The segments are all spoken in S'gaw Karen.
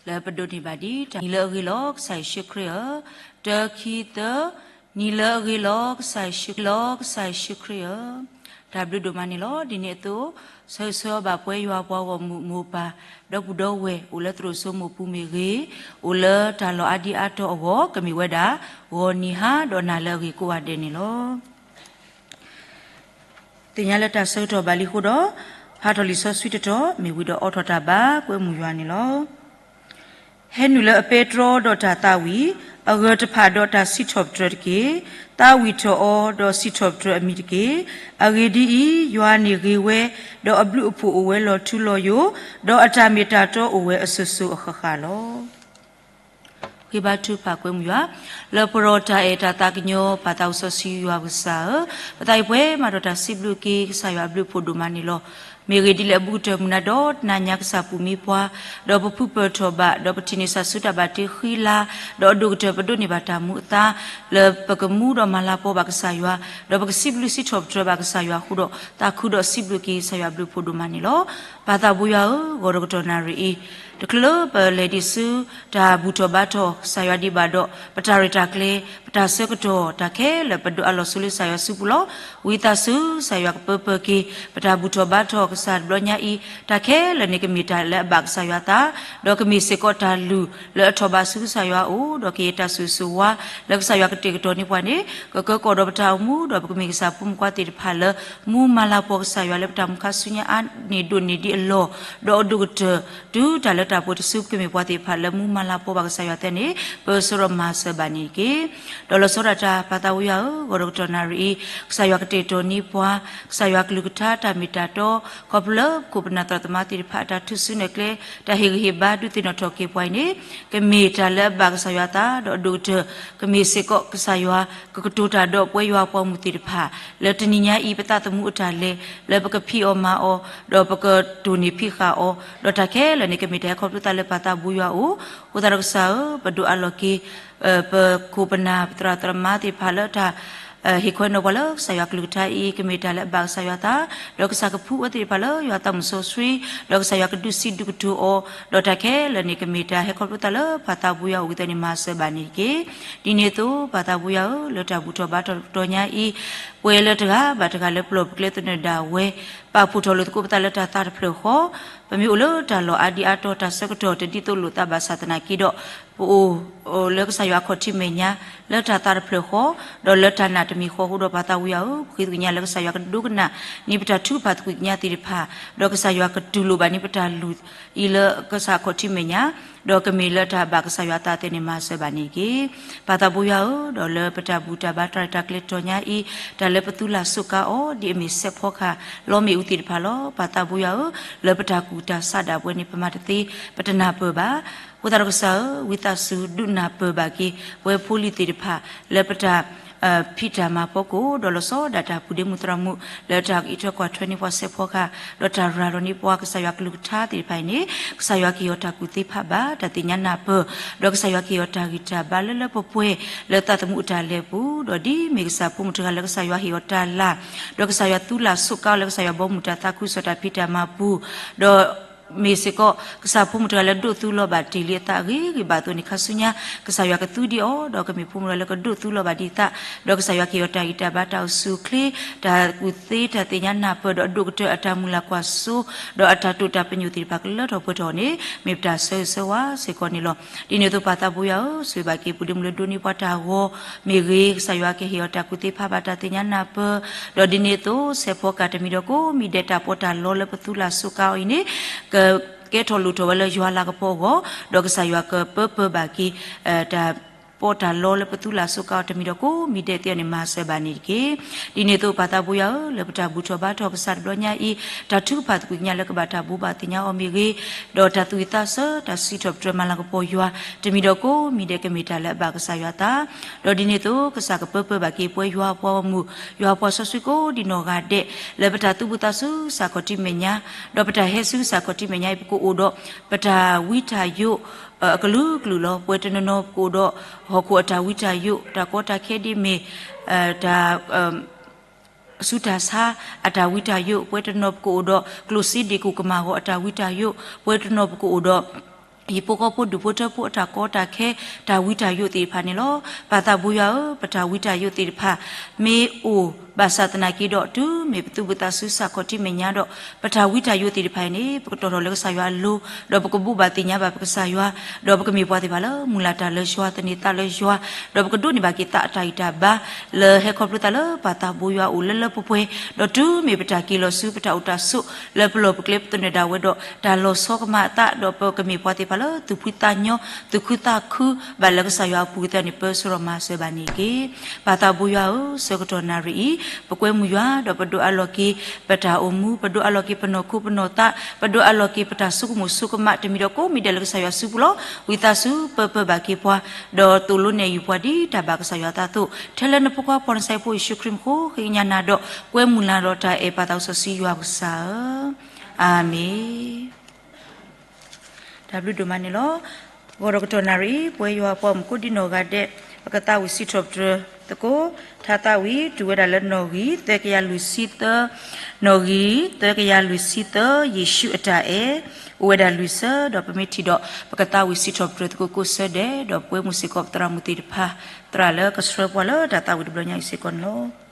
လၢပဒိးန့ၢ်ဘၣ်ဒ်တၢ် နံၤလၢအဂ့ၤလီၤ ကစၢ်ယ့ၣ်ၡူးခရံာ်ဧၢ, တၢ ခံ သၢ, နံၤလၢအဂ့ၤလီၤ ကစၢ်ယ့ၣ်ၡူးခရံာ်ဧၢ, တၢ်ဘျုးဒိၣ်မးန့ၣ်လီၤ. ဒ်န့ၣ်အသိး ဆၢဂ့ၤဆၢဝါဘၣ်ပှၤယွၤပှၤဂီၢ်မုၢ်မိၢ်ပၢ် ဒီပုၢ်ဒီဝဲၢ် အိၣ်လၢသရိာ်စိမိၢ်ပူၤမ့ၢ်ဂ့ၤ, အိၣ်လၢတၢ်လီၢ်အါဒံအါတီၤအဂီၢ် ကမ့ၢ်ဝဲဒၣ် ဂီၤနံၤဟါဒီးနၤလၢအဂ့ၤကိးဂၤဒဲးန့ၣ်လီၤ. သ့ၣ်ညါလၢတၢ်ဆၢကတီၢ်ဘၣ်လံအဃိဒီး ဟးထီၣ်လံာ်စီဆှံတတီၤ မ့ၢ်ဝံၤဒီးအိးထီၣ်တၢ်ဘါ ကွဲမုာ်ယွၤန့ၣ်လီၤ. ဟဲနုာ်လၢအပဲတြီဒီးတၢ်သးဝံၣ်, အဂၢၢ်တဖၣ်ဒီးတၢ်စံးထီၣ်ပတြၢၤတက့ၢ်. သးဝံၣ်ထီၣ်အီၤဒီးစံးထီၣ်ပတြၢၤအမံၤတက့ၢ်. အဂ့ၢ်ဒ်အံၤ, ယွၤန့ၣ်ဂ့ၤဝဲ, ဒီးအဘျုးအဖှိၣ်အိၣ်ဝဲလီၤထူလီၤယိာ်, ဒီးအတၢ်မ့ၢ်တၢ်တီအိၣ်ဝဲအစိၤစိၤအဃၣ်ဃၣ်လီၤ. ဃ့ဘါထုကဖၣ်ကွဲမုာ်ယွၤ လၢပရီတၢ်အဲၣ်တၢ်သးကညီၤ ပၢ်သးစီဆှံယွၤပကစၢ်ဧၢ, ပသးအံၤပှဲၤမးဒီးတၢ်စံးဘျုးက့ၤ ကစၢ်ယွၤအဘျုးအဖှိၣ်ဒိၣ်မးန့ၣ်လီၤ. မ့ၢ်ဂ့ၢ်ဒ်လဲၣ်အဘူးကတၢၢ်မုၢ်နၤဒီးတနၤညါ ကစၢ်ပူၤမံပှၤ, ဒီးပဖုပၢၢ်ထီၣ်ဘး, ဒီးပထံၣ်န့ၢ်ဆူတၢ်ဘၣ်တ့ဃံလၤ, ဒီးအဒိၣ်ကတၢၢ်ပဒိးန့ၢ်ဘၣ်တၢ်မူအသါ လၢပကမူဒီးမၤလၤကပီၤဘၣ်ကစၢ်ယွၤ, ဒီးပကစံးဘျုးစံးထီၣ်ပတြၢၤဘၣ်ကစၢ်ယွၤအဃိဒီး သးခုဒီးစံးဘျုးက့ၤ ကစၢ်ယွၤအဘျုးအဖှိၣ်ဒိၣ်မးန့ၣ်လီၤ. ပၢ်သးဘိယွၤဧၢ, ဂီၤဒီးကတီၢ်နၣ်ရံၣ်အံၤ တချုးလၢပလဲၤဒံးဆူ တၢ်ဘူၣ်ထီၣ်ဘါထီၣ်ကစၢ်ယွၤဒံးဘၣ်ဒီး ပတၢ်ရဲၣ်တၢ်ကျဲၤ, ပတၢ်ဆၢကတီၢ်, တၢ်ခဲလၢာ်ပဒိးအးလီၤဆိလၢကစၢ်ယွၤစုပူၤလီၤ. ဝံသးစူၤ ကစၢ်ယွၤကပၢပၢက့ၤ ပတၢ်ဘူၣ်ထီၣ်ဘါထီၣ်ကစၢ်တဘျီညါအံၤ, တၢ်ခဲလၢာ်န့ၣ်ကမ့ၢ်တၢ်လၢအဘၣ်ကစၢ်ယွၤသး, ဒီးကမ့ၢ်စ့ၢ်ကီးတၢ်လုၢ်လၢအထီၣ်ဘးဆူကစၢ်ယွၤအအိၣ်, ဒီးကယဲၢ်တၢ်ဆိၣ်ဂ့ၤဆိၣ်ဝါ လၢကစၢ်ယွၤကတဲာ်ကတီၤန့ၢ်ပှၤန့ၣ် ကကၢကီၣ်ဒီးပတၢ်အိၣ်မူ, ဒီးပကမ့ၢ်ကစၢ်ဖိမုၣ်ခွါသ့ၣ်တဖၣ်လၢ မူမၤလၤကပီၤကစၢ်ယွၤလၢပတၢ်မူခါဆူညါအါန့ၢ်ဒိၣ်န့ၢ်ဒံးအလီၢ်, ဒီးအဒိၣ်ကတၢၢ် တုၤတၢ်လၢတၢ်ပှဲၤတစု ပကမ့ၢ်ပှၤသ့ၣ်တဖၣ်လၢမူမၤလၤကပီၤဘၣ်ကစၢ်ယွၤသ့န့ၣ် ပၢဆှၢဒီးမၤစၢၤဘၣ်န့ၣ်တက့ၢ်. ဒီးလီၤဆီဒၣ်တၢ် ပၢ်သးဘိယွၤဧၢ, ဂီၤဒီးကတီၢ်နၣ်ရံၣ်အံၤ ကစၢ်ယွၤကတဲာ်ကတီၤန့ၢ်ပှၤ ကစၢ်ယွၤကလုၢ်ကထါတၢ်မ့ၢ်တၢ်တီ, ခီဖျိလၢပခိၣ်ပနၢ်သရၣ်သမါသ့ၣ်တဖၣ် တၢ်ထုးစုနဲၣ်ကျဲ တၢ်ဟ့ၣ်ဂံၢ်ဟ့ၣ်ဘါ ဒုးသ့ၣ်နီၣ်ထီၣ်က့ၤပှၤအံၤန့ၣ် ကမ့ၢ်တၢ်လၢအဘၣ်ကစၢ်ယွၤသး ဒီးအဒိၣ်ကတၢၢ် ကမ့ၢ်စ့ၢ်ကီးကစၢ်ယွၤ ကကတိၤတၢ်ဒီးပဝဲယွၤပှၤမုၢ်သ့ၣ်တဖၣ် လၢတနံၤညါအံၤ ပသးသမူအတၢ်လဲၤ လၢပကဖံးအီၤမၤအီၤ ဒီးပကတိၢ်န့ၢ်ဖံးဃာ်အီၤ ဒီးတၢ်ခဲလၢာ်န့ၣ် ကမ့ၢ်တၢ်ဟဲခီဖျိသးလၢပၢ်သးဘိယွၤအအိၣ်, အဃိသတးဒီးကစၢ်ဧၢ, ပဒိးအးလီၤက့ၤ ပခိၣ်ပနၢ်သရၣ်သမါသ့ၣ်တဖၣ်လၢတၢ် ဟ့ၣ်ခွဲးနီၣ်ပှၤလၢကစၢ်ယွၤကလုၢ်ကထါအံၤ ကမ့ၢ်တၢ်လၢအဘၣ်ကစၢ်ယွၤသး, ဒီးကစၢ်ကဖှူအဝဲသ့ၣ်တဖၣ်လၢယွၤသးမုၣ်စီဆှံ, ဒီးကစၢ်ယွၤကဒုးစံးဒုးကတိၤအီၤ, ဒီးတၢ်ခဲလၢာ်န့ၣ် ကမ့ၢ်တၢ်ဟဲခီဖျိသးလၢပၢ်သးဘိယွၤအအိၣ်ကသ့န့ၣ် မၤစၢၤဘၣ်န့ၣ်တက့ၢ်. ဒ်န့ၣ်အသိး ပၢ်သးဘိယွၤဧၢ, လၢတၢ်ဘူၣ်ထီၣ်ဘါထီၣ်တကတီၢ်ညါအံၤ ပှဲၤလၢတဂၤဘၣ်တဂၤလၢပလီၢ်ပကျဲသနၢၣ်ဒၣ်ဝဲ ပာ်ဖှိၣ်ထီၣ်လိာ်သကိးပသးလၢတၢ်သးတဖျၢၣ်ဃီ, ပမ့ၢ်အိၣ်လၢတၢ်လီၢ်အါဒံအါတီၤ တၢ်ဆၢကတီၢ်တဒ်သိးလိာ်သးဘၣ်ဆၣ်သနာ်က့ဒီး ပအိၣ် လၢကစၢ်ယွၤအခီၣ်ထံးမဲာ်ညါ လၢတၢ်သးတဖျၢၣ်ဃီ, ဒီးလၢတၢ်နာ်တမံၤဃီအဃိဒီး ပၢ်သးဘိယွၤဧၢ, ပဃ့သကွံာ်ကညးလၢကစၢ်ယွၤကဒိကနၣ်န့ၢ်ပတၢ်ထုကဖၣ်သကွံာ်ကညးသ့ၣ်တဖၣ်, ဒီးကစၢ်ယွၤကတူၢ်လိာ်ဘၣ်န့ၢ်ပတၢ်လုၢ်အံၤလၢကစၢ်အခီၣ်ထံးမဲာ်ညါ, ဒီးကမ့ၢ်လၢတၢ်ဘၣ်ကစၢ်ယွၤအသးသ့န့ၣ် မၤစၢၤဘၣ်န့ၣ်တက့ၢ်. ပၢ်သးဘိယွၤဧၢ, ဒီးလၢပတၢ်ဘူၣ်တၢ်ဘါတၢ်ရဲၣ်တၢ်ကျဲၤတကတီၢ်ညါအံၤ တၢ်လၢပသူလၢ်စူးကါအီၤ ဒ်အမ့ၢ်စဲးဖီကဟၣ်လီမ့ၢ်အူသ့ၣ်တဖၣ်လီၤ. ပၢ်သးဘိယွၤဧၢ, လၢပတၢ်ကူၣ်တၢ်ဆးဒၣ်ပဝဲန့ၣ် ပမၤတသ့ ပတနၢ်ပၢၢ်ဘၣ်. အဃိသတးဒီးကစၢ်ဧၢ, ဝံသးစူၤဒုးနၢ်ပၢၢ်ဘၣ်က့ၤ ပဝဲဖိလံၤသ့ၣ်တဖၣ် လၢပတၢ် ဖံးတၢ်မၤဖီခိၣ် ဒီးလီၤဆီဒၣ်တၢ်ပူၤဒ့မုၢ်သရၣ်မုၣ် လၢတၢ်အံးထွဲကွၢ်ထွဲန့ၢ်ပှၤစဲးဖီကဟၣ် ဒီးတၢ်ရၤလီၤန့ၢ်ပှၤကစၢ်ယွၤကလုၢ်ကထါသ့ၣ်တဖၣ်အံၤန့ၣ် ကစၢ်ယွၤကဟ့ၣ်အီၤတၢ်ကူၣ်သ့ဖးဘၣ် တၢ်သ့ၣ်ညါနၢ်ပၢၢ် ဒီးကစၢ်ယွၤကဟ့ၣ်အီၤတၢ်ဂံၢ်တၢ်ဘါလၢလၢပှဲၤပှဲၤ လၢသးသမူအတၢ်လဲၤအပူၤ ဒီးဒ်မ့ၢ်ကစၢ်ဖိမုၣ်တဂၤလၢကစၢ်ယွၤဟ့ၣ်အီၤတၢ်လၤ ဒီးကစၢ်ယွၤသူလၢ်စူးကါအီၤလၢကစၢ်ယွၤဘီမုၢ်တၢ်သးခုကစီၣ်တၢ်ဖံးတၢ်မၤပူၤ ဒီး မ့ၢ်စ့ၢ်ကီး ကစၢ်ဖိမုၣ်တဂၤလၢဒိးသူလီၤဘၣ်တ့ၢ်လံအသးအဂ့ၤဂ့ၤဘၣ်အသိးန့ၣ် ခါဆူညါ ကစၢ်ယွၤကသူဒံးအီၤ ဒီးကမ့ၢ်ဖိမုၣ်တဂၤလၢကဒိးသူလီၤဘၣ်ဒံးအသး ဒီးကစၢ်ယွၤကဟ့ၣ်အီၤတၢ်ဂံၢ်တၢ်ဘါ တၢ်အိၣ်ဆူၣ်အိၣ်ချ့ တၢ်ကူၣ်သ့ တၢ်သ့ၣ်ညါနၢ်ပၢၢ် ဒီးအဒိၣ်ကတၢၢ်အတၢ်မုၢ်လၢ်ကွၢ်စိ ဒီးအတၢ်တိာ်တၢ်ပညိၣ်သ့ၣ်တဖၣ်ကလၢထီၣ်ပှဲၤထီၣ်န့ၣ် မ့ၢ်ပတၢ်ဆၢဂ့ၤဆၢဝါစ့ၢ်ကီးန့ၣ်လီၤ. ဒ်န့ၣ်အသိးပၢ်သးဘိယွၤဧၢ, ဆိၣ်ဂ့ၤဘၣ်က့ၤပူၤဒ့မုၢ်လၢဒိးန့ၢ်ပှၤတၢ်ဂီၤမ့ၢ်ဂ့ၤ, ကစၢ်ယွၤကဟ့ၣ်အီၤတၢ်ကူၣ်သ့ဖးဘၣ်တၢ်သ့ၣ်ညါနၢ်ပၢၢ်, ဒီးဒ်န့ၣ်အသိး စဲးဖီကဟၣ်တမံၤဒီးကိးမံၤဒဲးတၢ်ပီးတၢ်လီလၢပသူလၢ်စူးကါအီၤအံၤန့ၣ် ကကဲထီၣ်လိၣ်ထီၣ်ဝဲလၢယွၤလၤကပီၤအဂီၢ်, ဒီးကစၢ်ယွၤကပၢပၢဘၣ်က့ၤ တၢ်ပီးတၢ်လီလၢပသူလၢ်စူးကါအီၤတမံၤဒီးကိးမံၤဒဲးသ့ၣ်အီၤန့ၣ် မၤစၢၤဘၣ်န့ၣ်တက့ၢ်. ဒ်န့ၣ်အသိးပၢ်သးဘိယွၤဧၢ, လၢပတၢ်ဘူၣ်ထီၣ်ဘါထီၣ်ကစၢ်တဘျီညါအံၤ တၢ်ထုကဖၣ်သကွံာ်ကညးလၢကဘၣ်တၢ်ဘိးဘၣ်သ့ၣ်ညါအီၤမ့ၢ်ဂ့ၤ, ဒီးတၢ်သူၣ်ဝံၣ်သးဆၢ တၢ်စံးထီၣ်ပတြၢၤမၤလၤကပီၤယွၤ တမံၤဒီးကိးမံၤဒဲးကမ့ၢ်တၢ်လၢအဘၣ်ကစၢ်ယွၤသး, ဒီးဒ်န့ၣ်အသိး ကစၢ်ကပၢပၢဘၣ်က့ၤပဝဲယွၤပှၤဂီၢ်မုၢ် ယွၤပှၤစီဆှံကိးဒံးနီၢ်ဂၤဒဲး လၢပတၢ်သူၣ်ဘံၣ်သးဆူကစၢ်ခီၣ်ထံးမဲာ်ညါ, ဒီးပတၢ်ဟဲဆူကစၢ်ခီၣ်ထံးမဲာ်ညါအံၤ ပကအိၣ်ဒီး ပတၢ်ဝံတၢ်ယိး အကလုာ်ကလုာ်လီၤ. ပှၤတနီၤနီၤပကအိၣ်ဒီး ဟီၣ်ခိၣ်အတၢ်ဝံတၢ်ယိး, တၢ်ကီတၢ်ခဲဒ်မ့ၢ် တၢ် ဆူတၢ်ဆါအတၢ်ဝံတၢ်ယိး, ပှၤတနီၤပကအိၣ်ဒီး ကျိၣ်စ့ဒ့ၣ်ကိၣ်ကမၢ်ဂီၤအတၢ်ဝံတၢ်ယိး, ပှၤတနီၤပကအိၣ်ဒီး ဟံၣ်ဖိဃီဖိဒူၣ်ဖိထၢဖိအတၢ်ကီတၢ်ခဲ တၢ်ဝံတၢ်ယိးသ့ၣ်တဖၣ်န့ၣ်လီၤ. ပၢ်သးဘိယွၤဧၢ, ပတၢ်ဝံတၢ်ယိးသ့ၣ်တဖၣ် မ့ၢ်အိၣ်ဘၣ်ဆၣ်သနာ်က့ဒီး တုၤမ့ၢ်ပသုးဘူးသးဆူစးခီၣ်ထံမဲာ်ညါဒီး ပတၢ်ဝံတၢ်ယိးသ့ၣ်တဖၣ်အံၤန့ၣ် ပကတီၢ်ထီၣ်လၢကစၢ်ယွၤအလိၤ, ဒီးပကဘိးဘၣ်သ့ၣ်ညါဘၣ်ပကစၢ်ယွၤ, ဒီးပကမ့ၢ်ပှၤသ့ၣ်တဖၣ်လၢမုၢ်လၢ်တၢ်လၢယွၤ, သန့ၤသးလၢယွၤ, ဒီးပကဒိးန့ၢ်ဘၣ်က့ၤသးအတၢ်ဂံၢ်တၢ်ဘါ လၢဟဲခီဖျိသးလၢပၢ်သးဘိယွၤအအိၣ်လၢလၢပှဲၤပှဲၤ, ဒီးတုၤမ့ၢ်ပတၢ်က့ၤလီၤဆူပတၢ်အိၣ်တၢ်ဆိး လၢပလီၢ်ပကျဲပသနၢၣ်ဒၣ်ဝဲဒီး တၢ်လီၤဆီကမၤအသး ဒီးပကမ့ၢ်ပှၤသ့ၣ်တဖၣ်လၢသူၣ်ဖှံသးညီ သူၣ်ခုသးခု ဘၣ်လၢကစၢ်ယွၤအပူၤအသိးန့ၣ် ပၢဆှၢဒီးမၤစၢၤဘၣ်န့ၣ်တက့ၢ်. ပၢ်သးဘိယွၤဧၢ, ဆၢကတီၢ်နၣ်ရံၣ်အံၤ ပကွဲမုာ်ယွၤ ဒီးပဒိးအးလီၤက့ၤ ပတၢ်အိၣ်မူ, ပဒိးအးလီၤက့ၤပနီၢ်ခိပနီၢ်သး, ပဒိးအးလီၤက့ၤပတၢ်ဆိကမိၣ်ဆိကမး တမံၤဒီးကိးမံၤဒဲးလၢကစၢ်ယွၤစုပူၤလီၤ. ဝံသးစူၤပၢပၢဘၣ်က့ၤပှၤ, ဒီးသိၣ်လိနဲၣ်ယုၢ်ပှၤဒ်တၢ်ဘၣ်ကစၢ်ယွၤအသးအသိး, ထဲလၢနဖိခွါဖှီၣ်နစဲဖိယ့ၣ်ၡူးခရံာ်မူခိၣ် ဃ့ကညးနၤဒီး ကွဲမုာ်နၤဒီးတၢ်အဲၣ်ပၢ်သးစီဆှံယွၤပကစၢ်ဧၢ, အၤမ့ၣ်. တၢ်ဘျုးဒိၣ်မးန့ၣ်လီၤ. ဂီၤဒီးကတီၢ်နၣ်ရံၣ်အံၤ ပဝဲယွၤပှၤမူးကိးဒံနီၢ်ဂၤဒဲး ပကသးဝံၣ်စံးထီၣ်ပတြၢၤသကိး ထါသးဝံၣ် တုၤဝဲဒၣ်လၢနီၣ်ဂံၢ်သၢကယၤလွံၢ်ဆံသၢ, နီၣ်ဂံၢ်သၢကယၤလွံၢ်ဆံသၢ ယ့ၣ်ၡူးအတၢ်အဲၣ် အိၣ်ဝဲဒၣ်လွံၢ်ဆၢ ဒီးပမ့ၢ်ထံၣ်ဒီး ပကသးဝံၣ်စံးထီၣ်ပတြၢၤသကိးကိးဆၢဒဲး ဒီးပဝဲမူးစ့ၢ်ကီးပသရၣ်မုၣ်သ့ၣ်တဖၣ် သရၣ်လၢကဆှၢပှၤလၢတၢ်သးဝံၣ်တဘျီညါအံၤစ့ၢ်ကီးန့ၣ်လီၤ.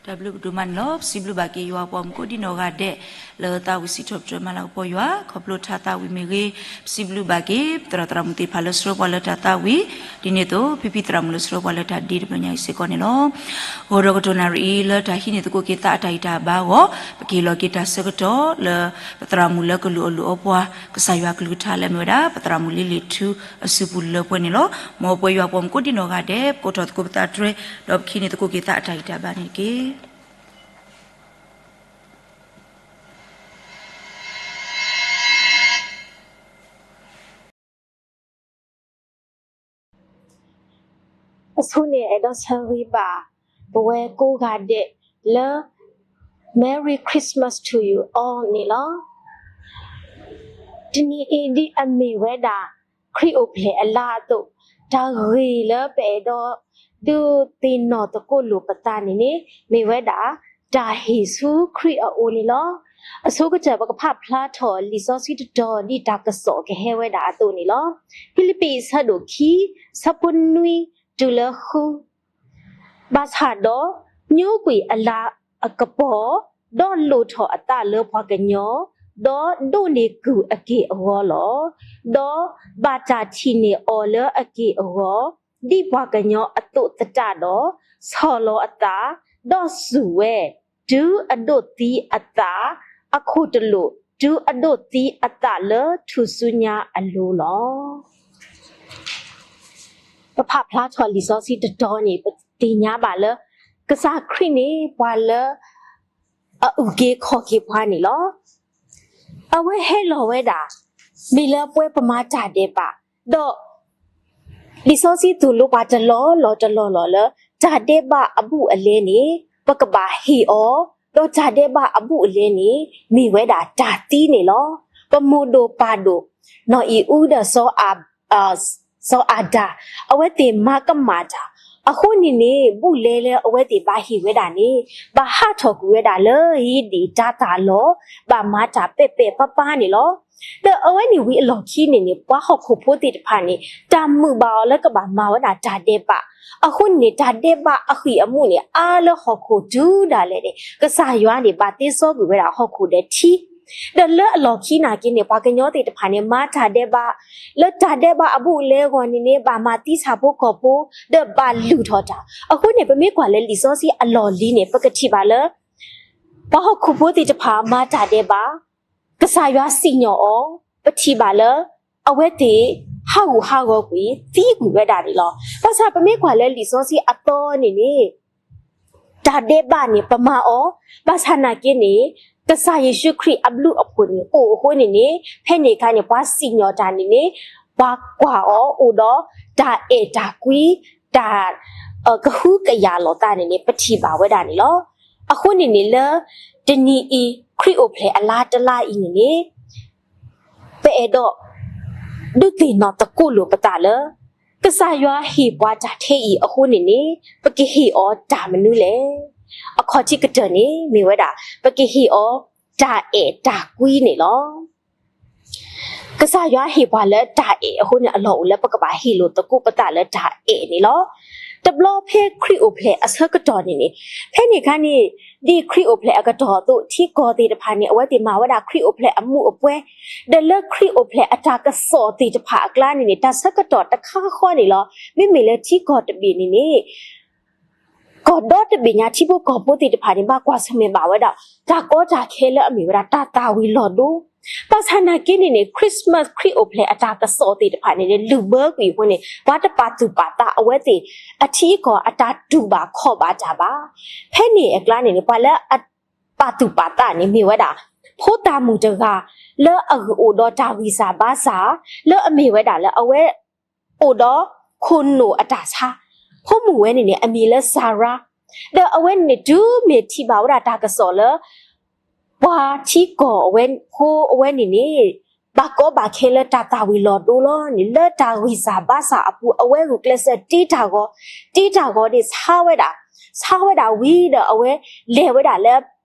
တၢ်ဘျုးဒိၣ်မးန့ၣ်လီၤ. ပစံးဘျုးဘၣ်က့ၤယွၤပှၤမူးကိးဒံနီၢ်ဂၤဒဲး လၢသးဝံၣ်စံးထီၣ်ပတြၢၤမၤလၤကပီၤယွၤ ခီဖျိထါသးဝံၣ်မ့ၢ်ဂ့ၤ, ပစံးဘျုးဘၣ်က့ၤ သရၣ်သရၣ်မုၣ်သ့ၣ်တဖၣ်လၢဆှၢပှၤလၢတၢ်သးဝံၣ်, ဒ်န့ၣ်အသိး ဖံဖံသရၣ်မုၣ်လၢဆှၢပှၤလၢတၢ်ဒ့တဘျီညါအံၤစ့ၢ်ကီးန့ၣ်လီၤ. ဂီၤဒီးကတီၢ်နၣ်ရံၣ်အံၤ လၢတၢ်ဟံးန့ၢ်သကိးက့ၤသးအတၢ်ဂံၢ်တၢ်ဘါအဂီၢ် ပကဟ့ၣ်လီၤက့ၤတၢ်ဆၢကတီၢ်လၢ ပသရၣ်မုၣ်လၢကလုၢ်အီၣ်လုၢ်အီပှၤ ကစၢ်ယွၤကလုၢ်ကထါလၢအမ့ၢ်ဝဲဒၣ် ပသရၣ်မုၣ်လ့လ့ၣ်ထူအစုပူၤလၢပှဲၤန့ၣ်လီၤ. မ်ပဝဲယွၤပှၤမူးကိးဒံနီၢ်ဂၤဒဲး ပကိးထီၣ်သကိးပသးတြဲၤ ဒီးပကဟံးန့ၢ်သကိးက့ၤသးအတၢ်ဂံၢ်တၢ်ဘါန့ၣ်တက့ၢ်. အဆိန့ၣ်အဲၣ်ဒိးဆၢဂ့ၤဘၣ် ပဝဲကိးဂၤဒဲးလၢ Merry Christmas to you all န့ၣ်လီၤ. တနံၤအံၤဒ်အမ့ၢ်ဝဲဒၣ် ခရံာ်အိၣ်ဖျဲၣ်အလါအသိး, တၢ်ဂ့ၢ်လၢပအဲၣ်ဒိးဒုးသ့ၣ်နီၣ်သကိးလိာ်ပသးန့ၣ်န့ၣ် မ့ၢ်ဝဲဒၣ် တၢ်ဟ့ၣ်ဆူခရံာ်အအိၣ်န့ၣ်လီၤ. အဆိကတၢၢ်ပကဖးဖျါထီၣ်လံာ်စီဆှံတတီၤဒ်တၢ်ကစီၣ်ကဟဲဝဲဒၣ်အသိးန့ၣ်လီၤ. ဖံလံးပံးအဆၢဒိၣ်ခံ ဆၢဖိနွံတုၤလၢဃု, ဘၣ်ဆၣ်ဒီး ညိကွံာ်အလၤအကပီၤ, ဒီးလိၣ်ထီၣ်အသးလၢပှၤကညီ, ဒီးဒိးန့ၢ်ကုၢ်အက့ၢ်အဂီၤလီၤ. ဒီးဘၣ်တၢ်ထံၣ်န့ၢ်အီၤလၢအက့ၢ်အဂီၤ, ဒ်ပှၤကညီအသိးသတးဒီး, ဆီၣ်လီၤအသး, ဒီးစူၢ်ဝဲ, တုၤအဒိးသံအသးအခိၣ်တလိာ်, တုၤအဒိးသံအသးလၢထူၣ်စုညါအလိၤလီၤ. ပဖးဖျါထီၣ်လံာ်စီဆှံတတီၤန့ၣ် ပသ့ၣ်ညါဘၣ်လၢ ကစၢ်ခရံာ်န့ၣ် ပှၤလၢအအုၣ်က့ၤခီၣ်က့ၤပှၤန့ၣ်လီၤ. အဝဲဟဲလီၤဝဲဒၣ် မ့ၢ်လၢပဝဲပမၤတၢ်ဒဲးဘး, ဒီးလံာ်စီဆှံသိၣ်လိပှၤတလီၢ်လီၢ်တလီၢ်လီၢ်လၢ တၢ်ဒဲးဘးအဘူးအလဲန့ၣ် ပကဘၣ်ဟ့ၣ်အီၤ, ဒီးတၢ်ဒဲးဘးအဘူးအလဲန့ၣ် မ့ၢ်ဝဲဒၣ်တၢ်သံန့ၣ်လီၤ. ပမိၢ်ဒိၣ်ပၢ်ဒိၣ် နီၢ်အံၣ်အူဒီး စီၤအၤဒၣ်, အဝဲသ့ၣ်မၤကမၣ်တၢ်, အဃိန့ၣ်န့ၣ် ဘူးလဲလၢအဝဲသ့ၣ်ဘၣ်ဟ့ၣ်ဝဲဒၣ်န့ၣ် ဘၣ်ဟးထီၣ်ကွံာ်ဝဲဒၣ်လၢဧ့ဒ့ၣ်တၤသၣ်လီၢ်, ဘၣ်မၤတၢ်ပဲာ်ပဲာ်ပၤပၤန့ၣ်လီၤ. ဒီးအဝဲန့ၣ်ဝံၤအလီၢ်ခံန့ၣ်န့ၣ် ပှၤဟီၣ်ခိၣ်ဖိသ့ၣ်တဖၣ်န့ၣ် တၢ်မုာ်ဘၣ်အီၤလၢကဘၣ်မၤဝဲဒၣ်တၢ်ဒဲးဘး, အဃိန့ၣ်န့ၣ် တၢ်ဒဲးဘးအဃံၢ်အမူးန့ၣ် အါလၢဟီၣ်ခိၣ်တုၤဒၣ်လဲာ်န့ၣ် ကစၢ်ယွၤန့ၣ် ဘၣ်သ့စီကွံာ်ဝဲဒၣ်ဟီၣ်ခိၣ်ဒီးထံ ဒီးလၢအလီၢ်ခံနာ်က့န့ၣ် ပှၤကညီသ့ၣ်တဖၣ်န့ၣ် မၤတၢ်ဒဲးဘး, လၢတၢ်ဒဲးဘးအဘူးအလဲအဂီၢ်န့ၣ်န့ၣ် ဘၣ်မၤသံဆၣ်ဖိကီၢ်ဖိ, ဒီးဘၣ်လုၢ်ထီၣ်တၢ်. အဃိန့ၣ် ပမ့ၢ်ကွၢ်လၢလံာ်စီဆှံအလီၢ်လံၤန့ၣ် ပကထံၣ်ဘၣ်လၢ ပှၤဟီၣ်ခိၣ်ဖိသ့ၣ်တဖၣ်မၤတၢ်ဒဲးဘး, ကစၢ်ယွၤစံၣ်ညီၣ်အီၤ, ပထံၣ်ဘၣ်လၢ အဝဲသ့ၣ်ဟးဂူာ်ဟးဂီၤကွံာ် သံကွံာ်ဝဲဒၣ်န့ၣ်လီၤ. ဘၣ်ဆၣ်ပမ့ၢ်ကွၢ်လၢလံာ်စီဆှံအသီန့ၣ်န့ၣ် တၢ်ဒဲးဘးန့ၣ် ပမၤအီၤ, ဘၣ်ဆၣ်နာ်က့န့ၣ် ကစၢ်ယ့ၣ်ၡူးခရံာ်အဘျုးအဖှိၣ်န့ၣ် အိၣ်အဃိန့ၣ်န့ၣ် ဖဲန့ၣ်အခါန့ၣ် ပှၤစံၣ်ညီၣ်တၢ်န့ၣ်န့ၣ် ပှၤကွၢ်အီၤအိၣ်ဒီး တၢ်အဲၣ်တၢ်ကွံ, တၢ် ကဟုကယာ်လိာ်သးန့ၣ်န့ၣ် ပထံၣ်ဘၣ်ဝဲဒၣ်န့ၣ်လီၤ. အဃိန့ၣ်န့ၣ် လၢတနံၤအံၤ ခရံာ်အိၣ်ဖျဲၣ်အလါတလါအံၤန့ၣ်န့ၣ် ပအဲၣ်ဒိး ဒုးသ့ၣ်နီၣ်သကိးလိာ်ပသးလၢ ကစၢ်ယွၤဟ့ၣ်ပှၤတၢ်ထဲအံၤအဃိန့ၣ်န့ၣ် ပကဟ့ၣ်အီၤတၢ်မနုၤလဲၣ်. အခီၣ်ထံးကတၢၢ်န့ၣ် မ့ၢ်ဝဲဒၣ် ပကဟ့ၣ်အီၤတၢ်အဲၣ်တၢ်ကွံန့ၣ်လီၤ. ကစၢ်ယွၤဟ့ၣ်ပှၤလၢတၢ်အဲၣ်အဃိန့ၣ် အလီၢ်အိၣ်လၢပကဘၣ်ဟ့ၣ်လိာ်သကိးပသးလၢတၢ်အဲၣ်န့ၣ်လီၤ. တဘျီဖဲခရံာ်အိၣ်ဖျဲၣ်အဆၢကတီၢ်န့ၣ်န့ၣ် ဖဲန့ၣ်အခါန့ၣ် ဒ်ခရံာ်အိၣ်ဖျဲၣ်အကတီၢ်အသိး ထံကီၢ်သ့ၣ်တဖၣ်န့ၣ် အဝဲသ့ၣ်မၤဝဲဒၣ်ခရံာ်အိၣ်ဖျဲၣ်အမူးအပွဲ, ဒီးလၢခရံာ်အိၣ်ဖျဲၣ်အတၢ်ကစီၣ်သ့ၣ်တဖၣ်အကျါန့ၣ်န့ၣ် တၢ်ဆၢကတီၢ်တခါဃီန့ၣ်လီၤ. မ့မ့ၢ်လၢထံကီၢ်တဘ့ၣ်န့ၣ်န့ၣ် ကီၢ်ဒီတဘ့ၣ်ညါထံဖိကီၢ်ဖိသ့ၣ်တဖၣ်န့ၣ် ဘၣ်ကွၢ်ဆၢၣ်မဲာ်ဘၣ်ဝဲဒၣ် တၢ်ကီတၢ်ခဲလၢအမ့ၢ်ဝဲဒၣ်တၢ်သၣ်ဝံၤလီၤဒိ ဘၣ်ဆၣ်နာ်က့န့ၣ်န့ၣ် Christmas ခရံာ်အိၣ်ဖျဲၣ်အတၢ်ကစီၣ်သ့ၣ်တဖၣ်န့ၣ်န့ၣ် လုၣ်ဘၢကွံာ်အဃိန့ၣ် ပှၤတပာ်သူၣ်ပာ်သးအဝဲသ့ၣ် အထံအကီၢ်အတၢ်တူၢ်ဘၣ်ခီၣ်ဘၣ်တၢ်ဘၣ်. ဖဲန့ၣ်အကျါန့ၣ်န့ၣ် ပှၤလၢအပာ်သူၣ်ပာ်သးန့ၣ်မ့ၢ်ဝဲဒၣ် ဖိသၣ်မုၣ်တဂၤ လၢအအိၣ်ဒီးတၢ်ဂံၢ်စၢ်ဘါစၢ် လၢအမ့ၢ်ဝဲဒၣ်လၢအဝဲ အိၣ်ဒီးခိၣ်နူာ်အတၢ်ဆါ, ဖိမုၣ်ဝဲန့ၣ်န့ၣ် အမံၤလၢစၤရါ, ဒီးအဝဲန့ၣ်န့ၣ် တုၤမ့ၢ်ထံၣ်ဘၣ်ဝဲဒၣ်တၢ်ကစီၣ်လၢ ပှၤထံကီၢ်အဝဲဖိအဝဲန့ၣ်န့ၣ် ဘၣ်ကီဘၣ်ခဲလၢတၢ်သၣ်ဝံၤလီၤဒိလီၤန့ၣ် လၢတၢ်ဂံၢ်စၢ်ဘါစၢ်အပူၤ အဝဲဂုာ်ကျဲးစၢးတ့တၢ်ဂီၤ, တ့တၢ်ဂီၤန့ၣ် ဆါဝဲဒၣ်, ဆါဝဲဒၣ်ဝံၤဒီးအဝဲလဲၤဝဲဒၣ်လၢ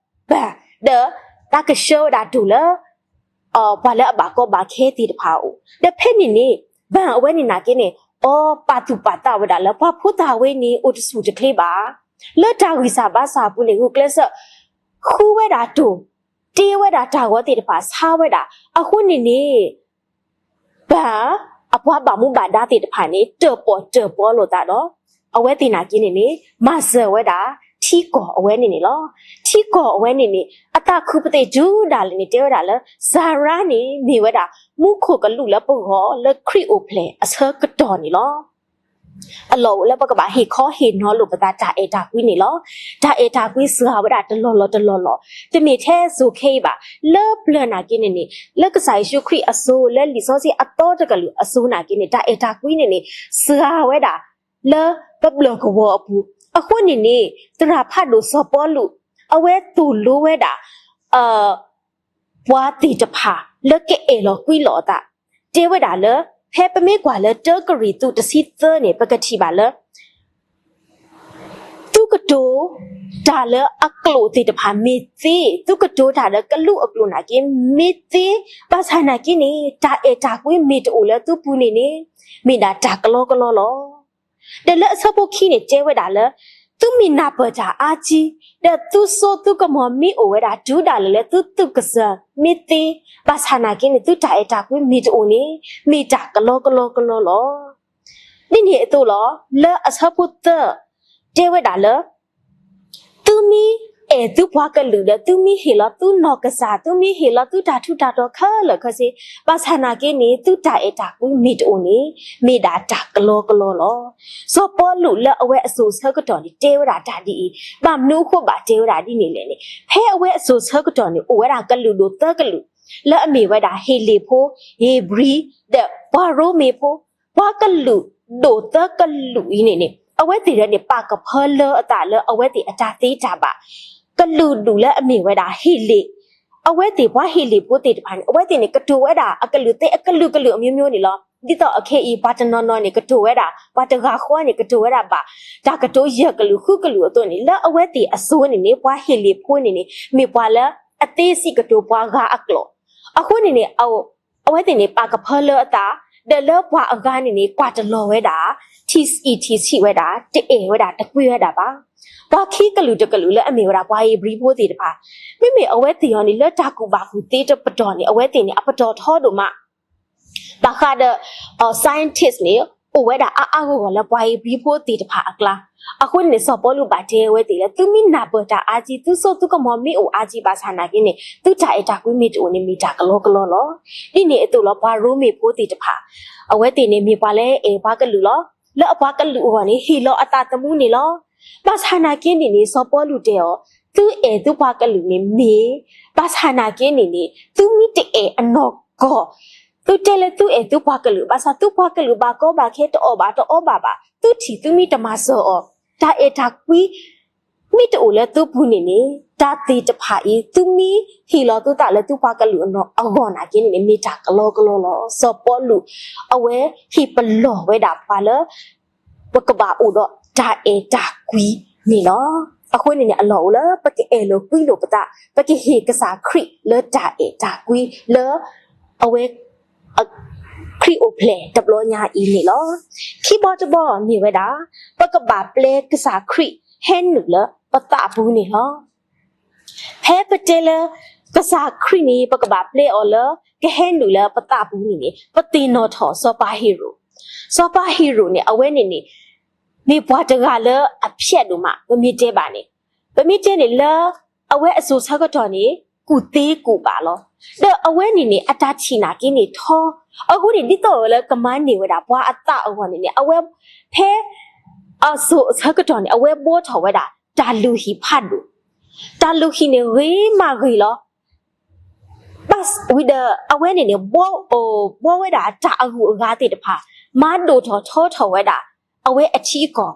ဘၣ်, ဒီးသးကဆှၢဝဲဒၣ်တိၢ်လၢ ပှၤလၢအဘၣ်ကီဘၣ်ခဲသ့ၣ်တဖၣ်အအိၣ်, ဒီးဖဲန့ၣ်န့ၣ် ဘၣ်အဝဲန့ၣ်နာ်က့န့ၣ် အီပာ်သူၣ်ပာ်သးဝဲဒၣ်လၢ ပှၤဖိသၣ်ဝဲန့ၣ် အိၣ်တဆူၣ်တချ့ဘၣ်, လၢတၢ်ဂံၢ်စၢ်ဘါစၢ်အပူၤန့ၣ် ဂုာ်ကျဲးစၢး ဃုဝဲဒၣ်တိၢ်, တ့ဝဲဒၣ်တၢ်ဂီၤသ့ၣ်တဖၣ် ဆါဝဲဒၣ်, အဃိန့ၣ်န့ၣ် ဘၣ်, အပှၤဘၣ်မူဘၣ်ဒါသ့ၣ်တဖၣ်န့ၣ် တၢၣ်ပီၣ်တၢၣ်ပီလိာ်သးဒီး အဝဲသ့ၣ်နာ်က့န့ၣ်န့ၣ် မၤစၢၤဝဲဒၣ် ထံကီၢ်အဝဲန့ၣ်န့ၣ်လီၤ. ထံကီၢ်အဝဲန့ၣ်န့ၣ် အသးခုပသ့ၣ်တုၤဒၣ်လဲာ်န့ၣ် တဲဝဲဒၣ်လၢ စၤရါန့ၣ် မ့ၢ်ဝဲဒၣ် မူခိၣ်ကလူးလၢပဂီၢ်လၢခရံာ်အိၣ်ဖျဲၣ်အဆၢကတီၢ်န့ၣ်လီၤ. အလီၢ်အိၣ်လၢပကဘၣ်ဟ့ၣ်ခီဟ့ၣ်နီၤလိာ်ပသးတၢ်အဲၣ်တၢ်ကွံန့ၣ်လီၤ. တၢ်အဲၣ်တၢ်ကွံစှၤဝဲဒၣ်တလီၢ်လီၢ်တလီၢ်လီၢ်, တမ့ၢ်ထဲစိၤခဲအံၤဘၣ်, လၢပျၢၤနာ်က့န့ၣ်န့ၣ် လၢကစၢ်ယ့ၣ်ၡူးခရံာ်အစိၤ လၢလံာ်စီဆှံအသီတကလုာ်အစိၤနာ်က့န့ၣ် တၢ်အဲၣ်တၢ်ကွံန့ၣ်န့ၣ် စှၤဝဲဒၣ် လၢပဘျီၢ်ကဝီၤအပူၤ, အဃိန့ၣ်န့ၣ် သရၣ်ဖးဒိၣ်စီၤပီလူး အဝဲသိၣ်လိဝဲဒၣ် ပှၤသ့ၣ်တဖၣ်လၢကအဲၣ်လီၤကွံလိာ်အသး, တဲဝဲဒၣ်လၢ ဖဲပမ့ၢ်ကွၢ်လၢတၢကရံၣ်သူးတဆံသၢန့ၣ် ပကထံၣ်ဘၣ်လၢ သုကတိၤတၢ်လၢအကျိာ်သ့ၣ်တဖၣ်မ့ၢ်သ့, သုကတိၤတၢ်လၢကလူးအကျိာ်နာ်က့မ့ၢ်သ့, ဘၣ်ဆၣ်နာ်က့န့ၣ် တၢ်အဲၣ်တၢ်ကွံမ့ၢ်တအိၣ်လၢသုပူၤန့ၣ်န့ၣ် မ့ၢ်ဒၣ်တၢ်ကလီကလီလီၤ. ဒီးလၢအဆၢဖိခံန့ၣ် တဲဝဲဒၣ်လၢ သုမ့ၢ်နၢ်ပၢၢ်တၢ်အါကံ, ဒီးသုစိသုကမီၤမ့ၢ်အိၣ်ဝဲဒၣ်တုၤဒၣ်လဲာ်လၢသုသူၣ်ကစၢၢ်မ့ၢ်သ့, ဘၣ်ဆၣ်နာ်က့န့ၣ် သုတၢ်အဲၣ်တၢ်ကွံမ့ၢ်တအိၣ်န့ၣ် မ့ၢ်တၢ်ကလီကလီကလီလီၤ. ဒ်န့ၣ်အသိးလီၤ, လၢအဆၢဖိသၢ တဲဝဲဒၣ်လၢ သုမ့ၢ်အဲၣ်သုပှၤကလုာ်ဒီး သုမ့ၢ်ဟ့ၣ်လီၤသုနီၢ်ကစၢ်, သုမ့ၢ်ဟ့ၣ်လီၤသုတၢ်ထူးတၢ်တီၤခဲလၢာ်ခဲဆ့, ဘၣ်ဆၣ်နာ်က့န့ၣ် သုတၢ်အဲၣ်တၢ်ကွံမ့ၢ်တအိၣ်န့ၣ် မ့ၢ်ဒၣ်တၢ်ကလီကလီလီၤ. စီၤပီလူးလၢအဝဲအစိၤဆၢကတီၢ်န့ၣ် တဲဝဲဒၣ်တၢ်ဒ်အံၤ, ဘၣ်မနုၤအဃိဘၣ်တဲဝဲဒၣ်ဒ်န့ၣ်လဲၣ်န့ၣ်, ဖဲအဝဲအစိၤဆၢကတီၢ်န့ၣ် အိၣ်ဝဲဒၣ်ကလုာ်ဒိၣ်သၢကလုာ်, လၢအမ့ၢ်ဝဲဒၣ်ဟ့ၣ်လ့ၣ်ဖိ, ဧ့ၤဘြံၤ, ဒီးပှၤရိမ့ၤဖိ, ပှၤကလုာ်ဒိၣ်သၢကလုာ်အံၤန့ၣ်န့ၣ် အဝဲသ့ၣ်ဒီးန့ၣ် ပာ်ကဖၢလၢအသးလၢအဝဲသ့ၣ်အတၢ်သ့တၢ်ဘၣ်, ကလုာ်ဒူၣ်လၢအမ့ၢ်ဝဲဒၣ်ဟ့ၣ်လ့ၣ်, အဝဲသ့ၣ်ပှၤဟ့ၣ်လ့ၣ်ဖိသ့ၣ်တဖၣ်န့ၣ် အဝဲသ့ၣ်န့ၣ် ကတိၤဝဲဒၣ်အကလုာ်သ့အကလုာ်ကလုာ်အမျိုးမျိုးန့ၣ်လီၤ. ဒ်သိးအခဲအံၤ ပှၤတနီၤနီၤန့ၣ် ကတိၤဝဲဒၣ်, ပှၤတဂၤဃီန့ၣ် ကတိၤဝဲဒၣ်ဘၣ် တၢ်ကတိၤယဲၢ်ကလုာ်ဃုကလုာ်အသိးန့ၣ်, လၢအဝဲသ့ၣ်အစိၤန့ၣ်န့ၣ် ပှၤဟ့ၣ်လ့ၣ်ဖိန့ၣ်န့ၣ် မ့ၢ်ပှၤလၢအသ့စံးကတိၤပှၤဂၤအကျိာ်, အဃိန့ၣ်န့ၣ် အဝဲသ့ၣ်န့ၣ် ပာ်ကဖၢလၢအသး, ဒီးလၢပှၤအဂၤန့ၣ်န့ၣ် ကွၢ်တလီၤဝဲဒၣ်, ထံၣ်အံၣ်ထံၣ်ဆံးဝဲဒၣ်, တအဲၣ်ဝဲဒၣ်တကွံဝဲဒၣ်ဘၣ်. ပှၤခံကလုာ်တကလုာ်လၢအမ့ၢ်ဝဲဒၣ်ပှၤဧ့ၤဘြံၤဖိသ့ၣ်တဖၣ်, မ့မ့ၢ်အဝဲသ့ၣ်အံၤန့ၣ် လၢတၢ်ကူၣ်ဘၣ်ကူၣ်သ့တပတီၢ်န့ၣ် အဝဲသ့ၣ်န့ၣ် အပတီၢ်ထီဒိၣ်မး ဘၣ်ဃးဒီး scientist န့ၣ် အိၣ်ဝဲဒၣ်အါအါဂီၢ်ဂီၢ်လၢပှၤဧ့ၤဘြံၤဖိသ့ၣ်တဖၣ်အကျါ, အဃိန့ၣ်န့ၣ် စီၤပီလူးဘၣ်တဲဝဲသ့ၣ်လၢ သုမ့ၢ်နၢ်ပၢၢ်တၢ်အါကံ, သုစိသုကမီၤမ့ၢ်အိၣ်အါကံဘၣ်ဆၣ်နာ်က့န့ၣ် သုတၢ်အဲၣ်တၢ်ကွံမ့ၢ်တအိၣ်န့ၣ် မ့ၢ်တၢ်ကလီကလီလီၤ. ဒ်န့ၣ်အသိးလီၤ ပှၤရိမ့ၤဖိသ့ၣ်တဖၣ်, အဝဲသ့ၣ်န့ၣ်မ့ၢ်ပှၤလၢအဲၣ်ပှၤကလုာ်လီၤ. လၢအပှၤကလုာ်အဂီၢ်န့ၣ် ဟ့ၣ်လီၤအသးသမူန့ၣ်လီၤ. ဘၣ်ဆၣ်နာ်က့န့ၣ်န့ၣ် စီၤပီလူးတဲအီၤ, သုအဲၣ်သုပှၤကလုာ်န့ၣ်မ့ၢ်, ဘၣ်ဆၣ်နာ်က့န့ၣ်န့ၣ် သုမ့ၢ်တအဲၣ်အနီၢ်ကီၢ်, သုတဲလၢသုအဲၣ်သုပှၤကလုာ် ဘၣ်ဆၣ်သုပှၤကလုာ်ဘၣ်ကီဘၣ်ခဲတအီၣ်ဘၣ်တအီဘၣ်ဘၣ်, သုထံၣ်သုမ့ၢ်တမၤစၢၤအီၤ, တၢ်အဲၣ်တၢ်ကွံ မ့ၢ်တအိၣ်လၢသုပူၤန့ၣ်န့ၣ် တၢ်သ့ၣ်တဖၣ်အံၤ သုမ့ၢ်ဟ့ၣ်လီၤသုသးလၢသုပှၤကလုာ်အဂီၢ်နာ်က့န့ၣ်န့ၣ် မ့ၢ်တၢ်ကလီကလီလီၤ. စီၤပီလူး အဝဲဟ့ၣ်ပလီၢ်ဝဲဒၣ်ပှၤလၢ ပကဘၣ်အိၣ်ဒီးတၢ်အဲၣ်တၢ်ကွံန့ၣ်လီၤ. အဃိန့ၣ်န့ၣ် အလီၢ်အိၣ်လၢပကအဲၣ်လိာ်ကွံလိာ်ပသး, ပကဟ့ၣ်ကစၢ်ခရံာ်လၢတၢ်အဲၣ်တၢ်ကွံလၢ အဝဲ ခရံာ်အိၣ်ဖျဲၣ်တဘျီညါအံၤန့ၣ်လီၤ. ခံဘီတဘီမ့ၢ်ဝဲဒၣ် ပကဘၣ်ပျဲကစၢ်ခရံာ်ဟဲနုာ်လၢပသးပူၤန့ၣ်လီၤ. ဖဲပတဲလၢ ကစၢ်ခရံာ်န့ၣ် ပကဘၣ်ပျဲအီၤလၢ ကဟဲနုာ်လၢပသးပူၤန့ၣ်န့ၣ် ပသ့ၣ်နီၣ်ထီၣ်စီၤပၤဟ့ရိၣ်. စီၤပၤဟ့ရိၣ်န့ၣ် အဝဲန့ၣ်န့ၣ် မ့ၢ်ပှၤတဂၤလၢအဖျဲးဒိၣ်မး ပမ့ၢ်တဲဘၣ်န့ၣ်, ပမ့ၢ်တဲန့ၣ်လၢ အဝဲအစိၤဆၢကတီၢ်န့ၣ် ကူၣ်သ့ကူၣ်ဘၣ်လီၤ. ဒီးအဝဲန့ၣ်န့ၣ် အတၢ်ထံၣ်နာ်က့န့ၣ်ထီ, အဃိန့ၣ် ဒ်သိးလၢကမၤန့ၢ်ဝဲဒၣ်ပှၤအသးအဂီၢ်န့ၣ်န့ၣ် အဝဲ ဖဲ အစိၤဆၢကတီၢ်န့ၣ် အဝဲဘှီထီၣ်ဝဲဒၣ် တၢ်လုၢ်ဟံၣ်ဖးဒိၣ်, တၢ်လုၢ်ဟံၣ်န့ၣ်ဂ့ၤမးဂ့ၤလီၤ. ဘၣ်ဝံၤဒီး အဝဲန့ၣ်န့ၣ် ဘှီဝဲဒၣ်တၢ်အဂုၤအဂၤသ့ၣ်တဖၣ်, မၤဒိၣ်ထီၣ်ထီထီၣ်ဝဲဒၣ် အဝဲအထံအကီၢ်,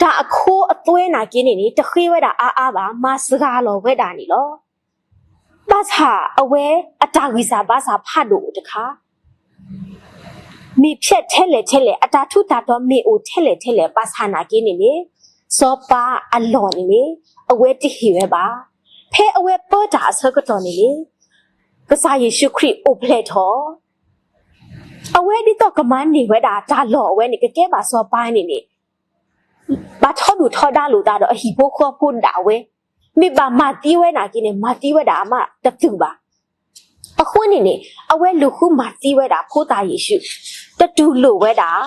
တၢ်အခိအသွဲနာ်က့န့ၣ်န့ၣ် တဃ့ဝဲဒၣ်အါအါဘၣ်, မၤစှၤလီၤဝဲဒၣ်န့ၣ်လီၤ. ဘၣ်ဆၣ်အဝဲအတၢ်ဂံၢ်စၢ်ဘါစၢ်ဖးဒိၣ်အိၣ်တခါ မ့ၢ်ဖျဲးထဲလဲၣ်ထဲလဲၣ်, အတၢ်ထူးတၢ်တီၤမ့ၢ်အိၣ်ထဲလဲၣ်ထဲလဲၣ် ဘၣ်ဆၣ်နာ်က့န့ၣ်န့ၣ် စီၤပၤအလီၢ်န့ၣ်န့ၣ် အဝဲတဟ့ၣ်ဝဲဘၣ်. ဖဲအဝဲပၢတၢ်အဆၢကတီၢ်န့ၣ်န့ၣ် ကစၢ်ယ့ၣ်ၡူးခရံာ်အိၣ်ဖျဲၣ်ထီၣ် အဝဲဒ်သိးကမၤန့ၢ်ဝဲဒၣ်တၢ်လီၢ်အဝဲန့ၣ် ကကဲဘၣ်စီၤပၤန့ၣ်န့ၣ် ဘၣ်ထီဒုၣ်ထီဒါလိာ်သးဒီးအဟံၣ်ဖိဃီဖိဒၣ်ဝဲ, မ့ၢ်ဘၣ်မၤသံဝဲနာ်က့န့ၣ် မၤသံဝဲဒၣ်အမးတတုၤဘၣ်. အဃိန့ၣ်န့ၣ် အဝဲလူၤဃုမၤသံဝဲဒၣ်ဖိသၣ်ယ့ၣ်ၡူး, တတူၢ်လိာ်ဝဲဒၣ်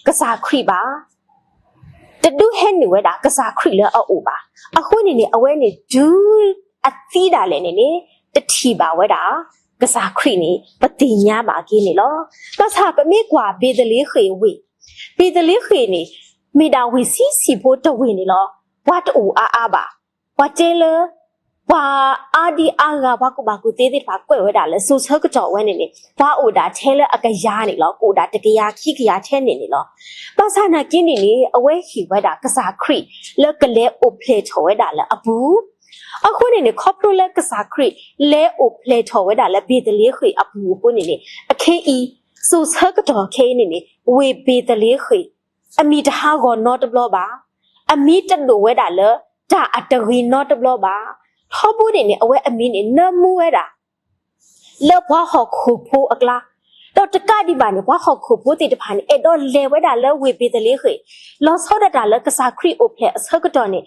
ကစၢ်ခရံာ်ဘၣ်, တဒုးဟဲနုာ်ဝဲဒၣ်ကစၢ်ခရံာ်လၢအအိၣ်ဘၣ်. အဃိန့ၣ်န့ၣ် အဝဲန့ၣ်တုၤအသံဒၣ်လဲာ်န့ၣ်န့ၣ် တထံၣ်ဘၣ်ဝဲဒၣ်ကစၢ်ခရံာ်န့ၣ် ပသ့ၣ်ညါဘၣ်က့ၤန့ၣ်လီၤ. ဘၣ်ဆၣ်ပမ့ၢ်ကွၢ်ဘ့းသလ့ဃ့ၣ်ဝ့ၢ်, ဘ့းသလ့ဃ့ၣ်န့ၣ် မ့ၢ်ဒၣ်ဝ့ၢ်ဆံးဆံးဖိတဝ့ၢ်န့ၣ်လီၤ. ပှၤတအိၣ်အါအါဘၣ်. ပှၤတဲလၢ ပှၤအါဒံအါဂၤ ပှၤကူၣ်ဘၣ်ကူၣ်သ့သ့ၣ်တဖၣ်ကွဲးဝဲဒၣ်လၢစိၤဆၢကတီၢ်ဝဲန့ၣ်န့ၣ် ပှၤအိၣ်ဒၣ်ထဲလၢအကယၤန့ၣ်လီၤ. ကအိၣ်ဒၣ်တကယၤခံကယၤထဲန့ၣ်န့ၣ်လီၤ. ဘၣ်ဆၣ်နာ်က့န့ၣ်န့ၣ် အဝဲဟ့ၣ်ဝဲဒၣ်ကစၢ်ခရံာ်လၢကလဲၤအိၣ်ဖျဲၣ်ထီၣ်ဝဲဒၣ်လၢအပူၤ အဃိန့ၣ်န့ၣ် ခီဖျိလၢကစၢ်ခရံာ်လဲၤအိၣ်ဖျဲၣ်ထီၣ်ဝဲဒၣ်လၢဘ့းသလ့ဃ့ၣ်အပူၤအဃိန့ၣ်န့ၣ် အခဲအံၤ စိၤဆၢကတီၢ်ခဲအံၤန့ၣ်န့ၣ် ဝ့ၢ်ဘ့းသလ့ဃ့ၣ် အမံၤတဟးဂီၤနီတဘျီဘၣ်. အမံၤတဒိၣ်ဝဲဒၣ်လၢတၢ်အတဂ့ၤနီတဘျီဘၣ်. ထီဘိန့ၣ်န့ၣ် အဝဲအမံၤန့ၣ် နၢမူဝဲဒၣ် လၢပှၤဟီၣ်ခိၣ်ဖိအကျါ, ဒီးတကးဒံးဘၣ်န့ၣ် ပှၤဟီၣ်ခိၣ်ဖိသ့ၣ်တဖၣ်န့ၣ် အဲၣ်ဒိးလဲၤဝဲဒၣ်လၢဝ့ၢ်ဘ့ၤသလ့ဃ့ၣ်, လီၤဆီဒၣ်တၢ်လၢကစၢ်ခရံာ်အိၣ်ဖျဲၣ်အဆၢကတီၢ်န့ၣ်,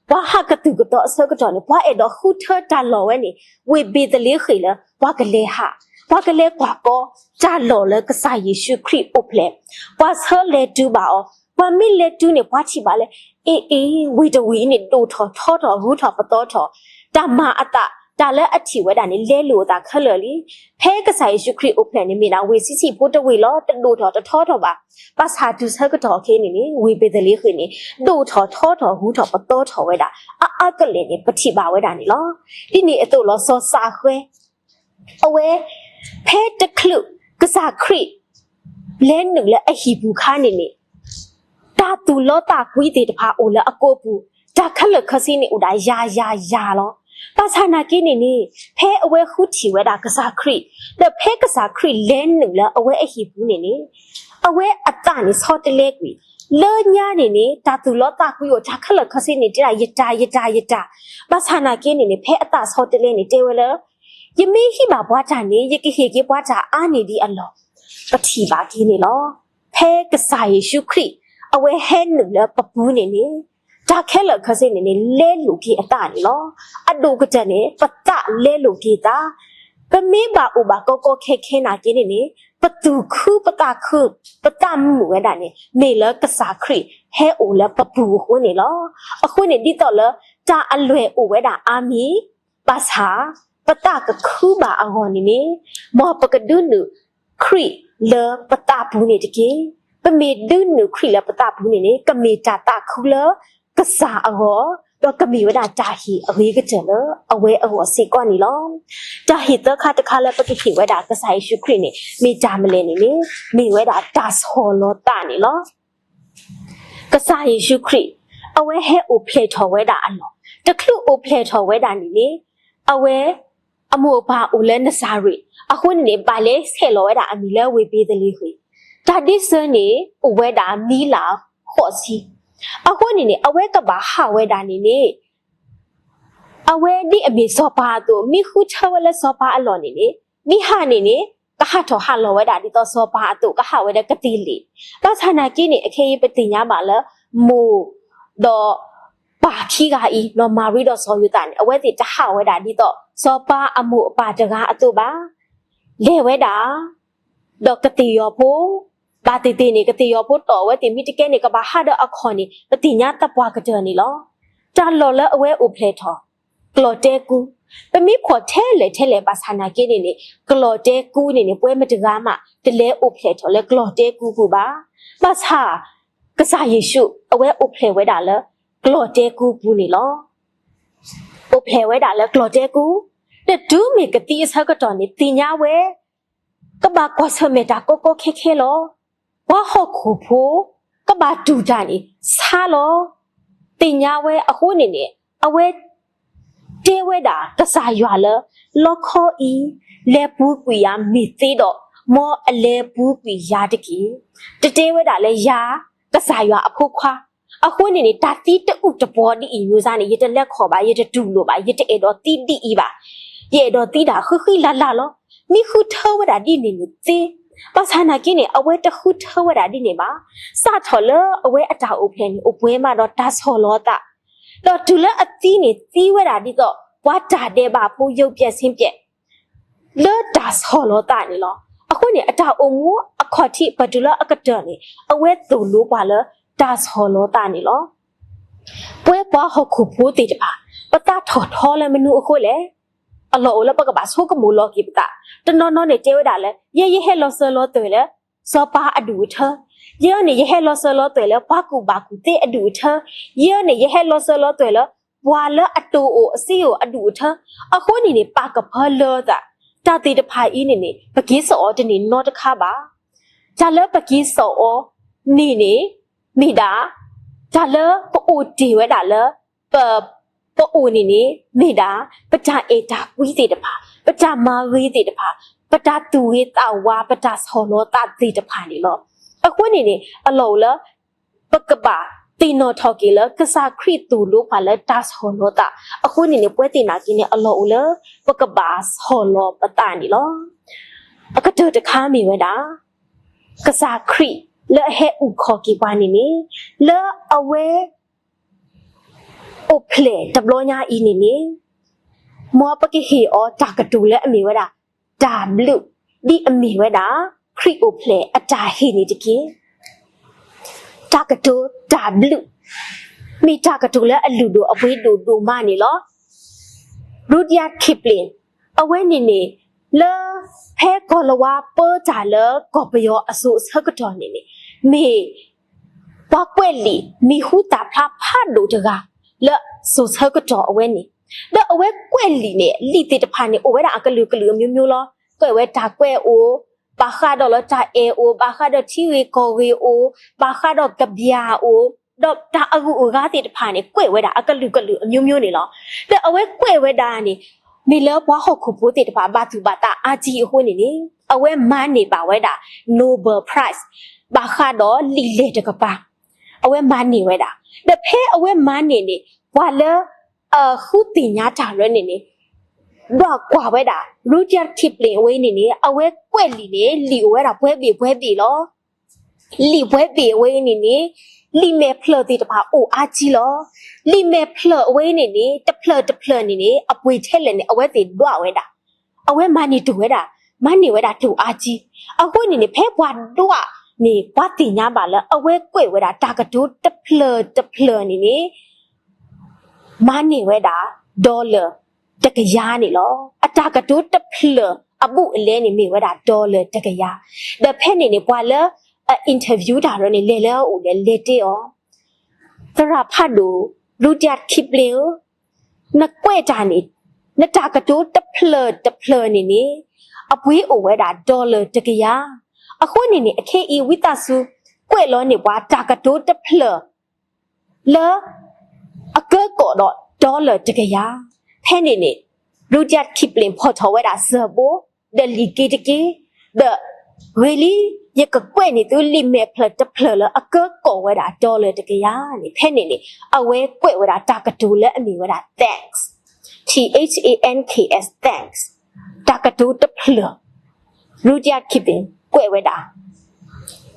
ပှၤဟးကသူၣ်ကသီအဆၢကတီၢ်န့ၣ် ပှၤအဲၣ်ဒိးဃုထၢတၢ်လီၢ်ဝဲန့ၣ် ဝ့ၢ်ဘ့ၤသလ့ဃ့ၣ်လၢ ပှၤကလဲၤဟး, ပှၤကလဲၤကွၢ်ကီတၢ်လီၢ်လၢကစၢ်ယ့ၣ်ၡူးခရံာ်အိၣ်ဖျဲၣ်, ပှၤဆၢလဲၤတုၤဘၣ်အီၤ, ပှၤမ့ၢ်လဲၤတုၤန့ၣ် ပှၤထံၣ်ဘၣ်လၢ အ့အ့, ဝ့ၢ်တဝ့ၢ်အံၤန့ၣ် ဒိၣ်ထီၣ်ထီထီၣ်ဂုၤထီၣ်ပသီထီၣ်, တၢ်မၤအသး တၢ်လၢအထံၣ်ဝဲဒၣ်န့ၣ် လဲလိာ်အသးခဲလၢာ်လံ. ဖဲကစၢ်ယ့ၣ်ၡူးခရံာ်အိၣ်ဖျဲၣ်န့ၣ် မ့ၢ်ဒၣ်ဝ့ၢ်ဆံးဆံးဖိတဝ့ၢ်လီၤ, တဒိၣ်ထီၣ်တထီထီၣ်ဘၣ်. ဘၣ်ဆၣ်တုၤဆၢကတီၢ်ခဲအံၤန့ၣ်န့ၣ် ဝ့ၢ်ဘ့ၤသလ့ဃ့ၣ်န့ၣ် ဒိၣ်ထီၣ်ထီထီၣ်ဂုၤထီၣ်ပသီထီၣ်ဝဲဒၣ် အါအါကလဲာ်န့ၣ် ပထံၣ်ဘၣ်ဝဲဒၣ်န့ၣ်လီၤ. ဒ်န့ၣ်အသိးလီၤ စီၤစးဃဲ အဝဲ ဖဲတချုးကစၢ်ခရံာ် လဲၤနုာ်လၢအဟံၣ်ပူၤအခါန့ၣ်န့ၣ် တၢ်သူၣ်လီသးကွံသ့ၣ်တဖၣ်အိၣ်လၢအကိာ်ပူၤ, တၢ်ခဲလၢာ်ခဲဆ့န့ၣ်အိၣ်ဒၣ်ယၤယၤယၤလီၤ. ဘၣ်ဆၣ်နာ်က့န့ၣ်န့ၣ် ဖဲအဝဲဃုထံၣ်ဝဲဒၣ်ကစၢ်ခရံာ်, ဒီးဖဲကစၢ်ခရံာ်လဲၤနုာ်လၢအဝဲအဟံၣ်ပူၤန့ၣ်န့ၣ် အဝဲအသးန့ၣ်ဆီတလဲကွံာ်, လၢညါန့ၣ်န့ၣ် တၢ်သူၣ်လီသးကွံအိၣ် တၢ်ခဲလၢာ်ခဲဆ့န့ၣ် တဲဒၣ်ယတၢ် ယတၢ် ယတၢ်, ဘၣ်ဆၣ်နာ်က့န့ၣ်န့ၣ် ဖဲအသးဆီတလဲန့ၣ် တဲဝဲလၢ ယမ့ၢ်ဟံးဘၣ်ပှၤတၢ်န့ၣ် ယကဟ့ၣ်က့ၤပှၤတၢ်အါန့ၢ်ဒံးအလီၢ်, ပထံၣ်ဘၣ်က့ၤန့ၣ်လီၤ. ဖဲကစၢ်ယ့ၣ်ၡူးခရံာ် အဝဲဟဲနုာ်လၢပပူၤန့ၣ်န့ၣ် တၢ်ခဲလၢာ်ခဲဆ့န့ၣ်န့ၣ် လဲလိာ်က့ၤအသးန့ၣ်လီၤ. အဒိၣ်ကတၢၢ်န့ၣ် ပသးလဲလိာ်က့ၤသး, ပမ့ၢ်ဘၣ်အိၣ်ဘၣ်ကီကီခဲခဲနာ်က့န့ၣ်န့ၣ် ပသူၣ်ခုပသးခု ပသးမုာ်ဝဲဒၣ်န့ၣ် မ့ၢ်လၢကစၢ်ခရံာ်ဟဲအိၣ်လၢပပူၤအဃိန့ၣ်လီၤ. အဃိန့ၣ်ဒ်သိးလၢ တၢ်အလွဲၢ်အိၣ်ဝဲဒၣ်အါမံၤ ဘၣ်ဆၣ် ပသးကခုဘၣ်အဂီၢ်န့ၣ်န့ၣ် မ်ပကဒုးနုာ်ခရံာ်လၢပသးပူၤန့ၣ်တက့ၢ်. ပမ့ၢ်ဒုးနုာ်ခရံာ်လၢပသးပူၤန့ၣ်န့ၣ် ကမ့ၢ်တၢ်သးခုလၢကစၢ်အဂီၢ်, ဒီးကမ့ၢ်ဝဲဒၣ်တၢ်ဟ့ၣ်အဂ့ၤကတၢၢ်လၢအဝဲအဂီၢ်စ့ၢ်ကီးန့ၣ်လီၤ. တၢ်ဟ့ၣ်သၢခါတခါလၢပကဟ့ၣ်ဝဲဒၣ်ကစၢ်ယ့ၣ်ၡူးခရံာ်န့ၣ် မ့ၢ်တၢ်မနုၤလဲၣ်န့ၣ်န့ၣ် မ့ၢ်ဝဲဒၣ်တၢ်ဆီၣ်လီၤသးန့ၣ်လီၤ. ကစၢ်ယ့ၣ်ၡူးခရံာ် အဝဲဟဲအိၣ်ဖျဲၣ်ထီၣ်ဝဲဒၣ်အလီၢ်, တချုးအိၣ်ဖျဲၣ်ထီၣ်ဝဲဒၣ်န့ၣ်န့ၣ် အဝဲ အမိၢ်အပၢ်အိၣ်လၢနစၤရ့း, အဃိန့ၣ်န့ၣ် ဘၣ်လဲဆဲးလီၤဝဲဒၣ်အမံၤလၢဝ့ၢ်ဘ့ၤသလ့ဃ့ၣ်, တၢ်ဒ့စၢန့ၣ် အိၣ်ဝဲဒၣ်မံလၢဃိးဆံ, အဃိန့ၣ်န့ၣ် အဝဲကဘၣ်ဟးဝဲဒၣ်န့ၣ်န့ၣ် အဝဲဒ်အမ့ၢ်စီၤပၤအသိး မ့ၢ်ဃုထၢဝဲလၢစီၤပၤအလီၢ်န့ၣ်န့ၣ် မ့ၢ်ဟးန့ၣ်န့ၣ် ကဟးထီၣ်ဟးလီၤဝဲဒၣ်ဒ်သိးစီၤပၤအသိး ကဟးဝဲဒၣ်ကသ့ၣ်လ့ၣ်, ဘၣ်ဆၣ်နာ်က့န့ၣ် အခဲအံၤပသ့ၣ်ညါဘၣ်လၢ မိၢ် ဒီး ပၢ်ခံဂၤအံၤ နီၢ်မၤရံဒီးစီၤယိၤသးန့ၣ် အဝဲသ့ၣ်တဟးဝဲဒၣ်ဒ်သိး စီၤပၤအမိၢ်အပၢ်တဂၤအသိးဘၣ်, လဲၤဝဲဒၣ် ဒီးကသ့ၣ်ယီၤဖိ, ဘၣ်သ့ၣ်သ့ၣ်န့ၣ် ကသ့ၣ်ယီၤဖိတီၢ်အဝဲသ့ၣ်မ့ၢ်တကဲန့ၣ် ကဘၣ်ဟးဒီးအခီၣ်န့ၣ် ပသ့ၣ်ညါသပှၢ်ကတၢၢ်န့ၣ်လီၤ. တၢ်လီၢ်လၢအဝဲအိၣ်ဖျဲၣ်ထီၣ် ကျီၣ်တဲကူ, ပမ့ၢ်ဖှီၣ်ထဲလဲၣ်ထဲလဲၣ်ဘၣ်ဆၣ်နာ်က့န့ၣ်န့ၣ် ကျီၣ်တဲကူန့ၣ်န့ၣ် ပှၤမတဂၤမး တလဲၤအိၣ်ဖျဲၣ်ထီၣ်လၢကျီၣ်တဲကူပူၤဘၣ်. ဘၣ်ဆၣ် ကစၢ်ယ့ၣ်ၡူး အဝဲအိၣ်ဖျဲၣ်ဝဲဒၣ်လၢ ကျီၣ်တဲကူပူၤန့ၣ်လီၤ. အိၣ်ဖျဲၣ်ဝဲဒၣ်လၢကျီၣ်တဲကူ, တတုၤမ့ၢ်ကသံအဆၢကတီၢ်န့ၣ် သ့ၣ်ညါဝဲ ကဘၣ်ကွၢ်ဆၢၣ်မဲာ်တၢ်ကီကီခဲခဲလီၤ. ပှၤဟီၣ်ခိၣ်ဖိ ကဘၣ်တူၢ်တၢ်န့ၣ် ဆါလီၤ. သ့ၣ်ညါဝဲအဃိန့ၣ်န့ၣ် အဝဲ တဲဝဲဒၣ်ကစၢ်ယွၤလၢ လီခီအံၤ လဲၤပူၤကွံာ်ယၤမ့ၢ်သ့ဒီး မ်အလဲၤပူၤကွံာ်ယၤတက့ၢ်. တတဲဝဲဒၣ်လၢယၤ ကစၢ်ယွၤအဖိခွါ, အဃိန့ၣ်န့ၣ် တၢ်သံတအုၣ်တပှီၤဒ်အံၤ မျိုးစား န့ၣ် ယတလဲၤခီၣ်ဘၣ်, ယတတူၢ်လိာ်ဘၣ်, ယတအဲၣ်ဒိးသံဒ်အံၤဘၣ်. ယအဲၣ်ဒိးသံတၢ်ဃံဃံလၤလၤလီၤ. မ့ၢ်ဃုထၢဝဲဒၣ်ဒ်န့ၣ်န့ၣ်သ့. ဘၣ်ဆၣ်နာ်က့န့ၣ် အဝဲတဃုထၢဝဲဒၣ်ဒ်န့ၣ်ဘၣ်. စးထီၣ်လၢအဝဲအတၢ်အိၣ်ဖျဲၣ်န့ၣ် အိၣ်ပှဲၤမးဒီးတၢ်ဆီၣ်လီၤသး, ဒီးတုၤလၢအသံန့ၣ် သံဝဲဒၣ်ဒ်သိး ပှၤတၢ်ဒဲးဘးဖိ ရုပ်ပျက်ဆင်းပျက် လၢတၢ်ဆီၣ်လီၤသးန့ၣ်လီၤ. အဃိန့ၣ် အတၢ်အိၣ်မူအခီၣ်ထံး ပတုၤလၢအကတၢၢ်န့ၣ် အဝဲသိၣ်လိပှၤလၢတၢ်ဆီၣ်လီၤသးန့ၣ်လီၤ. ပဝဲပှၤဟီၣ်ခိၣ်ဖိသ့ၣ်တဖၣ် ပသးထီၣ်ထီလၢမနုၤအဃိလဲၣ်. အလီၢ်အိၣ်လၢပကဘၣ်ဆိကမိၣ်လီၤက့ၤပသး, တနီၤနီၤန့ၣ်တဲဝဲဒၣ်လၢ ယဲယဟဲလီၤစၢၤလီၤသွဲၣ်လၢ စီၤပၤအဒူၣ်အထၢ, ယဲန့ၣ် ယဟဲလီၤစၢၤလီၤသွဲၣ်လၢပှၤကူၣ်ဘၣ်ကူၣ်သ့အဒူၣ်အထၢ, ယဲန့ၣ် ယဟဲလီၤစၢၤလီၤသွဲၣ်လၢ ပှၤလၢအတိၢ်အိၣ်အစ့အိၣ်အဒူၣ်အထၢ, အဃိန့ၣ်န့ၣ် ပာ်ကဖၢလၢသး, တၢ်သ့ၣ်တဖၣ်အံၤန့ၣ်န့ၣ် ပက့ၤစိာ်အီၤတန့ၢ်နီတခါဘၣ်. တၢ်လၢပက့ၤစိာ်အီၤန့ၣ်န့ၣ် မ့ၢ်ဒၣ် တၢ်လၢပအိၣ်တ့ၢ်ဝဲဒၣ်လၢ ပ ပအိၣ်န့ၣ်န့ၣ် မ့ၢ်ဒၣ် ပတၢ်အဲၣ်တၢ်ကွံသ့ၣ်တဖၣ်, ပတၢ်မၤဂ့ၤသ့ၣ်တဖၣ်, ပတၢ်သူၣ်ဂ့ၤသးဝါ, ပတၢ်ဆီၣ်လီၤသးသ့ၣ်တဖၣ်န့ၣ်လီၤ. အဃိန့ၣ်န့ၣ် အလီၢ်အိၣ်လၢ ပကဘၣ်သ့ၣ်နီၣ်ထီၣ်က့ၤလၢ ကစၢ်ခရံာ်သိၣ်လိပှၤလၢတၢ်ဆီၣ်လီၤသး, အဃိန့ၣ်န့ၣ် ပဝဲသ့ၣ်နာ်က့န့ၣ် အလီၢ်အိၣ်လၢ ပကဘၣ်ဆီၣ်လီၤပသးန့ၣ်လီၤ. အကတၢၢ်တခါမ့ၢ်ဝဲဒၣ် ကစၢ်ခရံာ်လၢအဟဲအုၣ်ခီၣ်က့ၤပှၤန့ၣ်န့ၣ် လၢအဝဲ အိၣ်ဖျဲၣ်တဘျီညါအံၤန့ၣ်န့ၣ် မ်ပကဟ့ၣ်အီၤတၢ်ကတိၤလၢအမ့ၢ်ဝဲဒၣ် တၢ်ဘျုး ဒ်အမ့ၢ်ဝဲဒၣ် ခရံာ်အိၣ်ဖျဲၣ်အတၢ်ဟ့ၣ်န့ၣ်တက့ၢ်. တၢ်ကတိၤတၢ်ဘျုး မ့ၢ်တၢ်ကတိၤလၢအလုၢ်ဒိၣ်အပှ့ၤဒိၣ်ဒိၣ်မးန့ၣ်လီၤ. Rudyard Kipling အဝဲန့ၣ်န့ၣ် လၢ ဖဲကီၢ်လၤဝါပၢတၢ်လၢကီၢ်ပယီၤအစိၤအဆၢကတီၢ်န့ၣ်န့ၣ် မ့ၢ် ပှၤကွဲးလံာ်မံၤဟူသၣ်ဖျါဖးဒိၣ်တဂၤ လၢစိၤဆၢကတီၢ်အဝဲန့ၣ် ဒီးအဝဲကွဲးလံာ်န့ၣ် လံာ်သ့ၣ်တဖၣ်န့ၣ် အိၣ်ဝဲဒၣ်အကလုာ်ကလုာ်အမျိုးမျိုးလီၤ. ကွဲးဝဲတၢ်ကွဲးအိၣ်, ဘၣ်ဃးဒီးလၢတၢ်အဲၣ်အိၣ်, ဘၣ်ဃးဒီးထံဂ့ၢ်ကီၢ်ဂ့ၢ်အိၣ်, ဘၣ်ဃးဒီးကဗျာအိၣ်, ဒီးတၢ်အဂုၤအဂၤသ့ၣ်တဖၣ်န့ၣ် ကွဲးဝဲဒၣ်အကလုာ်ကလုာ်အမျိုးမျိုးန့ၣ်လီၤ. ဒီးအဝဲကွဲးဝဲဒၣ်န့ၣ် မ့ၢ်လၢပှၤဟီၣ်ခိၣ်ဖိသ့ၣ်တဖၣ် ဘၣ်သူၣ်ဘၣ်သးအါထံအဃိန့ၣ်န့ၣ် အဝဲမၤန့ၢ်ဘၣ်ဝဲဒၣ် Nobel Prize ဘၣ်ဃးဒီးလံာ်လဲၢ်တကပၤ အဝဲမၤန့ၢ်ဝဲဒၣ်. ဒီးဖဲအဝဲမၤန့ၢ်န့ၣ် ပှၤလၢ အဃုသ့ၣ်ညါတၢ်ရၢန့ၣ်န့ၣ် ဒွးကွၢ်ဝဲဒၣ် Rudyard Kipling အဝဲန့ၣ်န့ၣ် အဝဲကွဲးလံာ်န့ၣ် လံာ်အိၣ်ဝဲဒၣ်ပှဲၤဘ့ၣ်ပှဲၤဘ့ၣ်လီၤ. လံာ်ပှဲၤဘ့ၣ်အဝဲန့ၣ်န့ၣ် လံာ်မဲာ်ဖျၢၣ်သ့ၣ်တဖၣ်အိၣ်အါကံလီၤ. လံာ်မဲာ်ဖျၢၣ်အဝဲန့ၣ်န့ၣ် တဖျၢၣ်တဖျၢၣ်န့ၣ်န့ၣ် အပှ့ၤထဲလဲၣ်န့ၣ် အဝဲသ့ၣ်ဒွးဝဲဒၣ်. အဝဲမၤန့ၢ်တဝဲဒၣ်, မၤန့ၢ်ဝဲဒၣ်တအိၣ်အါကံ. အဃိန့ၣ်န့ၣ် ဖဲပှၤဒွးန့ၣ် ပှၤသ့ၣ်ညါဘၣ်လၢ အဝဲကွဲးဝဲဒၣ်တၢ်ကတိၤတဖျၢၣ်တဖျၢၣ်န့ၣ်န့ၣ် မၤန့ၢ်ဝဲဒၣ် dollar တကယၤန့ၣ်လီၤ. အတၢ်ကတိၤတဖျၢၣ်အဘူးအလဲန့ၣ် မ့ၢ်ဝဲဒၣ် dollar တကယၤ. ဒီးဖဲန့ၣ်န့ၣ် ပှၤလၢအ interview တၢ်ရၢန့ၣ် လဲၤလၢအအိၣ်ဒီးလဲၤတဲအီၤ, သရၣ်ဖးဒိၣ် Rudyard Kipling ဧၢ, နကွဲးတၢ်န့ၣ် နတၢ်ကတိၤတဖျၢၣ်တဖျၢၣ်န့ၣ်န့ၣ် အပှ့ၤအိၣ်ဝဲဒၣ် dollar တကယၤ. အဃိန့ၣ်န့ၣ် အခဲအံၤ ဝံသးစူၤ ကွဲးလီၤန့ၢ်ပှၤတၢ်ကတိၤတဖျၢၣ် လၢ အကၢကီၣ်ဒီး dollar တကယၤ. ဖဲန့ၣ်န့ၣ် Rudyard Kipling ဖီၣ်ထီၣ်ဝဲဒၣ်စၢၤဘိ ဒီးလံာ်က့တက့ၢ်, ဒီး ဂ့ၤလံ, ယကကွဲးန့ၢ်သုလံာ်မဲာ်ဖျၢၣ်တဖျၢၣ်လၢ အကၢကီၣ်ဝဲဒၣ် dollar တကယၤန့ၣ်. ဖဲန့ၣ်န့ၣ် အဝဲကွဲးဝဲဒၣ်တၢ်ကတိၤလၢအမ့ၢ်ဝဲဒၣ် thanks, T H A N K S, thanks, တၢ်ကတိၤတဖျၢၣ် Rudyard Kipling ကွဲးဝဲဒၣ်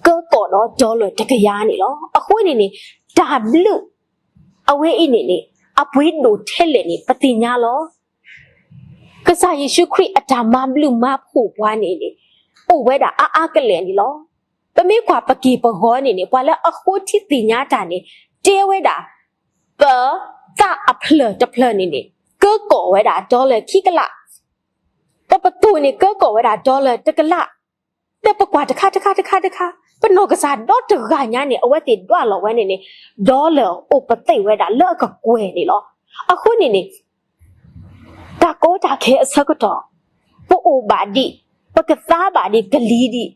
ကၢကီၣ်ဒီး dollar တကယၤန့ၣ်လီၤ. အဃိန့ၣ်န့ၣ် တၢ်ဘျုး အဝဲအံၤန့ၣ်န့ၣ် အပှ့ၤဒိၣ်ထဲလဲၣ်န့ၣ် ပသ့ၣ်ညါလီၤ. ကစၢ်ယ့ၣ်ၡူးခရံာ်အတၢ်မၤဘျုးမၤဖှိၣ်ပှၤန့ၣ်န့ၣ် အိၣ်ဝဲဒၣ်အါအါကလဲာ်န့ၣ်လီၤ. ပမ့ၢ်ကွၢ်ပက့ၢ်ပဂီၤန့ၣ်န့ၣ် ပှၤလၢအဃိထံသ့ၣ်ညါတၢ်န့ၣ် တဲဝဲဒၣ် ပသးအဖျၢၣ်တဖျၢၣ်န့ၣ်န့ၣ် ကၢကီၣ်ဝဲဒၣ် dollar ခံကလး, ပပသိၣ်န့ၣ် ကၢကီၣ်ဝဲဒၣ် dollar တကလး, ဒီးပကွၢ်တခါတခါတခါတခါ ပနီၢ်ကစၢ်ဒီတဂၤညါန့ၣ် အဝဲသ့ၣ်ဒွးလီၤဝဲန့ၣ်န့ၣ် dollar အိၣ်ပသ့ၣ်ဝဲဒၣ်လၢအကကွဲၢ်န့ၣ်လီၤ. အဃိန့ၣ်န့ၣ် တၢ်ကီတၢ်ခဲအဆၢကတီၢ် ပအိၣ်ဘၣ်ဒံး, ပကသါဘၣ်ဒံးကလံၤဒံး,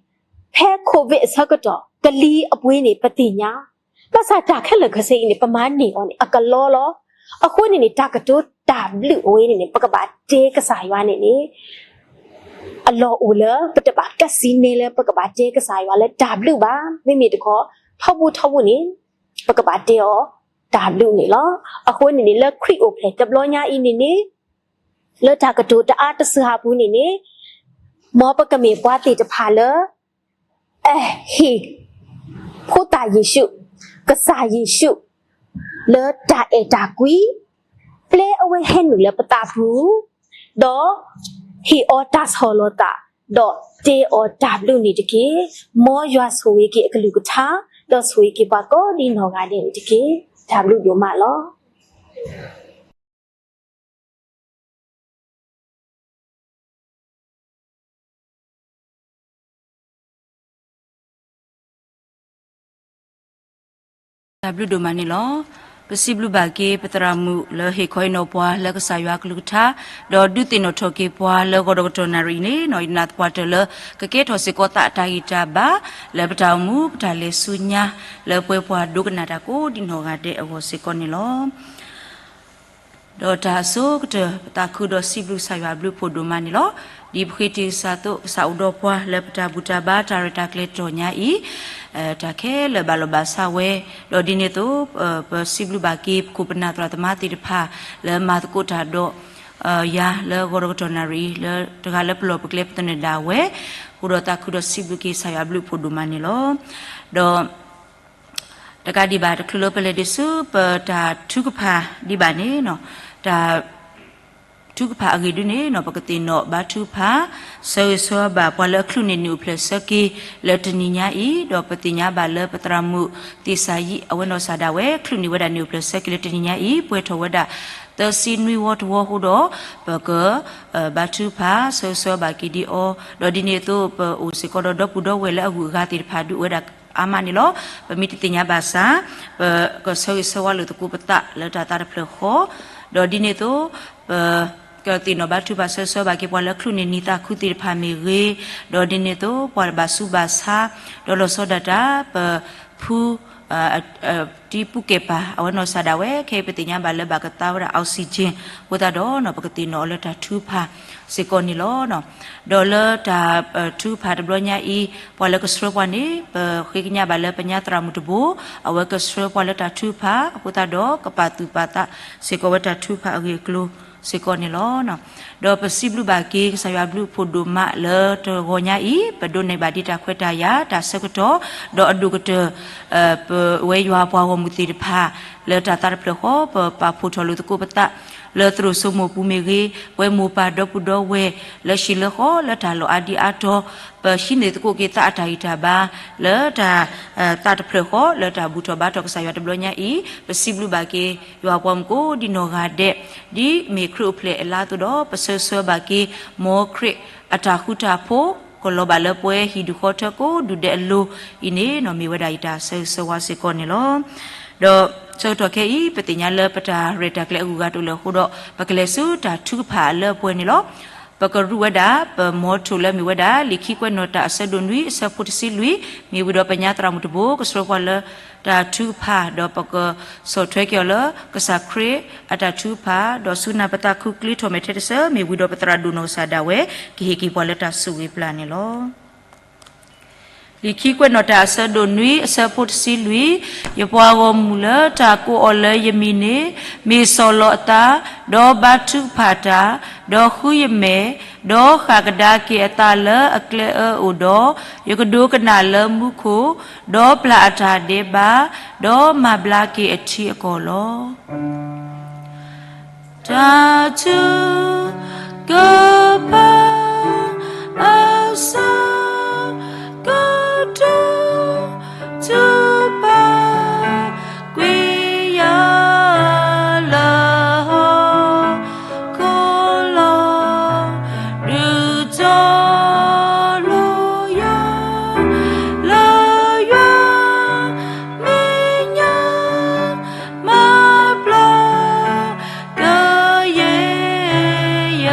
ဖဲ covid အဆၢကတီၢ် ကလံၤအပှ့ၤန့ၣ် ပသ့ၣ်ညါ, ဘၣ်ဆၣ်တၢ်ခဲလၢာ်ခဲဆ့အံၤန့ၣ် ပမၤန့ၢ်အီၤန့ၣ် အကလီလီၤ. အဃိန့ၣ်န့ၣ် တၢ်ကတိၤတၢ်ဘျုးအဝဲန့ၣ်န့ၣ် ပကဘၣ်တဲကစၢ်ယွၤန့ၣ်န့ၣ် အလီၢ်အိၣ်လၢ ပတဘၣ်ကးစံးန့ၢ်လၢ ပကဘၣ်တဲကစၢ်ယွၤလၢတၢ်ဘျုးဘၣ်. မ့မ့ၢ်တခီ ထီဘိထီဘိန့ၣ် ပကဘၣ်တဲအီၤတၢ်ဘျုးန့ၣ်လီၤ. အဃိန့ၣ်န့ၣ် လၢခရံာ်အိၣ်ဖျဲၣ်တဘျီညါအံၤန့ၣ်န့ၣ် လၢတၢ်ကတိၤတအါတစှၤအပူၤန့ၣ်န့ၣ် မ်ပကမ့ၢ်ပှၤသ့ၣ်တဖၣ်လၢ အဟ့ၣ် ဖိသၣ်ယ့ၣ်ၡူး, ကစၢ်ယ့ၣ်ၡူး လၢတၢ်အဲၣ်တၢ်ကွံ, ပျဲအဝဲဟဲနုာ်လၢပသးပူၤ, ဒီးဟ့ၣ်အီၤတၢ်ဆီၣ်လီၤသး, ဒီးတဲအီၤတၢ်ဘျုးန့ၣ်တက့ၢ်. မ်ယွၤဆိၣ်ဂ့ၤက့ၤအကလုၢ်ကထါ, ဒီးဆိၣ်ဂ့ၤက့ၤပှၤကိးဒ်နီၢ်ဂၤဒဲးန့ၣ်တက့ၢ်. တၢ်ဘျုးဒိၣ်မးလီၤ. တၢ်ဘျုးဒိၣ်မးန့ၣ်လီၤ. ပစံးဘျုးဘၣ်က့ၤ ပသရၣ်မုၣ်လၢဟ့ၣ်ခီဟ့ၣ်နီၤပှၤလၢကစၢ်ယွၤအကလုၢ်ကထါ, ဒီးဒုးသ့ၣ်နီၣ်ထီၣ်က့ၤပှၤလၢဂီၤဒီးကတီၢ်နၣ်ရံၣ်အံၤန့ၣ် ယနာ်သပှၢ်တၢၢ်လၢ ကကဲထီၣ်စ့ၢ်ကီးသးအတၢ်ဂံၢ်တၢ်ဘါ လၢပတၢ်အိၣ်မူ ပတၢ်လဲၤဆူညါ လၢပှဲၤပှၤဒိကနၣ်တၢ်ကိးဒ်နီၢ်ဂၤဒဲးအဂီၢ်စ့ၢ်ကီးန့ၣ်လီၤ. ဒီးတၢ်အဆိကတၢၢ် ပသးခုဒီးစံးဘျုးကစၢ်ယွၤအဘျုးအဖှိၣ်ဒိၣ်မးန့ၣ်လီၤ. ဒ်ပဃ့တ့ၢ်ကစၢ်အသိး ကစၢ်အိၣ်ဒီးပှၤလၢပတၢ်ဘူၣ်တၢ်ဘါတၢ်ရဲၣ်တၢ်ကျဲၤတတီၢ်ညါအံၤ, တၢ်ခဲလၢာ်ဘၣ်လီၤဘၣ်စးဝဲ, ဒီးဒ်န့ၣ်အသိး ပစံးဘျုးဘၣ်က့ၤ ပခိၣ်ပနၢ်သရၣ်သမါသ့ၣ်တဖၣ် လၢမၤသကိးတၢ်ဒီး ယၤလၢဂီၤဒီးကတီၢ်နၣ်ရံၣ် လၢတဂၤလၢပလီၢ်ပကျဲပသနၢၣ်ဒၣ်ဝဲ, ဃိဒီးသးခုဒီးစံးဘျုးက့ၤကစၢ်ယွၤအဘျုးအဖှိၣ်ဒိၣ်မးန့ၣ်လီၤ. ဒီး တကးဒံးဘၣ် တချုးလၢပလဲၤဒံးဆူပတၢ်ထုကဖၣ်ဒံးဘၣ်န့ၣ်, တၢ်ထုကဖၣ်အဂ့ၢ်ဒုန့ၣ် ပကသ့ၣ်နီၣ်ဘါထုကဖၣ် ဆၢဂ့ၤဆၢဝါဘၣ်ပှၤလၢအချုးန့ၢ်နံၣ်အိၣ်ဖျဲၣ်ဆၢက့ၤလၢတနံၤညါအံၤ, ဒီးပသ့ၣ်ညါဘၣ်လၢပသရၣ်မုၣ်သ့ၣ်စၢ်ယံး အဝဲနီၢ်ကစၢ်ဒၣ်ဝဲ ချုးန့ၢ်ဝဲဒၣ်နံၣ်အိၣ်ဖျဲၣ်ဆၢက့ၤလၢတနံၤညါအံၤ ပှဲၤထီၣ်ဝဲဒၣ် သၢဆံနွံဝီတဝီအဃိဒီး, ပက ဘါထုကဖၣ် ဆၢဂ့ၤဆၢဝါဘၣ်က့ၤဒံးအီၤ, ဒီးဒ်န့ၣ်အသိး ပအိၣ်စ့ၢ်ကီးဒီးဒီပုၢ်ဒီဝဲၢ်လၢအဂုၤအဂၤသ့ၣ်တဖၣ်ဒုးအိၣ်ဝဲဒၣ်အါမးန့ၣ်လီၤ. ပမ့ၢ်တသ့ၣ်ညါဘၣ်ဆၣ်, ပကဆၢဂ့ၤဆၢဝါလိာ်သကိးပသးလၢတၢ်သးတဖျၢၣ်ဃီ, ဒီးဒ်န့ၣ်အသိး ပ ကသ့ၣ်နီၣ်ဘါထုကဖၣ်ဆၢဂ့ၤဆၢဝါဘၣ်က့ၤပှၤလၢချုးန့ၢ်နံၣ်သးခုသ့ၣ်တဖၣ်မ့ၢ်ဂ့ၤ, ဒီးဒ်န့ၣ်အသိး ပှၤဘၣ်ဆူးဘၣ်ဆါ ဒီးလီၤဆီဒၣ်တၢ် ပဖု တံပူၤကဲၣ်ပၤ အဝဲနီၢ်ကစၢ်ဒၣ်ဝဲ ခဲအံၤပသ့ၣ်ညါဘၣ်လၢဘၣ်ကသါဝဲဒၣ် oxygen အဃိသတးဒီး ပကသ့ၣ်နီၣ်အီၤလၢတၢ်ထုကဖၣ်စ့ၢ်ကီးန့ၣ်လီၤ. ဒီးလၢတၢ်ထုကဖၣ်တဘျီညါအံၤ ပှၤလၢကဆှၢပှၤန့ၣ် ပဃ့ကညးဘၣ်လၢပညါသရၣ်မုၣ်တဘိ, အဝဲကဆှၢပှၤလၢတၢ်ထုကဖၣ်အဃိသတးဒီး ကပာ်သူၣ်ပာ်သးစ့ၢ်ကီးဝဲတၢ်ထုကဖၣ်အဂ့ၢ်အကျိၤစ့ၢ်ကီးန့ၣ်လီၤ. ဒီးပစံးဘျုးဘၣ်က့ၤ ကစၢ်ယွၤအဘျုးအဖှိၣ်ဒိၣ်မးလၢတဂီၤညါအံၤ ပဒိးန့ၢ်ဘၣ်ဒံးတၢ်ခွဲးတၢ်ယာ် တၢ်ဆၢကတီၢ် ဒီးအဒိၣ်ကတၢၢ် ပဝဲယွၤပှၤဂီၢ်မုၢ်သ့ၣ်တဖၣ် လၢတၢ်သးတဖျၢၣ်ဃီ ပပာ်ဖှိၣ်ထီၣ်လိာ်သကိးပသး လၢသရိာ်စိမိၢ်ပူၤမ့ၢ်ဂ့ၤ, ပဝဲမိၢ်ပၢ်ဒီပုၢ်ဒီဝဲၢ် လၢဟံၣ်လၢဃီ လၢတၢ်လီၢ်အါဒံအါတီၤ ပဟံးန့ၢ်သကိးက့ၤသးအတၢ်ဂံၢ်တၢ်ဘါ လၢတၢ် သးတဖျၢၣ်ဃီ လၢတၢ်ဘူၣ်ထီၣ်ဘါထီၣ်ကစၢ်ယွၤတဘျီညါအံၤ ပစံးဘျုးဘၣ်က့ၤ ယွၤပှၤမုၣ်ကိးဒံနီၢ်ဂၤဒဲး ဒ်မ့ၢ်ခရံာ်အိၣ်ဖျဲၣ်အလါအသိးဒီး ပဆၢဂ့ၤဆၢဝါဘၣ်က့ၤ မ်ခရံာ်အတၢ်ဃူတၢ်ဖိး ကလီၤဘၣ်လၢပဝဲဟံၣ်ဒူၣ်ဃီထၢကိးဒူၣ်ဒဲးအလိၤအံၤန့ၣ် မ့ၢ်ဝဲဒၣ်ယတၢ်ဆၢဂ့ၤဆၢဝါစ့ၢ်ကီးန့ၣ်လီၤ. ဒီးဆၢကတီၢ်ခဲအံၤ ပသ့ၣ်ညါလၢပတၢ်ရဲၣ်တၢ်ကျဲၤအဂုၤအဂၤတအိၣ်လၢၤအဃိဒီး ပကလဲၤဆူတၢ်ထုကဖၣ်အလၢအပှဲၤန့ၣ်လီၤ. ပကရူၢ်ဝဲဒၣ် ပမီထိၣ်လၢမ့ၢ်ဝဲဒၣ် လံာ်ခံကွဲးနီၣ်တၢ်အဆၢဒိၣ်နွံ အဆၢဖိတဆံလွံၢ် မ့ၢ်ဝံၤဒီးပညါသရၣ်မုၣ်တဘိ ကဆှၢပှၤလၢတၢ်ထုကဖၣ် ဒီးပကဆီၣ်ထွဲက့ၤအီၤလၢကစၢ်ခရံာ်အတၢ်ထုကဖၣ် ဒီးဆူနၢ်ပသးခုကျ့ထီၣ်မဲာ်ထဲတဆၢ မ့ၢ်ဝံၤဒီးပသရၣ်ဒိၣ်နီၢ်ကစၢ်ဒၣ်ဝဲ ကဟ့ၣ်က့ၤပှၤလၢတၢ်ဆိၣ်ဂ့ၤပျၢ်န့ၣ်လီၤ. လံာ်ခံကွဲးနီၣ်တၢ်အဆၢဒိၣ်နွံ အဆၢဖိတဆံလွံၢ်, ယပှၤဂီၢ်မုၢ်လၢတၢ်ကိးအီၤလၢယမံၤန့ၣ် မ့ၢ်စီၢ်လီၤအသး, ဒီးဘါထုကဖၣ်တၢ်, ဒီးဃုယမဲာ်, ဒီးဃၣ်ကဒါက့ၤအသးလၢအကျဲအၢအိၣ်ဒီး, ယကဒိကနၣ်လၢမူခိၣ်, ဒီးပျၢ်အတၢ်ဒဲးဘး, ဒီးမၤဘျါက့ၤအထံအကီၢ်လီၤ. တၢ်ထုကဖၣ် အဆၢကတီၢ် ထုကဖၣ်ကွံာ်ယၤလၢဟီၣ် ခိၣ်လီၤ ဒုးတီၤလိာ်ယၤ လၢယွၤမဲာ်ညါ မၤဘျါကယဲၢ်ယ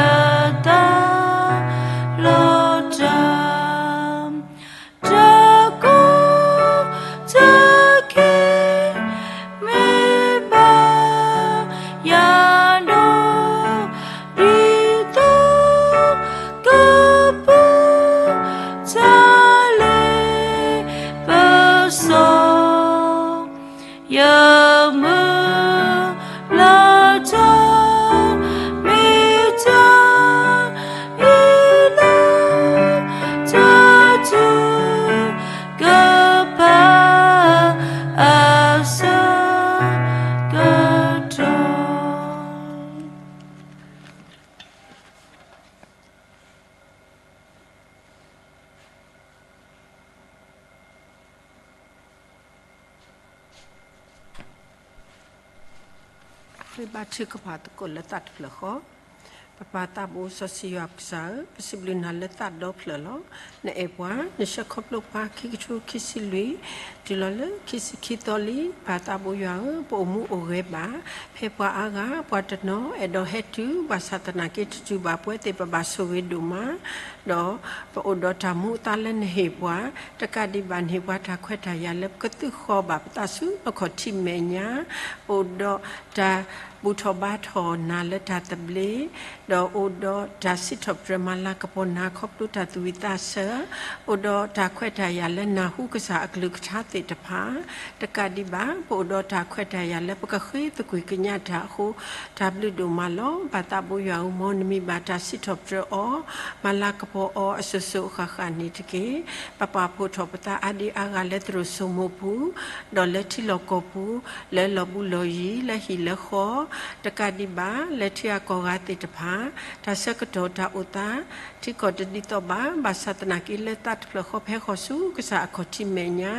သးလီၤတၢ် တၢ်ကိၢ်တၢ်ဂီၤ မ့ၢ်ဘၣ်ယၤဒီး ဒ်သိးကပူၤ တၢ်လ့ပစီ ယမုၢ်လၢ်တၢ် မ့ၢ်တၢ်အံၤလီၤ တၢ်ထုကဖၣ်အဆၢကတီၢ် ဃ့ဘါထုကဖၣ်သကိးလၢသးတဖျၢၣ်ဃီ. ပပၢ်သးဘိစီဆှံယွၤပကစၢ်ဧၢ, ပစံးဘျုးနၤလၢသးဒီဖျၢၣ်လီၤ. နအဲၣ်ပှၤ, နဆှၢခီဖျိပှၤ ခံကထိခံဆံလွံၢ် တုၤလီၤလၢခံဆံခံသီလံ. ပၢ်သးဘိယွၤဧၢ, ပအိၣ်မူအိၣ်ဂဲၤဘၣ် ဖဲပှၤအါဂၤ ပှၤတနီၤ အဲၣ်ဒိးဟဲတုၤဘၣ်ဆၣ်သနာ်က့ တတုၤဘၣ်ပဝဲသ့ၣ် ပဘၣ်ဆိၣ်ဂ့ၤဒိၣ်မး ဒီးပအိၣ်ဒီးတၢ်မူအသါလၢနဟ့ၣ်ပှၤ, တကးဒံးဘၣ်န့ၣ် ပှၤတၢ်ခွဲးတၢ်ယာ်လၢပကသူၣ်ဃီဘၣ်ပသးဆူအခီၣ်ထံးမဲာ်ညါ, အိၣ်ဒီးတၢ်ဘူၣ်ထီၣ်ဘါထီၣ်နၤလၢတၢ်သဘျ့, ဒီးအိၣ်ဒီးတၢ်စံးထီၣ်ပတြၢၤမၤလၤကပီၤနၤခီဖျိတၢ်သူၣ်ဝံၣ်သးဆၢ, အိၣ်ဒီးတၢ်ခွဲးတၢ်ယာ်လၢနၢ်ဟူကစၢ်အကလုၢ်ကထါ သ့ၣ်တဖၣ် တကးဒံးဘၣ် ပအိၣ်ဒီးတၢ်ခွဲးတၢ်ယာ်လၢပကဃ့သကွံာ်ကညးတၢ်အဃိ တၢ်ဘျုးဒိၣ်မးလီၤ. ဘၣ်သးဘိယွၤဧၢ, မ်နမံၤဘၣ်တၢ်စံးထီၣ်ပတြၢၤအီၤ, မၤလၤကပီၤအီၤအစိၤစိၤအဃၣ်ဃၣ်န့ၣ်တက့ၢ်. ပပာ်ဖှိၣ်ထီၣ်ပသးအါဒံအါဂၤလၢသရိာ်စိမိၢ်ပူၤ, ဒီးလၢထံလီၢ်ကီၢ်ပူၤ, လၢလီၢ်ဘူးလီၢ်ယံၤ, လၢဟံၣ်လၢဃီ, တကးဒံးဘၣ် လၢထံဂၤကီၢ်ဂၤသ့ၣ်တဖၣ် တၢ်ဆၢကတီၢ်တၢ်အိၣ်သး ထံကီၢ်တဒ်သိးဘၣ်, ဘၣ်ဆၣ်သနာ်က့လၢသးတဖျၢၣ်ဃီဖဲဃီၤဆူကစၢ်အခီၣ်ထံးမဲာ်ညါ,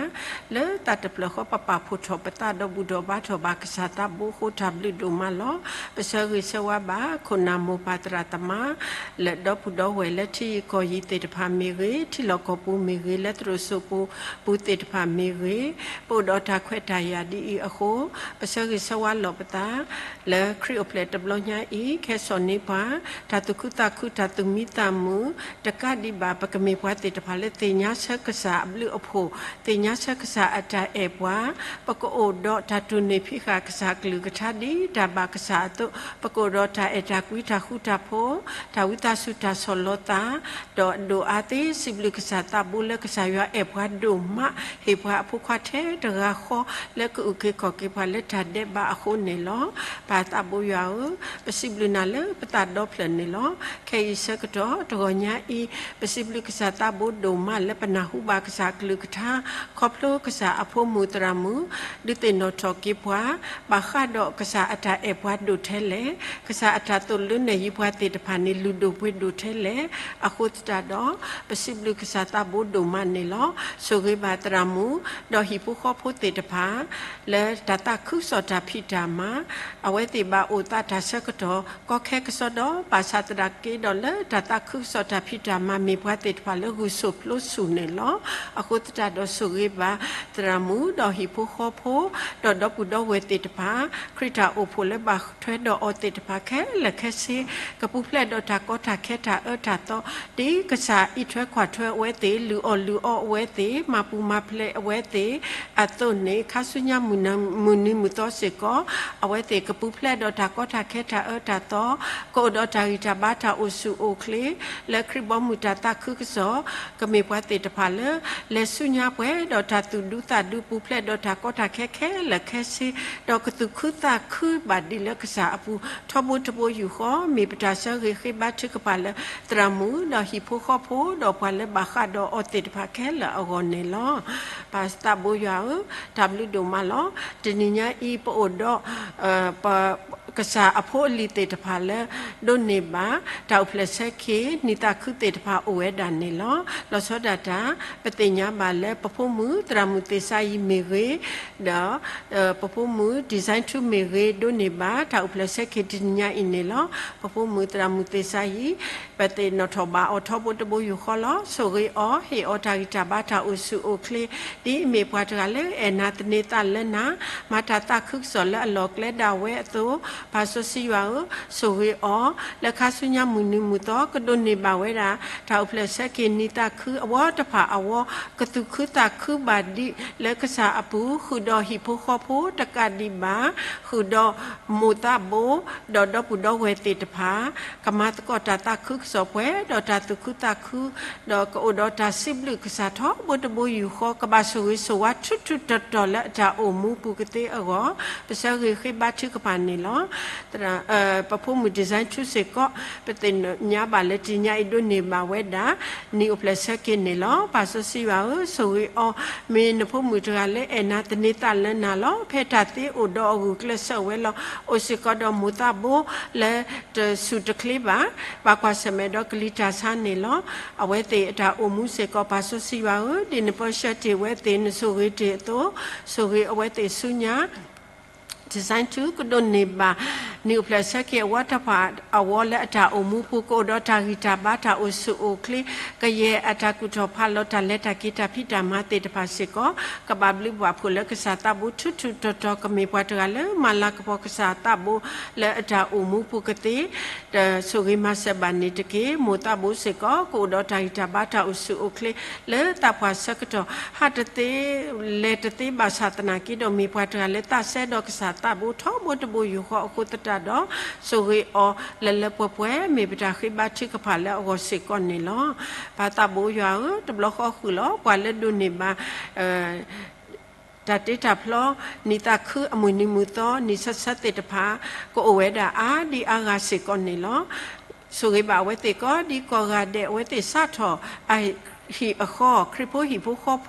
လၢသးတဖျၢၣ်ဃီပပာ်ဖှိၣ်ထီၣ်ပသးဒီးဘူၣ်ထီၣ်ဘါထီၣ်ဘၣ်ကစၢ်သးဘိအဃိ တၢ်ဘျုးဒိၣ်မးလီၤ. ပဆၢဂ့ၤဆၢဝါဘၣ် ခိၣ်နၢ်မိၢ်ပၢ်သရၣ်သမါ လၢဒီပုၢ်ဒီဝဲၢ်လၢထံယံၤကီၢ်ယံၤသ့ၣ်တဖၣ်မ့ၢ်ဂ့ၤ, ထံလီၢ်ကီၢ်ပူၤမ့ၢ်ဂ့ၤ, လၢသရိာ်စိမိၢ်ပူၤသ့ၣ်တဖၣ်မ့ၢ်ဂ့ၤ, ပအိၣ်ဒီးတၢ်ခွဲးတၢ်ယာ်ဒ်အံၤအဃိ ပဆၢဂ့ၤဆၢဝါလိာ်ပသး လၢခရံာ်အိၣ်ဖျဲၣ်တဘျီညါအံၤ ကဟဲစိာ်န့ၢ်ပှၤ တၢ်သူၣ်ခုသးခု တၢ်သူၣ်မံသးမုာ်, တကးဒံးဘၣ် ပကမ့ၢ်ပှၤသ့ၣ်တဖၣ်လၢသ့ၣ်ညါဆၢကစၢ်အဘျုးအဖှိၣ်, သ့ၣ်ညါဆၢကစၢ်အတၢ်အဲၣ်ပှၤ, ပကအိၣ်ဒီးတၢ်တိၢ်နီၣ်ဖံးဃာ်ကစၢ်အကလုၢ်ကထါဒ်တၢ်ဘၣ်ကစၢ်အသိး, ပကအိၣ်ဒီးတၢ်အဲၣ်တၢ်ကွံတၢ်ဃူတၢ်ဖိး, တၢ်ဝံသးစူၤတၢ်ဆီၣ်လီၤသး, ဒီးဒိၣ်အါသ့စံးဘျုးကစၢ်သးဘိလၢကစၢ်ယွၤအဲၣ်ပှၤဒိၣ်မး, ဟ့ၣ်ပှၤအဖိခွါထဲတဂၤဃီ လၢကအုၣ်က့ၤခီၣ်က့ၤပှၤလၢတၢ်ဒဲးဘးအဃိန့ၣ်လီၤ. ပၢ်သးဘိယွၤဧၢ, ပစံးဘျုးနၤလၢပသးဒီဖျၢၣ်န့ၣ်လီၤ. ခဲအံၤဆၢကတီၢ်တဂီၤညါအံၤ ပစံးဘျုးကစၢ်သးဘိဒိၣ်မးလၢပနၢ်ဟူဘၣ်ကစၢ်အကလုၢ်ကထါ, ခီဖျိကစၢ်အဖိမုၣ်သရၣ်မုၣ် ဒုးသ့ၣ်နီၣ်ထီၣ်က့ၤပှၤ, ဘၣ်ဃးဒီးကစၢ်အတၢ်အဲၣ်ပှၤဒိၣ်ထဲလဲၣ်, ကစၢ်အတၢ်သိၣ်လိနဲၣ်ယုၤပှၤသ့ၣ်တဖၣ်န့ၣ် လုၢ်ဒိၣ်ပှ့ၤဒိၣ်ထဲလဲၣ်, အဃိသတးဒီး ပစံးဘျုးကစၢ်သးဘိဒိၣ်မးန့ၣ်လီၤ. ဆိၣ်ဂ့ၤဘၣ်သရၣ်မုၣ် ဒီးဟံၣ်ဖိဃီဖိသ့ၣ်တဖၣ် လၢတၢ်သးခုကစီၣ်တၢ်ဖံးတၢ်မၤ, အဝဲသ့ၣ်ဘၣ်အိၣ်သးတၢ်ဆၢကတီၢ် ကီခဲကစီဒီ ဘၣ်ဆၣ်သနာ်က့ဒီးလၢတၢ်သးခုကစီၣ်တၢ်ဖံးတၢ်မၤမ့ၢ်ပှၤသ့ၣ်တဖၣ်လၢဂုာ်ဆူၣ်ပျိဆူၣ်န့ၣ်လီၤ. အဃိသတးဒီးဆိၣ်ဂ့ၤဘၣ်သရၣ်မုၣ် ဒီးဟံၣ်ဖိဃီဖိ ဒီးဒီပုၢ်ဒီဝဲၢ်သ့ၣ်တဖၣ်, ခရံာ်တၢ်အိၣ်ဖှိၣ်လၢဘၣ်ထွဲဒီးအီၤသ့ၣ်တဖၣ်ခဲလၢာ်ခဲဆ့, ကပူၤဖျဲးဒီးတၢ်ကီတၢ်ခဲတၢ်အၢတၢ်သီ, ဒ်ကစၢ်အံးထွဲကွၢ်ထွဲအဝဲသ့ၣ်, လုၢ်အီၣ်လုၢ်အီအဝဲသ့ၣ်, မၤပူၤမၤဖျဲးအဝဲသ့ၣ်အသိးန့ၣ်, ခါဆူညါမုၢ်နံၤမုၢ်သီစ့ၢ်ကီး အဝဲသ့ၣ်ကပူၤဖျဲးဒီးတၢ်ကီတၢ်ခဲတၢ်အၢတၢ်သီ, ကအိၣ်ဒီးတၢ်ဂံၢ်တၢ်ဘါတၢ်အိၣ်ဆူၣ်အိၣ်ချ့, လၢခရံာ်ဘီမုၢ်တၢ်သးခုကစီၣ်, ကမ့ၢ်ပှၤသ့ၣ်တဖၣ်လၢ လဲၤဆူညါပှဲၤဒီးတၢ်သူၣ်ဒူသးဒူ ပူၤဖျဲးဒီးတၢ်ကီတၢ်ခဲခဲလၢာ်ခဲဆ့, ဒီးကသူၣ်ခုသးခုဘၣ်ဒံးလၢကစၢ်အပူၤ ထီဘိတဘိယူၢ်ဃီ, မ့ၢ်ပတၢ်ဆၢဂ့ၤဃ့ဘါထုကဖၣ်လၢ သရၣ်မုၣ် ဒီးဟံၣ်ဖိဃီဖိ ဒီးပှၤလၢဘၣ်ဃးဒီးအီၤသ့ၣ်တဖၣ်ခဲလၢာ်အဂီၢ်န့ၣ်လီၤ. ပၢ်သးဘိယွၤဧၢ, တၢ်ဘျုးဒိၣ်မးလီၤ. တနံၤညါအံၤ ပအိၣ်ဒီး ပ ကစၢ်အဖိအလံၤသ့ၣ်တဖၣ်လၢ ဒိးန့ၢ်ဘၣ် တၢ်အိၣ်ဖျဲၣ်ဆၢက့ၤ နံၣ်သးခုသ့ၣ်တဖၣ်အိၣ်ဝဲဒၣ်န့ၣ်လီၤ. လီၤဆီဒၣ်တၢ် ပသ့ၣ်ညါဘၣ်လၢ ပဖိမုၣ် သရၣ်မုၣ်သ့ၣ်စါယံၤမ့ၢ်ဂ့ၤ, ဒီး ပဖိမုၣ် design two မ့ၢ်ဂ့ၤ ဒိးန့ၢ်ဘၣ် တၢ်အိၣ်ဖျဲၣ်ဆၢက့ၤတနံၤညါအံၤန့ၣ်လီၤ. ပဖိမုၣ်သရၣ်မုၣ်သ့ၣ်စါယံၤ ပသ့ၣ်နီၣ်ထီၣ်ဘၣ်အီၤထီဘိတဘိယူၢ်ဃီလီၤ. ဆိၣ်ဂ့ၤအီၤ, ဟ့ၣ်အီၤတၢ်ဂံၢ်တၢ်ဘါတၢ်အိၣ်ဆူၣ်အိၣ်ချ့, ဒ်အမ့ၢ်ပှၤတဂၤလၢအဲၣ်နၤသန့ၤသးလၢနၤ, မၤတၢ်သးခုကစီၣ်လၢအလီၢ်ကျဲဒၣ်ဝဲအသိး, ပၢ်စီဆှံယွၤဧၢ, ဆိၣ်ဂ့ၤအီၤ, လၢခါဆူညါမုၢ်နံၤမုၢ်သီ ကဒိးန့ၢ်ဘၣ်ဝဲဒၣ် တၢ်အိၣ်ဖျဲၣ်ဆၢက့ၤနံၣ်သးခုအဝီတဖၣ်အဝီ, ကသူၣ်ခုသးခုဘၣ်ဒံးလၢကစၢ်အပူၤ, ဃုာ်ဒီးဟံၣ်ဖိဃီဖိတကးဒံးဘၣ်, ဃုာ်ဒီးမိၢ်သးဘိ, ဒီးဒီပုၢ်ဒီဝဲၢ်သ့ၣ်တဖၣ် ကမၤသကိးတၢ်သးခုကစီၣ်ပှဲၤ ဒီးတၢ်သူၣ်ခုသးခု, ဒီးကအိၣ်ဒီးတၢ်စံးဘျုးကစၢ်ထီဘိတဘိယူၢ်ဃီ, ကဘၣ်ဆိၣ်ဂ့ၤဆိၣ်ဝါထူထူတီၤတီၤလၢအတၢ်အိၣ်မူပူၤကသ့အဂီၢ်, ပဆၢဂ့ၤဃ့ဘါထုကဖၣ်န့ၣ်လီၤ. သရၣ်, ပဖိမုၣ် design two စ့ၢ်ကီး, ပသ့ၣ်ညါဘၣ်လၢတနံၤညါအံၤဒိးန့ၢ်ဘၣ်ဝဲဒၣ် နံၣ်အိၣ်ဖျဲၣ်ဆၢက့ၤန့ၣ်လီၤ. ပၢ်စီဆှံယွၤဧၢ, ဆိၣ်ဂ့ၤအီၤ, မ့ၢ်နဖိမုၣ်တဂၤလၢအဲၣ်နၤသန့ၤသးလၢနၤလီၤ. ဖဲတၢ်သ့အိၣ်ဒီးအဂုာ်ကျဲးစၢးဝဲလီၤ. အိၣ်စ့ၢ်ကီးဒီးမိၢ်သးဘိလၢတစူၢ်တချ့ဘၣ်, ဘၣ်ကွၢ်ဆၢၣ်မဲာ်ဒီးကလံၤတၢ်ဆါန့ၣ်လီၤ. အဝဲသ့ၣ်အတၢ်အိၣ်မူစ့ၢ်ကီး ပၢ်စီဆှံယွၤဧၢ, ဒ်နပၢဆှၢတ့ၢ်ဝဲသ့ၣ် နဆိၣ်ဂ့ၤတ့ၢ်အသိး, ဆိၣ်ဂ့ၤအဝဲသ့ၣ်ဆူညါ design two ကဒိးန့ၢ်ဘၣ် နံၣ်အိၣ်ဖျဲၣ်ဆၢက့ၤအဝီတဖၣ်အဝီလၢအတၢ်အိၣ်မူပူၤ ကအိၣ်ဒီးတၢ်ဂံၢ်တၢ်ဘါတၢ်အိၣ်ဆူၣ်အိၣ်ချ့, ကယဲၢ်အတၢ်ကူၣ်ထီၣ်ဖးလီၤတၢ်လဲၤတၢ်က့ၤတၢ်ဖံးတၢ်မၤသ့ၣ်တဖၣ်စ့ၢ်ကီး, ကဘၣ်ဘျုးဘၣ်ဖှိၣ်လၢကစၢ်သးဘိထူထူတီၤတီၤ, ကမ့ၢ်ပှၤတဂၤလၢမၤလၤကပီၤကစၢ်သးဘိလၢအတၢ်အိၣ်မူပူၤကသ့ တဆိၣ်ဂ့ၤမၤစၢၤဘၣ်န့ၣ်တက့ၢ်. မိၢ်သးဘိစ့ၢ်ကီး ကအိၣ်ဒီးတၢ်ဂံၢ်တၢ်ဘါတၢ်အိၣ်ဆူၣ်အိၣ်ချ့ လၢသးပှၢ်ဆၢကတီၢ် ဟးတသ့ လဲၤတသ့ဘၣ်ဆၣ်သနာ်က့ဒီး မ့ၢ်ပှၤတဂၤလၢသးစဲဒီးကစၢ်သးဘိထီဘိတဘိယူၢ်ဃီအဃိသတးဒီး ဆိၣ်ဂ့ၤအီၤလၢလၢပှဲၤပှဲၤ မ့ၢ်ပတၢ်ဃ့ဘါထုကဖၣ်လၢအဂီၢ်စ့ၢ်ကီးန့ၣ်လီၤ. ပၢ်သးဘိယွၤဧၢ, တဘျီဃီဃုာ်လီၤ ပှၤလၢဒိးန့ၢ်ဘၣ် တၢ်တ့တၢ်ဖျီ နံၣ်သးခုအမုၢ်နံၤမုၢ်သီ နံၣ်ဆၢဆၢသ့ၣ်တဖၣ် ကအိၣ်ဝဲဒၣ်အါဒံအါဂၤစ့ၢ်ကီးန့ၣ်လီၤ. ဆိၣ်ဂ့ၤဘၣ်အဝဲသ့ၣ်ကိးဒံကိးဂၤဒဲး အဝဲသ့ၣ်စးထီၣ်အဟံၣ်အဃီ ခရံာ်ဖိဟံၣ်ဖိဃီဖိဃုာ်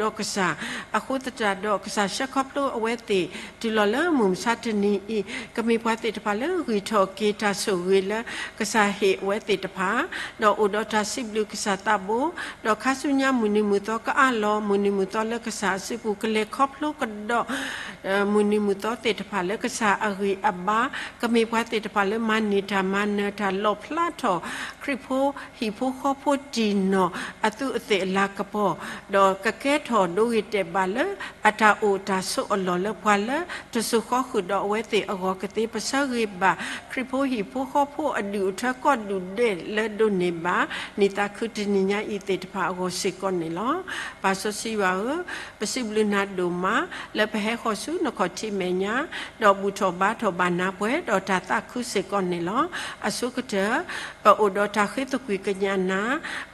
ဒီးကစၢ်, အဃိသတးဒီး ကစၢ်ဆှၢခီဖျိအဝဲသ့ၣ် တုၤလီၤလၢမုၢ်မဆါတနံၤအံၤ ကမ့ၢ်ပှၤသ့ၣ်တဖၣ်လၢဂံၢ်ထီၣ်က့ၤတၢ်ဆိၣ်ဂ့ၤလၢကစၢ်ဟ့ၣ်အဝဲသ့ၣ်တဖၣ် ဒီးအိၣ်ဒီးတၢ်စံးဘျုးကစၢ်သးဘိ, ဒီးခါဆူညါမုၢ်နံၤမုၢ်သီကအးလီၤ မုၢ်နံၤမုၢ်သီလၢကစၢ်အစုပူၤ ကလဲၤခီဖျိကဒီး မုၢ်နံၤမုၢ်သီသ့ၣ်တဖၣ်လၢကစၢ်အဂံၢ်အဘါ, ကမ့ၢ်ပှၤသ့ၣ်တဖၣ်လၢမၤန့ၢ်တၢ်မၤနၢၤတၢ် လီၣ်ဖျါထီၣ် ခရံာ်ဖိဟံၣ်ဖိဃီဖိတံၢ်နီၢ်အသူးအသ့ၣ်အလၤကပီၤ, ဒီးကကဲထီၣ်ဒိဂ့ၤတဲာ်ဘၣ်လၢအတၢ်အိၣ်တၢ်ဆိးအလီၢ်လၢပှၤလၢတစိၤဃီဃုာ်ဒီးအဝဲသ့ၣ်အဂီၢ်ကသ့ ပဆၢဂ့ၤဘၣ် ခရံာ်ဖိဟံၣ်ဖိဃီဖိအဒူၣ်အထၢကီၢ်ဒူၣ်ဒဲးလၢဒိးန့ၢ်ဘၣ် နံၣ်သးခုတနံၤညါအံၤသ့ၣ်တဖၣ်အဂီၢ်စ့ၢ်ကီးန့ၣ်လီၤ. ပၢ်စီဆှံယွၤဧၢ, ပစံးဘျုးနၤဒိၣ်မး လၢပဟဲဃီၤဆူနခီၣ်ထံးမဲာ်ညါ, ဒီးဘူၣ်ထီၣ်ဘါထီၣ်ဘၣ်နၤပှဲၤဒီးတၢ်သးခုစ့ၢ်ကီးန့ၣ်လီၤ. အဆိကတၢၢ် ပအိၣ်ဒီးတၢ်ဃ့သကွံၢ်ကညးနၤ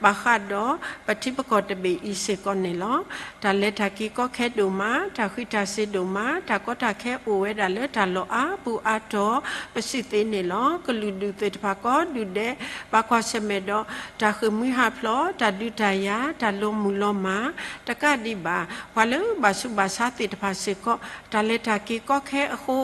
ဘၣ်ဃးဒီးပထံပကီၢ်တဘ့ၣ်အံၤစ့ၢ်ကီးန့ၣ်လီၤ. တၢ်လဲၤတၢ်က့ၤကီခဲဒိၣ်မး, တၢ်ဃံးတၢ်စ့ၤဒိၣ်မး, တၢ်ကီတၢ်ခဲအိၣ်ဝဲဒၣ်လၢတၢ်လီၢ်အါပူၤအါတီၤ ပစံးသ့န့ၣ်လီၤ. ကလုာ်ဒူၣ်သ့ၣ်တဖၣ်ကိးဒူၣ်ဒဲး ဘၣ်ကွၢ်ဆၢၣ်မဲာ်ဒီး တၢ်ဃ့ၢ်မှံဟးဖျိး, တၢ်ဒုးတၢ်ယၤ, တၢ်လီၤမုၢ်လီၤမၢ်, တကးဒံးဘၣ် ပှၤလၢဘၣ်ဆူးဘၣ်ဆါသ့ၣ်တဖၣ်စ့ၢ်ကီး တၢ်လဲၤတၢ်က့ၤကီခဲအဃိ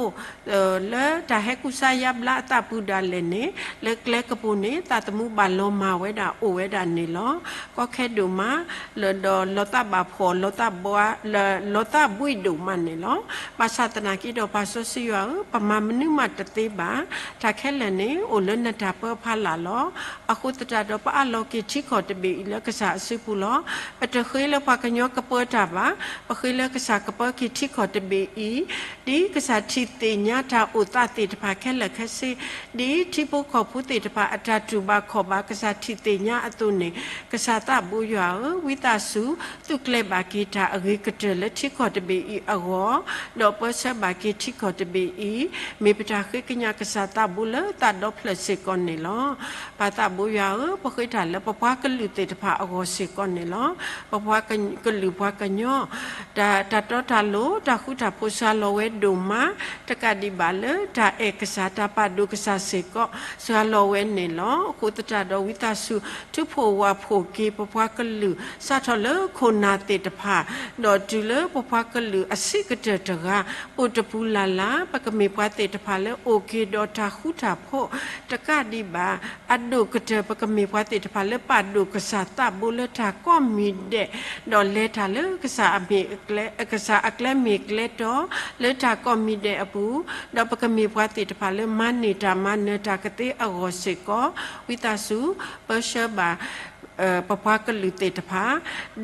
လၢတၢ်ဟဲကူစါယါဘျါအသးပူၤဒၣ်လဲာ်န့ၣ် လၢကျဲကပူၤန့ၣ် သးသမူဘၣ်လီၤမၢ်ဝဲဒၣ်အိၣ်ဝဲဒၣ်န့ၣ်လီၤ. ကီခဲဒိၣ်မး လၢဒီးလီၤသးဘၣ်ဖှီၣ် လီၤသးဘှံးဒိၣ်မးန့ၣ်လီၤ. ဘၣ်ဆၣ်သနာ်က့ဒီး ပၢ်စီဆှံယွၤဧၢ, ပမၤမနုၤမးတသ့ဘၣ်. တၢ်ခဲလၢာ်န့ၣ် အိၣ်လၢနတၢ်ပၢဖးလၢ်လီၤ. အဃိသတးဒီး ပအးလီၤက့ၤထံကီၢ်တဘ့ၣ်အံၤလၢကစၢ်အစုပူၤလီၤ. ပတဃ့လၢပှၤကညီကပၢတၢ်ဘၣ်, ပဃ့လၢကစၢ်ကပၢက့ၤထံကီၢ်တဘ့ၣ်အံၤ ဒ်ကစၢ်ထံၣ်သ့ၣ်ညါတၢ်အိၣ်သးသ့ၣ်တဖၣ်ခဲလၢာ်ခဲဆ့, ဒ်ထံဖိကီၢ်ဖိသ့ၣ်တဖၣ်အတၢ်တူၢ်ဘၣ်ခီၣ်ဘၣ် ကစၢ်ထံၣ်သ့ၣ်ညါအသိးန့ၣ်, ကစၢ်သးဘိယွၤဧၢ, ဝံသးစူၤ သုးကျဲၤဘၣ်က့ၤတၢ်အဂ့ၤကတၢၢ်လၢထံကီၢ်တဘ့ၣ်အံၤအဂီၢ်, ဒီးပၢဆှၢဘၣ်က့ၤထံကီၢ်တဘ့ၣ်အံၤ, မ့ၢ်ပတၢ်ဃ့ကညးကစၢ်သးဘိလၢသးဒီဖျၢၣ်စ့ၢ်ကီးန့ၣ်လီၤ. ပၢ်သးဘိယွၤဧၢ, ပဃ့တၢ်လၢပပှၤကလုာ်သ့ၣ်တဖၣ်အဂီၢ်စ့ၢ်ကီးန့ၣ်လီၤ. ပပှၤကလုာ်ပှၤကညီ တၢ် တၢ်တီတၢ်လိၤ တၢ်ဃူတၢ်ဖိးစှၤလီၤဝဲဒိၣ်မး, တကးဒံးဘၣ်လၢတၢ်အဲၣ်ကစၢ် တၢ်ပာ်ဒိၣ်ကစၢ်စ့ၢ်ကီး စှၤလီၤဝဲန့ၣ်လီၤ. အဃိသတးဒီး ဝံသးစူၤ ထုးဖှိၣ်ဝၢ်ဖှိၣ်က့ၤ ပပှၤကလုာ် စးထီၣ်လၢခိၣ်နၢ်သ့ၣ်တဖၣ်, ဒီးတုၤလၢပပှၤကလုာ်အဆံးကတၢၢ်တဂၤ အိၣ်တပူၤလၢ်လၢ်, ပကမ့ၢ်ပှၤသ့ၣ်တဖၣ်လၢအိၣ်က့ၤဒီးတၢ်ဃူတၢ်ဖိး, တကးဒံးဘၣ် အဒိၣ်ကတၢၢ် ပကမ့ၢ်ပှၤသ့ၣ်တဖၣ်လၢပာ်ဒိၣ်ကစၢ်သးဘိလၢတၢ်ကိးမံၤဒဲး, ဒီးလဲၤတၢ်လၢကစၢ်အမ့ၢ်အကျဲ, ကစၢ်အကျဲမ့ၢ်ကျဲတီ လၢတၢ်ကိးမံၤဒဲးအပူၤ, ဒီးပကမ့ၢ်ပှၤသ့ၣ်တဖၣ်လၢမၤန့ၢ်တၢ်မၤနၢၤတၢ်ကသ့အဂီၢ်စ့ၢ်ကီး, ဝံသးစူၤ ပၢဆှၢဘၣ် ပပှၤကလုာ်သ့ၣ်တဖၣ်,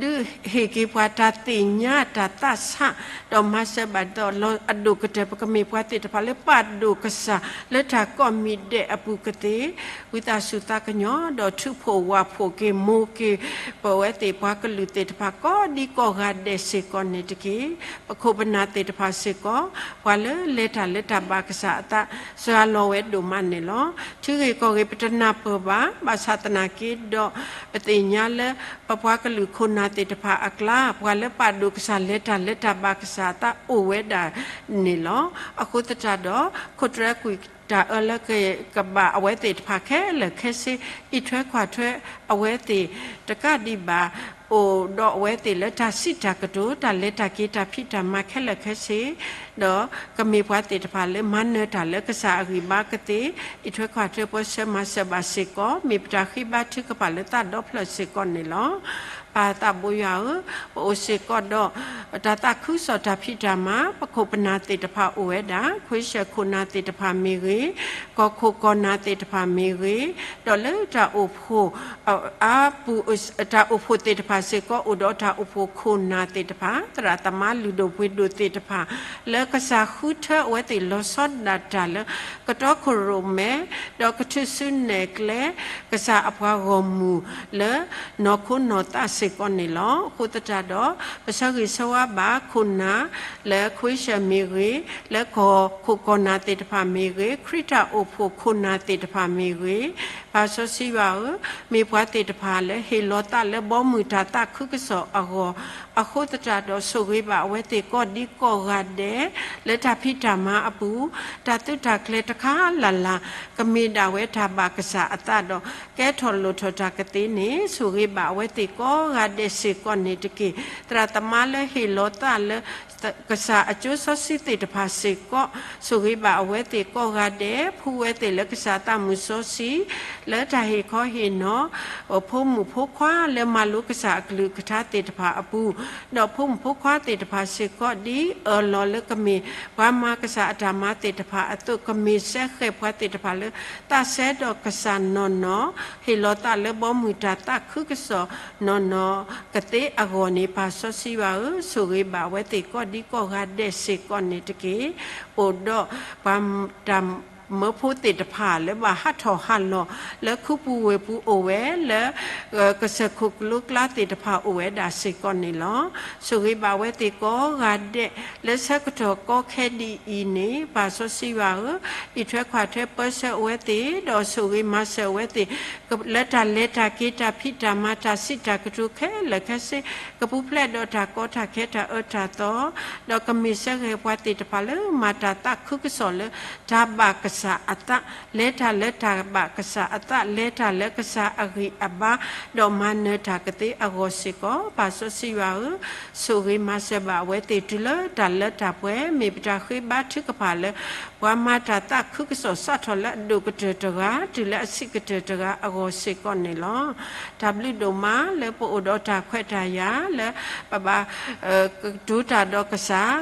ဒုးဟ့ၣ်က့ၤပှၤတၢ်သ့ၣ်ညါတၢ်သးဆး, ဒီးမၤစၢၤဘၣ်ဒီး အဒိၣ်ကတၢၢ် ပကမ့ၢ်ပှၤသ့ၣ်တဖၣ်လၢပာ်ဒိၣ်ကစၢ်လၢတၢ်ကိးမံၤဒဲးအပူၤကသ့, ဝံသးစူၤသးကညီၤ ဒီးထုးဖှိၣ်ဝၢ်ဖှိၣ်က့ၤ မိၢ်က့ၤ ပဝဲသ့ၣ်ပှၤကလုာ်သ့ၣ်တဖၣ်ကိးဒံကိးဂၤဒဲးစ့ၢ်ကီးန့ၣ်တက့ၢ်. ပခိၣ်ပနၢ်သ့ၣ်တဖၣ်စ့ၢ်ကီး ပှၤလၢလဲၤတၢ်လၢတၢ်ဘၣ်ကစၢ်အသး စှၤလီၤဝဲဒိၣ်မးန့ၣ်လီၤ. ထံဂ့ၢ်ကီၢ်ဂ့ၢ်ပတနၢ်ပၢၢ်ဘၣ်, ဘၣ်ဆၣ်သနာ်က့ဒီး ပသ့ၣ်ညါလၢ ပပှၤကလုာ်ခိၣ်နၢ်သ့ၣ်တဖၣ်အကျါ ပှၤလၢပာ်ဒိၣ်ကစၢ်လဲၤတၢ်လၢတၢ်ဘၣ်ကစၢ်အသးအိၣ်ဝဲဒၣ်န့ၣ်လီၤ. အဃိသတးဒီး ခိၣ်တြဲၤကွံာ်တၢ်အၢလၢကဘၣ်အဝဲသ့ၣ်တဖၣ်ခဲလၢာ်ခဲဆ့ အံးထွဲကွၢ်ထွဲအဝဲသ့ၣ် တကးဒံးဘၣ် အိၣ်ဒီးအဝဲသ့ၣ်လၢတၢ်စံးတၢ်ကတိၤ တၢ်လဲၤတၢ်က့ၤတၢ်ဖံးတၢ်မၤခဲလၢာ်ခဲဆ့ ဒီးကမ့ၢ်ပှၤသ့ၣ်တဖၣ်လၢမၤနၢၤတၢ်လၢကစၢ်အဂံၢ်ဘါကသ့ အံးထွဲကွၢ်ထွဲပၢဆှၢမၤစၢၤဘၣ်စ့ၢ်ကီး မ့ၢ်ပတၢ်ဃ့ဘါထုကဖၣ်လၢသးဒီဖျၢၣ်စ့ၢ်ကီးန့ၣ်လီၤ. ပၢ်သးဘိယွၤဧၢ, ပအိၣ်စ့ၢ်ကီးဒီး တၢ်သးခုကစီၣ်တၢ်ဖံးတၢ်မၤ ပခိၣ်ပနၢ်သ့ၣ်တဖၣ်အိၣ်ဝဲဒၣ် ခွ့ၡၢၣ်ခိၣ်နၢ်သ့ၣ်တဖၣ်မ့ၢ်ဂ့ၤ, ကီၢ်ခိၣ်ကီၢ်နၢ်သ့ၣ်တဖၣ်မ့ၢ်ဂ့ၤ, ဒီးလၢတၢ်အိၣ်ဖှိၣ် အပူၤ တၢ်အိၣ်ဖှိၣ်သ့ၣ်တဖၣ်စ့ၢ်ကီး အိၣ်ဒီးတၢ်အိၣ်ဖှိၣ်ခိၣ်နၢ်သ့ၣ်တဖၣ် သရၣ်သမါလုၢ်ဒိၣ်ပှ့ၤဒိၣ်သ့ၣ်တဖၣ် လၢကစၢ်ဃုထၢအဝဲသ့ၣ်လီၤဆီဒၣ်တၢ်လၢ ကတီခိၣ်ရိၣ်မဲ ဒီးကထုးစုနဲၣ်ကျဲ ကစၢ်အပှၤဂီၢ်မုၢ်လၢ နီၢ်ခိနီၢ်သးစ့ၢ်ကီးန့ၣ်လီၤ. အဃိသတးဒီး ပဆၢဂ့ၤဆၢဝါဘၣ်ခိၣ်နၢ် လၢခွ့ၡၢၣ်မ့ၢ်ဂ့ၤ, လၢကီၢ်ခိၣ်ကီၢ်နၢ်သ့ၣ်တဖၣ်မ့ၢ်ဂ့ၤ, ခရံာ်တၢ်အိၣ်ဖှိၣ်ခိၣ်နၢ်သ့ၣ်တဖၣ်မ့ၢ်ဂ့ၤ, ပၢ်စီဆှံယွၤဧၢ, မ့ၢ်ပှၤသ့ၣ်တဖၣ်လၢဟ့ၣ်လီၤသးလၢဘီမုၢ်တၢ်သးခုကစီၣ်အဂီၢ်, အဃိသတးဒီး ဆိၣ်ဂ့ၤဘၣ်အဝဲသ့ၣ်ကိးဒံကိးဂၤဒဲး, လၢတၢ်ဖံးတၢ်မၤအပူၤ, တၢ်သုးတၢ်ကျဲၤတခါလၢ်လၢ်, ကမ့ၢ်ဒၣ်ဝဲတၢ်ဘၣ်ကစၢ်အသးဒီး ကဲထီၣ်လိၣ်ထီၣ်တၢ်ကသ့န့ၣ်, ဆိၣ်ဂ့ၤဘၣ်အဝဲသ့ၣ်ကိးဂၤဒဲးစ့ၢ်ကီးန့ၣ်တက့ၢ်. သရၣ်သမါလၢဟ့ၣ်လီၤသးလၢ ကစၢ်အကၠိစီဆှံသ့ၣ်တဖၣ်စ့ၢ်ကီး, ဆိၣ်ဂ့ၤဘၣ်အဝဲသ့ၣ်ကိးဂၤဒဲး, ဖှူဝဲသ့ၣ်လၢကစၢ်သးမုၢ်စီဆှံ, လၢတၢ်ဟ့ၣ်ခီဟ့ၣ်နီၤ ဖိမုၣ်ဖိခွါလၢမၤလိကစၢ်အကလုၢ်ကထါသ့ၣ်တဖၣ်အပူၤ, ဒီးဖိမုၣ်ဖိခွါသ့ၣ်တဖၣ်စ့ၢ်ကီး ဒ်အၢၣ်လီၤလၢကမ့ၢ်ပှၤမၤကစၢ်အတၢ်မၤသ့ၣ်တဖၣ်အသိး, ကမ့ၢ်စဲဃဲၤပှၤသ့ၣ်တဖၣ်လၢ သးစဲဒီးကစၢ်နီၢ်နီၢ်, ဟ့ၣ်လီၤသးလၢဘီမုၢ်တၢ်သးခုကစီၣ်နီၢ်နီၢ်ကသ့အဂီၢ်န့ၣ်, ပၢ်စီဆှံယွၤဧၢ, ဆိၣ်ဂ့ၤဘၣ်အဝဲသ့ၣ်ကိးဒံကိးဂၤဒဲးစ့ၢ်ကီးန့ၣ်တက့ၢ်. အိၣ်ဒီးပှၤတၢ်မၢဖိသ့ၣ်တဖၣ်လၢဘၣ်ဟးထီၣ်ဟးလီၤ လၢခူပူၤဝ့ၢ်ပူၤအိၣ်ဝဲ, လၢကစၢၢ်ခိၣ်ကလိကျါသ့ၣ်တဖၣ်အိၣ်ဝဲဒၣ်စ့ၢ်ကီးန့ၣ်လီၤ. ဆိၣ်ဂ့ၤဘၣ်ဝဲသ့ၣ်ကိးဂၤဒဲး လၢဆၢကတီၢ်ကီခဲဒ်အံၤန့ၣ်, ပၢ်စီဆှံယွၤဧၢ, အံးထွဲကွၢ်ထွဲပၢဆှၢအဝဲသ့ၣ်, ဒီးဆိၣ်ဂ့ၤမၤစၢၤအဝဲသ့ၣ် လၢတၢ်လဲၤတၢ်က့ၤ တၢ်ဖံးတၢ်မၤ တၢ်စံးတၢ်ကတိၤခဲလၢာ်ခဲဆ့, ကပူၤဖျဲးဒီးတၢ်ကီတၢ်ခဲ တၢ်အၢတၢ်သီ, ဒီးကမ့ၢ်စဲဃဲၤပှၤသ့ၣ်တဖၣ်လၢမၤတၢ်သးခုကစီၣ်လၢတၢ်ဘၣ်ကစၢ်အသး, လဲၤတၢ်လၢတၢ်ဘၣ်ကစၢ်အသး, လဲၤတၢ်လၢကစၢ်အဂံၢ်အဘါ, ဒီးမၤနၢၤတၢ်ကသ့အဂီၢ်စ့ၢ်ကီး, ပၢ်စီဆှံယွၤဧၢ, ဆိၣ်ဂ့ၤမၤစၢၤဘၣ်အဝဲသ့ၣ်တုၤလၢတၢ်လၢတၢ်ပှဲၤ, မ့ၢ်ပတၢ်ဃ့ဘါထုကဖၣ်လၢ ပှၤမၤတၢ်သးခုကစီၣ်စးထီၣ်လၢအဒိၣ်ကတၢၢ်တဂၤ တုၤလၢအဆံးကတၢၢ်တဂၤအဂီၢ်စ့ၢ်ကီးန့ၣ်လီၤ. တၢ်ဘျုးဒိၣ်မးလၢပအိၣ်ဒီးတၢ်ခွဲးတၢ်ယာ်လၢ ပဘၣ် ကတိၤတၢ်ဒီးကစၢ်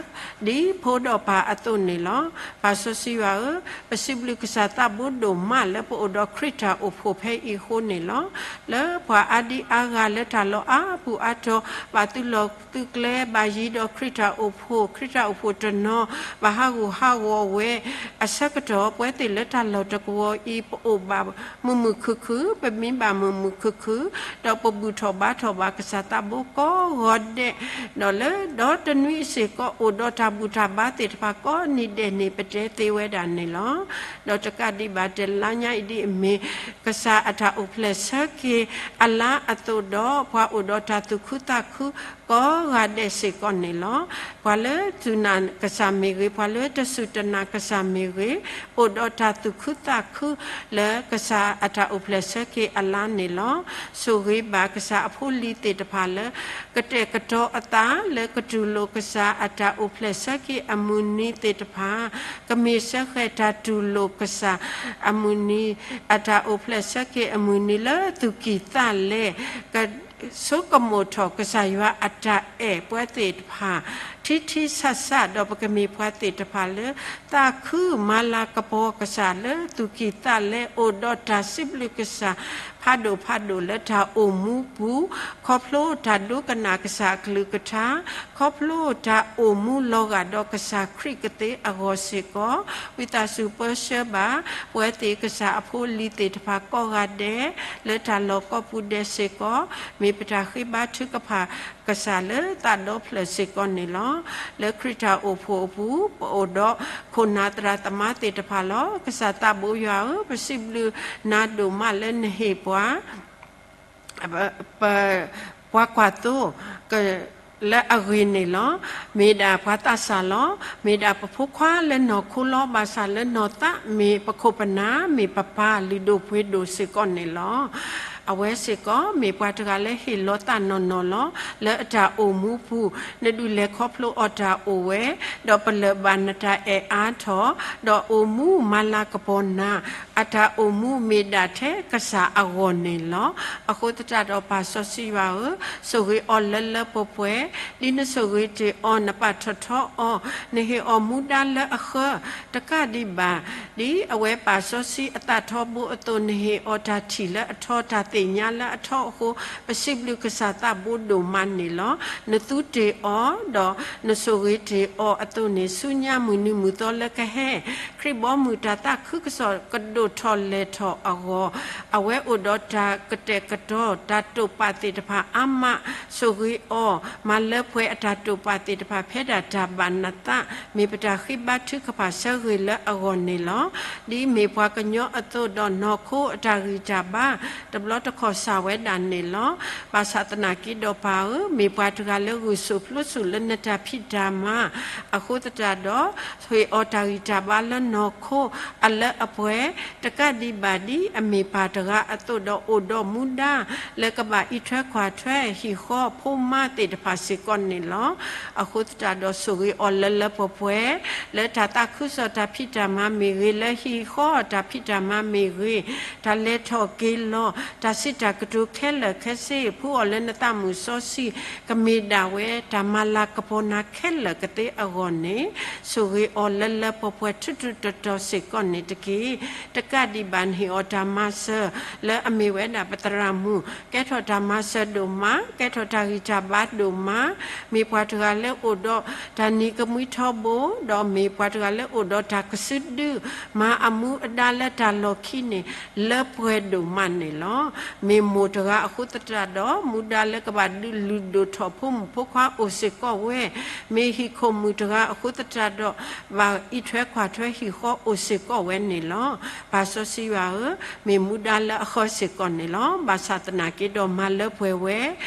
ဒ်ဖိဒီးပၢ်အသိးန့ၣ်လီၤ. ပၢ်စီဆှံယွၤဧၢ, ပစံးဘျုးကစၢ်သးဘိဒိၣ်မးလၢပအိၣ်ဒီးခရံာ်တၢ်အိၣ်ဖှိၣ်ဖဲအံၤအဃိန့ၣ်လီၤ. လၢပှၤအါဒံအါဂၤလၢတၢ်လီၢ်အါပူၤအါတီၤ ဘၣ်သုးလီၢ်သုးကျဲ ဘၣ်ယံၤဒီးခရံာ်တၢ်အိၣ်ဖှိၣ်, ခရံာ်တၢ်အိၣ်ဖှိၣ်တနီၤ ဘၣ်ဟးဂူာ်ဟးဂီၤဝဲ အဆၢကတီၢ် ပဝဲသ့ၣ်လၢတၢ်လီၢ်တကဝီၤအံၤ ပအိၣ်ဘၣ်မုာ်မုာ်ခုၣ်ခုၣ်, ပမံဘၣ်မုာ်မုာ်ခုၣ်ခုၣ်, ဒီးပဘူၣ်ထီၣ်ဘါထီၣ်ဘၣ်ကစၢ်သးဘိကိးဂီၤဒဲး, ဒီးလၢဒီတနွံအစ့ၢ်ကီး အိၣ်ဒီးတၢ်ဘူၣ်တၢ်ဘါသ့ၣ်တဖၣ်ကိးနံၤဒဲးန့ၣ် ပတဲသ့ဝဲဒၣ်န့ၣ်လီၤ. ဒီးတကးဒံးဘၣ် တလါညါအံၤဒ်အမ့ၢ် ကစၢ်အတၢ်အိၣ်ဖျဲၣ်ဆၢက့ၤအလါအသိးဒီး ပှၤအိၣ်ဒီးတၢ်သူၣ်ခုသးခု ကိးဂၤဒဲးစ့ၢ်ကီးန့ၣ်လီၤ. ပှၤလၢစူၢ်နာ်ကစၢ်မ့ၢ်ဂ့ၤ, ပှၤလၢတစူၢ်တနာ်ကစၢ်မ့ၢ်ဂ့ၤ, အိၣ်ဒီးတၢ်သူၣ်ခုသးခုလၢကစၢ်အတၢ်အိၣ်ဖျဲၣ်ဆၢက့ၤအလါန့ၣ်လီၤ. ဆိၣ်ဂ့ၤဘၣ်ကစၢ်အဖိလံၤသ့ၣ်တဖၣ်လၢ ကတဲာ်ကတီၤအသးလၢကတူၢ်လိာ်ကစၢ်အတၢ်အိၣ်ဖျဲၣ်ဆၢက့ၤအမုၢ်နံၤသ့ၣ်တဖၣ်, ကမ့ၢ်စဲဃဲၤတၢ်တူၢ်လိာ်ကစၢ်အမုၢ်နံၤ, အတၢ်အိၣ်ဖျဲၣ်ဆၢက့ၤအမုၢ်နံၤလၢသူၣ်ကံၢ်သးလဲ, က ဆိကမိၣ်ထီၣ်ကစၢ်ယွၤအတၢ်အဲၣ်ပှၤသ့ၣ်တဖၣ် ထံထံဆးဆး ဒီးပကမ့ၢ်ပှၤသ့ၣ်တဖၣ်လၢ သးခုမၤလၤကပီၤကစၢ်လၢသူၣ်ကံၢ်သးလဲ အိၣ်ဒီးတၢ်စံးဘျုးကစၢ် ဖးဒိၣ်ဖးဒိၣ်လၢတၢ်အိၣ်မူပူၤ, ခီဖျိတၢ်ဒိကနၣ်ကစၢ်အကလုၢ်ကထါ, ခီဖျိတၢ်အိၣ်မူလီၤဂာ်ဒီးကစၢ်ခရံာ်ကသ့အဂီၢ်စ့ၢ်ကီး, ဝံသးစူၤပၢဆှၢဘၣ် ပဝဲသ့ၣ်ကစၢ်အဖိအလံၤသ့ၣ်တဖၣ်ကိးဂၤဒဲး လၢတၢ်လီၢ်ကိးပူၤဒဲးစ့ၢ်ကီး, မ့ၢ်ပတၢ်ဃ့ဘါထုကဖၣ်ကစၢ်လၢသးဒီဖျၢၣ်စ့ၢ်ကီးန့ၣ်လီၤ. လၢခရံာ်တၢ်အိၣ်ဖှိၣ်အပူၤ ပအိၣ်ဒီးခိၣ်နၢ်သရၣ်သမါသ့ၣ်တဖၣ်လီၤ. ကစၢ်သးဘိယွၤဧၢ, ပစံးဘျုးနၤဒိၣ်မးလၢနဟ့ၣ်ပှၤ ပ ပှၤကွၢ်သိ လၢအဂ့ၤန့ၣ်လီၤ. မ့ၢ်ဒၣ်ပှၤသးစၢ်လီၤ. မ့ၢ်ဒၣ်ပဖိခွါလၢနီၢ်ခိလီၤ. ဘၣ်ဆၣ်လၢနီၢ်သးမ့ၢ်ပခိၣ်ပနၢ် မ့ၢ်ပပၢ်လုၢ်ဒိၣ်ပှ့ၤဒိၣ်စ့ၢ်ကီးန့ၣ်လီၤ. အဝဲစ့ၢ်ကီးမ့ၢ်ပှၤတဂၤလၢဟ့ၣ်လီၤသးနီၢ်နီၢ်လီၤ. လၢအတၢ်အိၣ်မူပူၤ နဒုးလဲၤခီဖျိအီၤတၢ်အိၣ်ဝဲ, ဒီးပလၢၢ်ဘၣ်နတၢ်အဲၣ်အါထီၣ်, ဒီးအိၣ်မူမၤလၤကပီၤနၤ အတၢ်အိၣ်မူမ့ၢ်ဒၣ်ထဲကစၢ်အဂီၢ်န့ၣ်လီၤ. အဃိသတးဒီးပၢ်စီဆှံယွၤဧၢ, ဆိၣ်ဂ့ၤအီၤလၢလၢပှဲၤပှဲၤ, ဒ်နဆိၣ်ဂ့ၤတ့ၢ်အီၤ နပာ်ထီၣ်ထီအီၤ, နဟ့ၣ်အီၤမူဒါလၢအဃၢ, တကးဒံးဘၣ်, ဒ်အဝဲပၢ်စီဆှံအသးထီဘိအသိး နဟ့ၣ်အီၤတၢ်ထံၣ်လၢအထီတၢ် ပသ့ၣ်ညါလၢအထီအဃိ, ပစံးဘျုးကစၢ်သးဘိဒိၣ်မးန့ၣ်လီၤ. နသူတ့ၢ်အီၤ, ဒီးနဆိၣ်ဂ့ၤတ့ၢ်အီၤအသိးန့ၣ်, ဆူညါမုၢ်နံၤမုၢ်သီလၢကဟဲ, ခရံာ်ဘီမုၢ်တၢ်သးခုကစီၣ်ကဒိၣ်ထီၣ်လဲၢ်ထီၣ်အဂီၢ်, အဝဲအိၣ်ဒီးတၢ်ကတဲာ်ကတီၤ တၢ်တိာ်ပာ်သ့ၣ်တဖၣ်အါမး, ဆိၣ်ဂ့ၤအီၤ, မၤလၢပှဲၤအတၢ်တိာ်ပာ်သ့ၣ်တဖၣ် ဖဲဒၣ်တၢ်ဘၣ်နသး, မ့ၢ်ပတၢ်ဃ့ဘါထုကဖၣ်ဆၢဂ့ၤလၢအဂီၢ်န့ၣ်လီၤ. ဒ်မ့ၢ်ပှၤကညီအသိးဒီးနီၢ်ခိအတၢ်ဂံၢ်တၢ်ဘါ, တဘျီတခီၣ်စၢ်ဝဲဒၣ်န့ၣ်လီၤ. ဘၣ်ဆၣ်သနာ်က့ဒီးပၢ်ဧၢ, မ့ၢ်ပှၤတဂၤလၢဂုာ်ဆူၣ်ပျိဆူၣ်လၢနတၢ်ဖံးတၢ်မၤ, အဃိသတးဒီး ဟ့ၣ်အီၤတၢ်ဂံၢ်တၢ်ဘါလၢနီၢ်ခိအလၢအပှဲၤ, တကးဒံးဘၣ်ဒ်အမ့ၢ်ပၢ်တဂၤအသိးဒီးအိၣ်ဒီးမူဒါ လၢကဘၣ်အံးထွဲကွၢ်ထွဲဟံၣ်ဃီဖိမါသ့ၣ်တဖၣ်စ့ၢ်ကီးန့ၣ်လီၤ. အဃိသတးဒီးဆိၣ်ဂ့ၤအီၤလၢလၢပှဲၤပှဲၤ, လၢတၢ်သးခုကစီၣ်တၢ်ဖံးတၢ်မၤမ့ၢ်ဂ့ၤ, လၢဟံၣ်ဃီတၢ်ဖံးတၢ်မၤမ့ၢ်ဂ့ၤ, တၢ်လဲၤထီၣ်က့ၤလီၤ, တၢ်စံးတၢ်ကတိၤခဲလၢာ်ခဲဆ့ ဖှူအီၤလၢနသးမုၢ်စီဆှံ, ကမ့ၢ်ဒၣ်ဝဲတၢ်မၤလၤကပီၤနၤခဲလၢာ်ကသ့အဂီၢ်န့ၣ်, ဆိၣ်ဂ့ၤအီၤလၢလၢပှဲၤပှဲၤထူထူတီတီစ့ၢ်ကီးန့ၣ်တက့ၢ်. တကးဒံးဘၣ် နဟ့ၣ်အီၤတၢ်မၤစၢၤ လၢအမ့ၢ်ဝဲဒၣ်ပသရၣ်မုၣ်, ကဲထီၣ်တၢ်မၤစၢၤဒိၣ်မး, ကဲထီၣ်တၢ်ဂံၢ်တၢ်ဘါဒိၣ်မး, မ့ၢ်ပှၤတဂၤလၢအိၣ်ဒီးတၢ်နံၤကမှံထီဘိ, ဒီးမ့ၢ်ပှၤတဂၤလၢအိၣ်ဒီးတၢ်ကစုဒု, မၤအမူအဒါလၢတၢ်လီၢ်ခံန့ၣ် လၢပှဲၤဒိၣ်မးန့ၣ်လီၤ. မ့ၢ်မိၢ်တဂၤအဃိသတးဒီး မူဒါလၢကဘၣ်ဒုးလုၢ်ဒိၣ်ထီၣ်ဖိမုၣ်ဖိခွါအိၣ်စ့ၢ်ကီးဝဲ, မ့ၢ်ဟံၣ်ခိၣ်မုၣ်တဂၤအဃိသတးဒီး ဘၣ်အံးထွဲကွၢ်ထွဲဟံၣ်ဃီအိၣ်စ့ၢ်ကီးဝဲန့ၣ်လီၤ. ပၢ်စီဆှံယွၤဧၢ, မ့ၢ်မူဒါလၢအဃၢစ့ၢ်ကီးန့ၣ်လီၤ. ဘၣ်ဆၣ်သနာ်က့ဒီးမၤလၢပှဲၤဝဲ,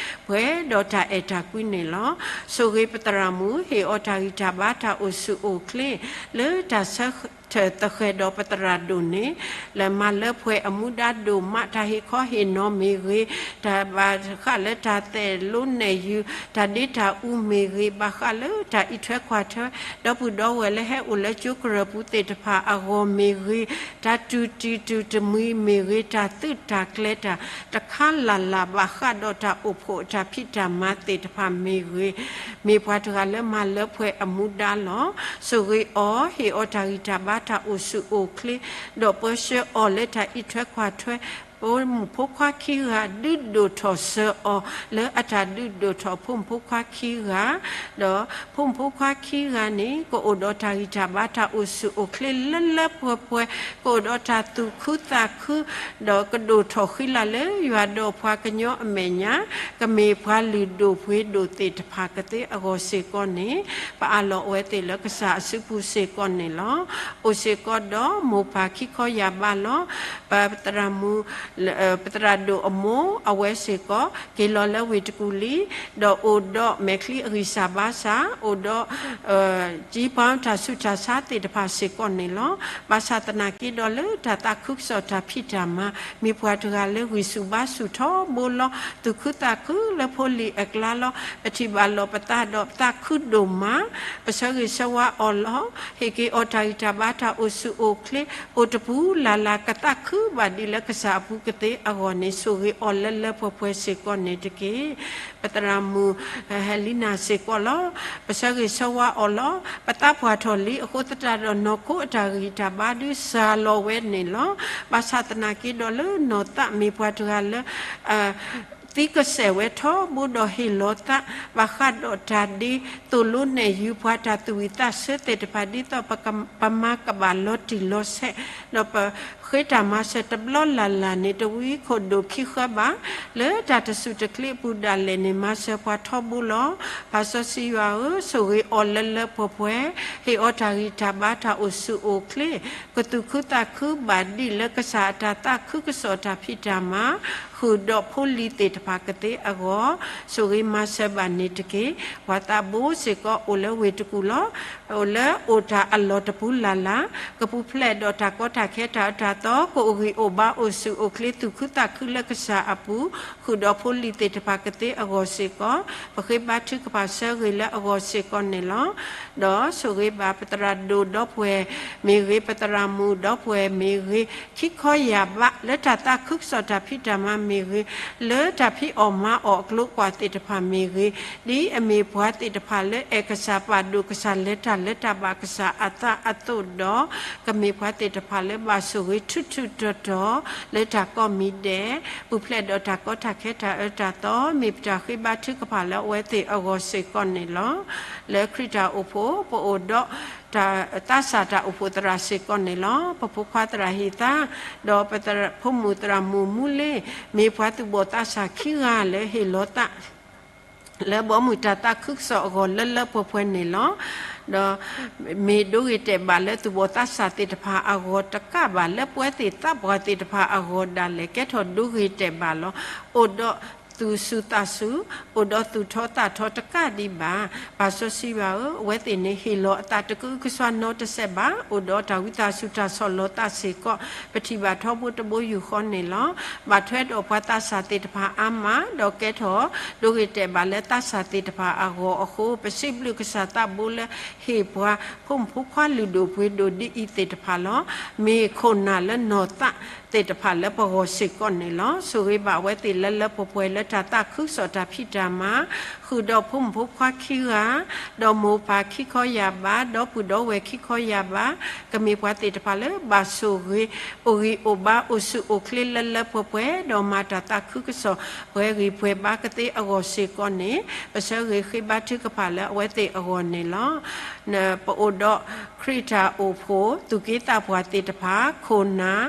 ပှဲၤဒီးတၢ်အဲၣ်တၢ်ကွံန့ၣ်လီၤ. ဆိၣ်ဂ့ၤပသရၣ်မုၣ်, ဟ့ၣ်အီၤတၢ်ဂံၢ်တၢ်ဘါတၢ်အိၣ်ဆူၣ်အိၣ်ချ့, လၢတၢ်ဆၢထၢၣ်သဃဲၤဒီးပသရၣ်ဒိၣ်န့ၣ်, လၢမၤလၢပှဲၤအမူဒါဒိၣ်မး တၢ်ဟ့ၣ်ခီဟ့ၣ်နီၤမ့ၢ်ဂ့ၤ, တၢ်ဘၣ်ဃးလၢတၢ်သဲးလိနဲၣ်ယုၤ, တၢ်ဒ့တၢ်အူမ့ၢ်ဂ့ၤ, ဘၣ်ဃးလၢတၢ်အံးထွဲကွၢ်ထွဲ ဒီပုၢ်ဒီဝဲၢ်လၢဟဲအိၣ်လၢကၠိကရၢၢ်ပူၤသ့ၣ်တဖၣ်အဂီၢ်မ့ၢ်ဂ့ၤ, တၢ်တူၢ်တံၢ်တူၢ်တမှံၤမ့ၢ်ဂ့ၤ, တၢ်သုးတၢ်ကျဲၤတၢ်တခါလၢ်လၢ် ဘၣ်ဃးဒီးတၢ်အိၣ်ဖှိၣ်အတၢ်ဖံးတၢ်မၤသ့ၣ်တဖၣ်မ့ၢ်ဂ့ၤ, မ့ၢ်ပှၤတဂၤလၢမၤလၢပှဲၤအမူဒါလီၤ. ဆိၣ်ဂ့ၤအီၤ, ဟ့ၣ်အီၤတၢ်ဂံၢ်တၢ်ဘါတၢ်အိၣ်ဆူၣ်အိၣ်ချ့, ဒီးပၢဆှၢအီၤလၢတၢ်အံးထွဲကွၢ်ထွဲ ဖိမုၣ်ဖိခွါခံဂၤ ဒုးဒိၣ်ထီၣ်စၢၤအီၤ လၢအတၢ်ဒုးဒိၣ်ထီၣ်ဖိမုၣ်ဖိခွါခံဂၤ, ဒီးဖိမုၣ်ဖိခွါခံဂၤန့ၣ် ကအိၣ်ဒီးတၢ်ဂံၢ်တၢ်ဘါတၢ်အိၣ်ဆူၣ်အိၣ်ချ့လၢလၢပှဲၤပှဲၤ, ကအိၣ်ဒီးတၢ်သူၣ်ခုသးခု, ဒီးကဒိၣ်ထီၣ်ဃံလၤလၢယွၤဒီးပှၤကညီအမဲာ်ညါ, ကမ့ၢ်ပှၤလုၢ်ဒိၣ်ပှ့ၤဒိၣ်သ့ၣ်တဖၣ်ကသ့အဂီၢ်စ့ၢ်ကီးန့ၣ်, ပအၢၣ်လီၤအဝဲသ့ၣ်လၢကစၢ်အစုပူၤစ့ၢ်ကီးန့ၣ်လီၤ. အိၣ်စ့ၢ်ကီးဒီးမိၢ်ပၢ်ခံခီယၢ်ဘးလီၤ. ပသရၣ်မုၣ် ပသရၣ်ဒိၣ်အမိၢ် အဝဲစ့ၢ်ကီး က့ၤလီၤလၢဝ့ၢ်တကူၣ်လံ, ဒီးအိၣ်ဒီးမဲာ်ချံအဂံၢ်စၢ်ဘါစၢ်, အိၣ်ဒီး ကၠံပှၤတၢ်ဆူးတၢ်ဆါသ့ၣ်တဖၣ်စ့ၢ်ကီးန့ၣ်လီၤ. ဘၣ်ဆၣ်သနာ်က့ဒီးလၢတၢ်သးခုကစီၣ်တၢ်ဖံးတၢ်မၤ, မ့ၢ်ပှၤတဂၤလၢဂံၢ်ဆူၣ်ဘါဆူၣ်ထီဘိလီၤ. သူၣ်ခုသးခုလၢဖိလံၤအကျါလီၤ. ပထံၣ်ဘၣ်လီၤပသးဒီးပသးခုဒိၣ်မး, ပဆၢဂ့ၤဆၢဝါအီၤလီၤ. ဟ့ၣ်က့ၤအီၤတၢ်ဂံၢ်တၢ်ဘါတၢ်အိၣ်ဆူၣ်အိၣ်ချ့, အိၣ်တပူၤလၢ်လၢ် ကသးခုဘၣ်ဒံးလၢကစၢ်အပူၤကသ့အဂီၢ်န့ၣ် ဆိၣ်ဂ့ၤအီၤလၢလၢပှဲၤပှဲၤစ့ၢ်ကီးန့ၣ်တက့ၢ်. ပသရၣ်မုၣ် ဟဲလံနၤစ့ၢ်ကီးလီၤ. ပဆၢဂ့ၤဆၢဝါအီၤလီၤ. ပသးပှၢ်ထီၣ်လံအဃိသတးဒီးနီၢ်ခိအတၢ်ဂံၢ်တၢ်ဘါဒုးစှၤလီၤဝဲန့ၣ်လီၤ. ဘၣ်ဆၣ်သနာ်က့ဒီးလၢနီၢ်သးမ့ၢ်ပှၤတဂၤလၢ သံကစဲးဝဲထီဘိဒီးဟ့ၣ်လီၤသး, ဘၣ်ဃးဒီးတၢ်ဒ့သိၣ်လိနဲၣ်ယုၤပှၤတၢ်သူၣ်ဝံၣ်သးဆၢသ့ၣ်တဖၣ် ဒ်သိးပက ပမၤကဘၣ်လီၤတံၢ်လီၤဆဲး, ဒီးပဃ့တၢ်မၤစၢၤတဘျီလၢ်လၢ်န့ၣ် တဝံခိၣ်ဒိၣ်ခံဃၢဘၣ်, လၢတၢ်တစူၢ်တချ့အပူၤဒၣ်လဲာ်န့ၣ် မၤစၢၤပှၤထီဘိလီၤ. ပၢ်စီဆှံယွၤဧၢ, ဆိၣ်ဂ့ၤအီၤလၢလၢပှဲၤပှဲၤ, ဟ့ၣ်အီၤတၢ်ဂံၢ်တၢ်ဘါတၢ်အိၣ်ဆူၣ်အိၣ်ချ့, ကသူၣ်ခုသးခုဘၣ်ဒံးလၢကစၢ်အတၢ်သးခုကစီၣ်တၢ်ဖံးတၢ်မၤ, ဃုာ်ဒီးဖိလံၤသ့ၣ်တဖၣ်ကသ့အဂီၢ်, ဆိၣ်ဂ့ၤမၤစၢၤဘၣ်န့ၣ်တက့ၢ်. ပှၤသးဘိစ့ၢ်ကီးအိၣ်လၢဝ့ၢ်တကူၣ်လီၤ. အိၣ်လၢအိၣ်တၢ်အလီၢ်တပူၤလၢ်လၢ်, ကပူၤဖျဲးဒီးတၢ်ကီတၢ်ခဲတၢ်အၢတၢ်သီ, ကအိၣ်ဂံၢ်အိၣ်ဘါအိၣ်ဆူၣ်အိၣ်ချ့ သူၣ်ခုသးခုလၢကစၢ်အပူၤ, ဃုာ်ဒီးဖိလံၤသ့ၣ်တဖၣ်ကသ့အဂီၢ်စ့ၢ်ကီး, ပဃ့ဘါထုကဖၣ်ဆၢဂ့ၤလၢအဂီၢ်စ့ၢ်ကီးန့ၣ်လီၤ. ဒီးဆိၣ်ဂ့ၤဘၣ်ပသရၣ်ဒိၣ်ဒီပုၢ်ဝဲၢ်မ့ၢ်ဂ့ၤ, ပသရၣ်မုၣ်ဒီပုၢ်ဝဲၢ်မ့ၢ်ဂ့ၤ, ခံခီယၢ်ဘး လၢတၢ်သးခုကစီၣ်တၢ်ဖံးတၢ်မၤ မ့ၢ်ဂ့ၤ, လၢတၢ်ဖံးအီၣ်မၤအီၣ်အကျိၤအကွာ်သ့ၣ်တဖၣ်မ့ၢ်ဂ့ၤ, ဒ်အမ့ၢ်ပှၤသ့ၣ်တဖၣ်လၢအဲၣ်ကစၢ်ပာ်ဒိၣ်ကစၢ်လဲၤတၢ်လၢတၢ်ဘၣ်ကစၢ်အသးအသိးဒီး, ကမ့ၢ်ပှၤသ့ၣ်တဖၣ်လၢဘၣ်ဆိၣ်ဂ့ၤထူးထူးတီၤတီၤ လၢတၢ်ကိးမံၤဒဲး, ပူၤဖျဲးဒီးတၢ်ကီတၢ်ခဲတၢ်အၢတၢ်သီ မ့ၢ်ပတၢ်ဃ့ဘါထုကဖၣ်လၢအဝဲသ့ၣ်အဂီၢ်စ့ၢ်ကီးန့ၣ်လီၤ. လၢခရံာ်တၢ်အိၣ်ဖှိၣ် ပအိၣ်ဒီး သးစၢ်တၢ်အိၣ်ဖှိၣ်သရၣ်စ့ၢ်ကီးန့ၣ်လီၤ. ပဖိခွါသရၣ်ဟ့ၣ်သါ, ဒီးပဖိမုၣ်သရၣ်မုၣ်မူလ့, မ့ၢ်ပှၤသူၣ်ဘီၣ်သးစၢ်ခံဂၤလၢဟ့ၣ်လီၤသး လၢဘီမုၢ်တၢ်သးခုကစီၣ်အဂီၢ်လၢလၢပှဲၤပှဲၤန့ၣ်လီၤ. ဒီးမ့ၢ်ဒိဂ့ၤတဲာ်ဘၣ်လၢသူၣ်ဘီၣ်သးစၢ်သ့ၣ်တဖၣ်အဂီၢ်တကးဘၣ် လၢပဝဲသ့ၣ်သးပှၢ်သ့ၣ်တဖၣ်အဂီၢ်ဒၣ်လဲာ် ကဲထီၣ်ဒိဂ့ၤတဲာ်ဘၣ်လီၤ. အိၣ်ဒီးသူၣ်စူၤသးစူၤ, အိၣ်ဒီးသူၣ်ထီသးထီတကးဒံးဘၣ်. ပၢ်စီဆှံယွၤဧၢ, အဝဲသ့ၣ်န့ၣ်ဟ့ၣ်လီၤအသးတကအုကစွါနီတစဲးဘၣ်, အိၣ်ဒီးတၢ်ဝံသးစူၤတၢ်ဆီၣ်လီၤသးစ့ၢ်ကီး ပထံၣ်ဘၣ်ထီဘိတဘိယူၢ်ဃီန့ၣ်လီၤ. ဘၣ်ထွဲဒီးပှၤသးစၢ်သ့ၣ်တဖၣ်အါမး, ဒီးကဲထီၣ်ဒိဂ့ၤတဲာ်ဘၣ်လၢသးစၢ်သ့ၣ်တဖၣ်အဂီၢ်အဃိ, ပစံးဘျုးကစၢ်သးဘိလၢဟ့ၣ်ပှၤဖိမုၣ်ဖိခွါလုၢ်ဒိၣ်ပှ့ၤဒိၣ်ဒ်အံၤသ့ၣ်တဖၣ်လီၤ. မ့ၢ်ခိၣ်နၢ်လၢနီၢ်သးသ့ၣ်တဖၣ်လၢပဂီၢ်စ့ၢ်ကီးန့ၣ်လီၤ. ဆိၣ်ဂ့ၤဘၣ်အဝဲသ့ၣ်လၢလၢပှဲၤပှဲၤလၢတၢ်သးခုကစီၣ်တၢ်ဖံးတၢ်မၤ, ဃုာ်ဒီးဖိမုၣ်ဖိခွါခံဂၤ, ဒီးမိၢ်ပၢ်ခံခီယၢ်ဘး, ဒီပုၢ်ဒီဝဲၢ်ခံခီယၢ်ဘး, ကမ့ၢ်ပှၤသ့ၣ်တဖၣ်လၢဘၣ်ဆိၣ်ဂ့ၤ အိၣ်ဂံၢ်အိၣ်ဘါ အိၣ်ဆူၣ်အိၣ်ချ့လၢလၢပှဲၤပှဲၤ, ဒီးမၤတၢ်သးခုကစီၣ် ပှဲၤဂံၢ်ပှဲၤဘါကသ့အဂီၢ်စ့ၢ်ကီးန့ၣ်, ပဆၢဂ့ၤဃ့ဘါထုကဖၣ်လၢအဝဲသ့ၣ်အဂီၢ်န့ၣ်လီၤ. ပအိၣ်ဒီးခရံာ်တၢ်အိၣ်ဖှိၣ် သူၣ်က့သးပှၢ်သ့ၣ်တဖၣ်, ခိၣ်နၢ်,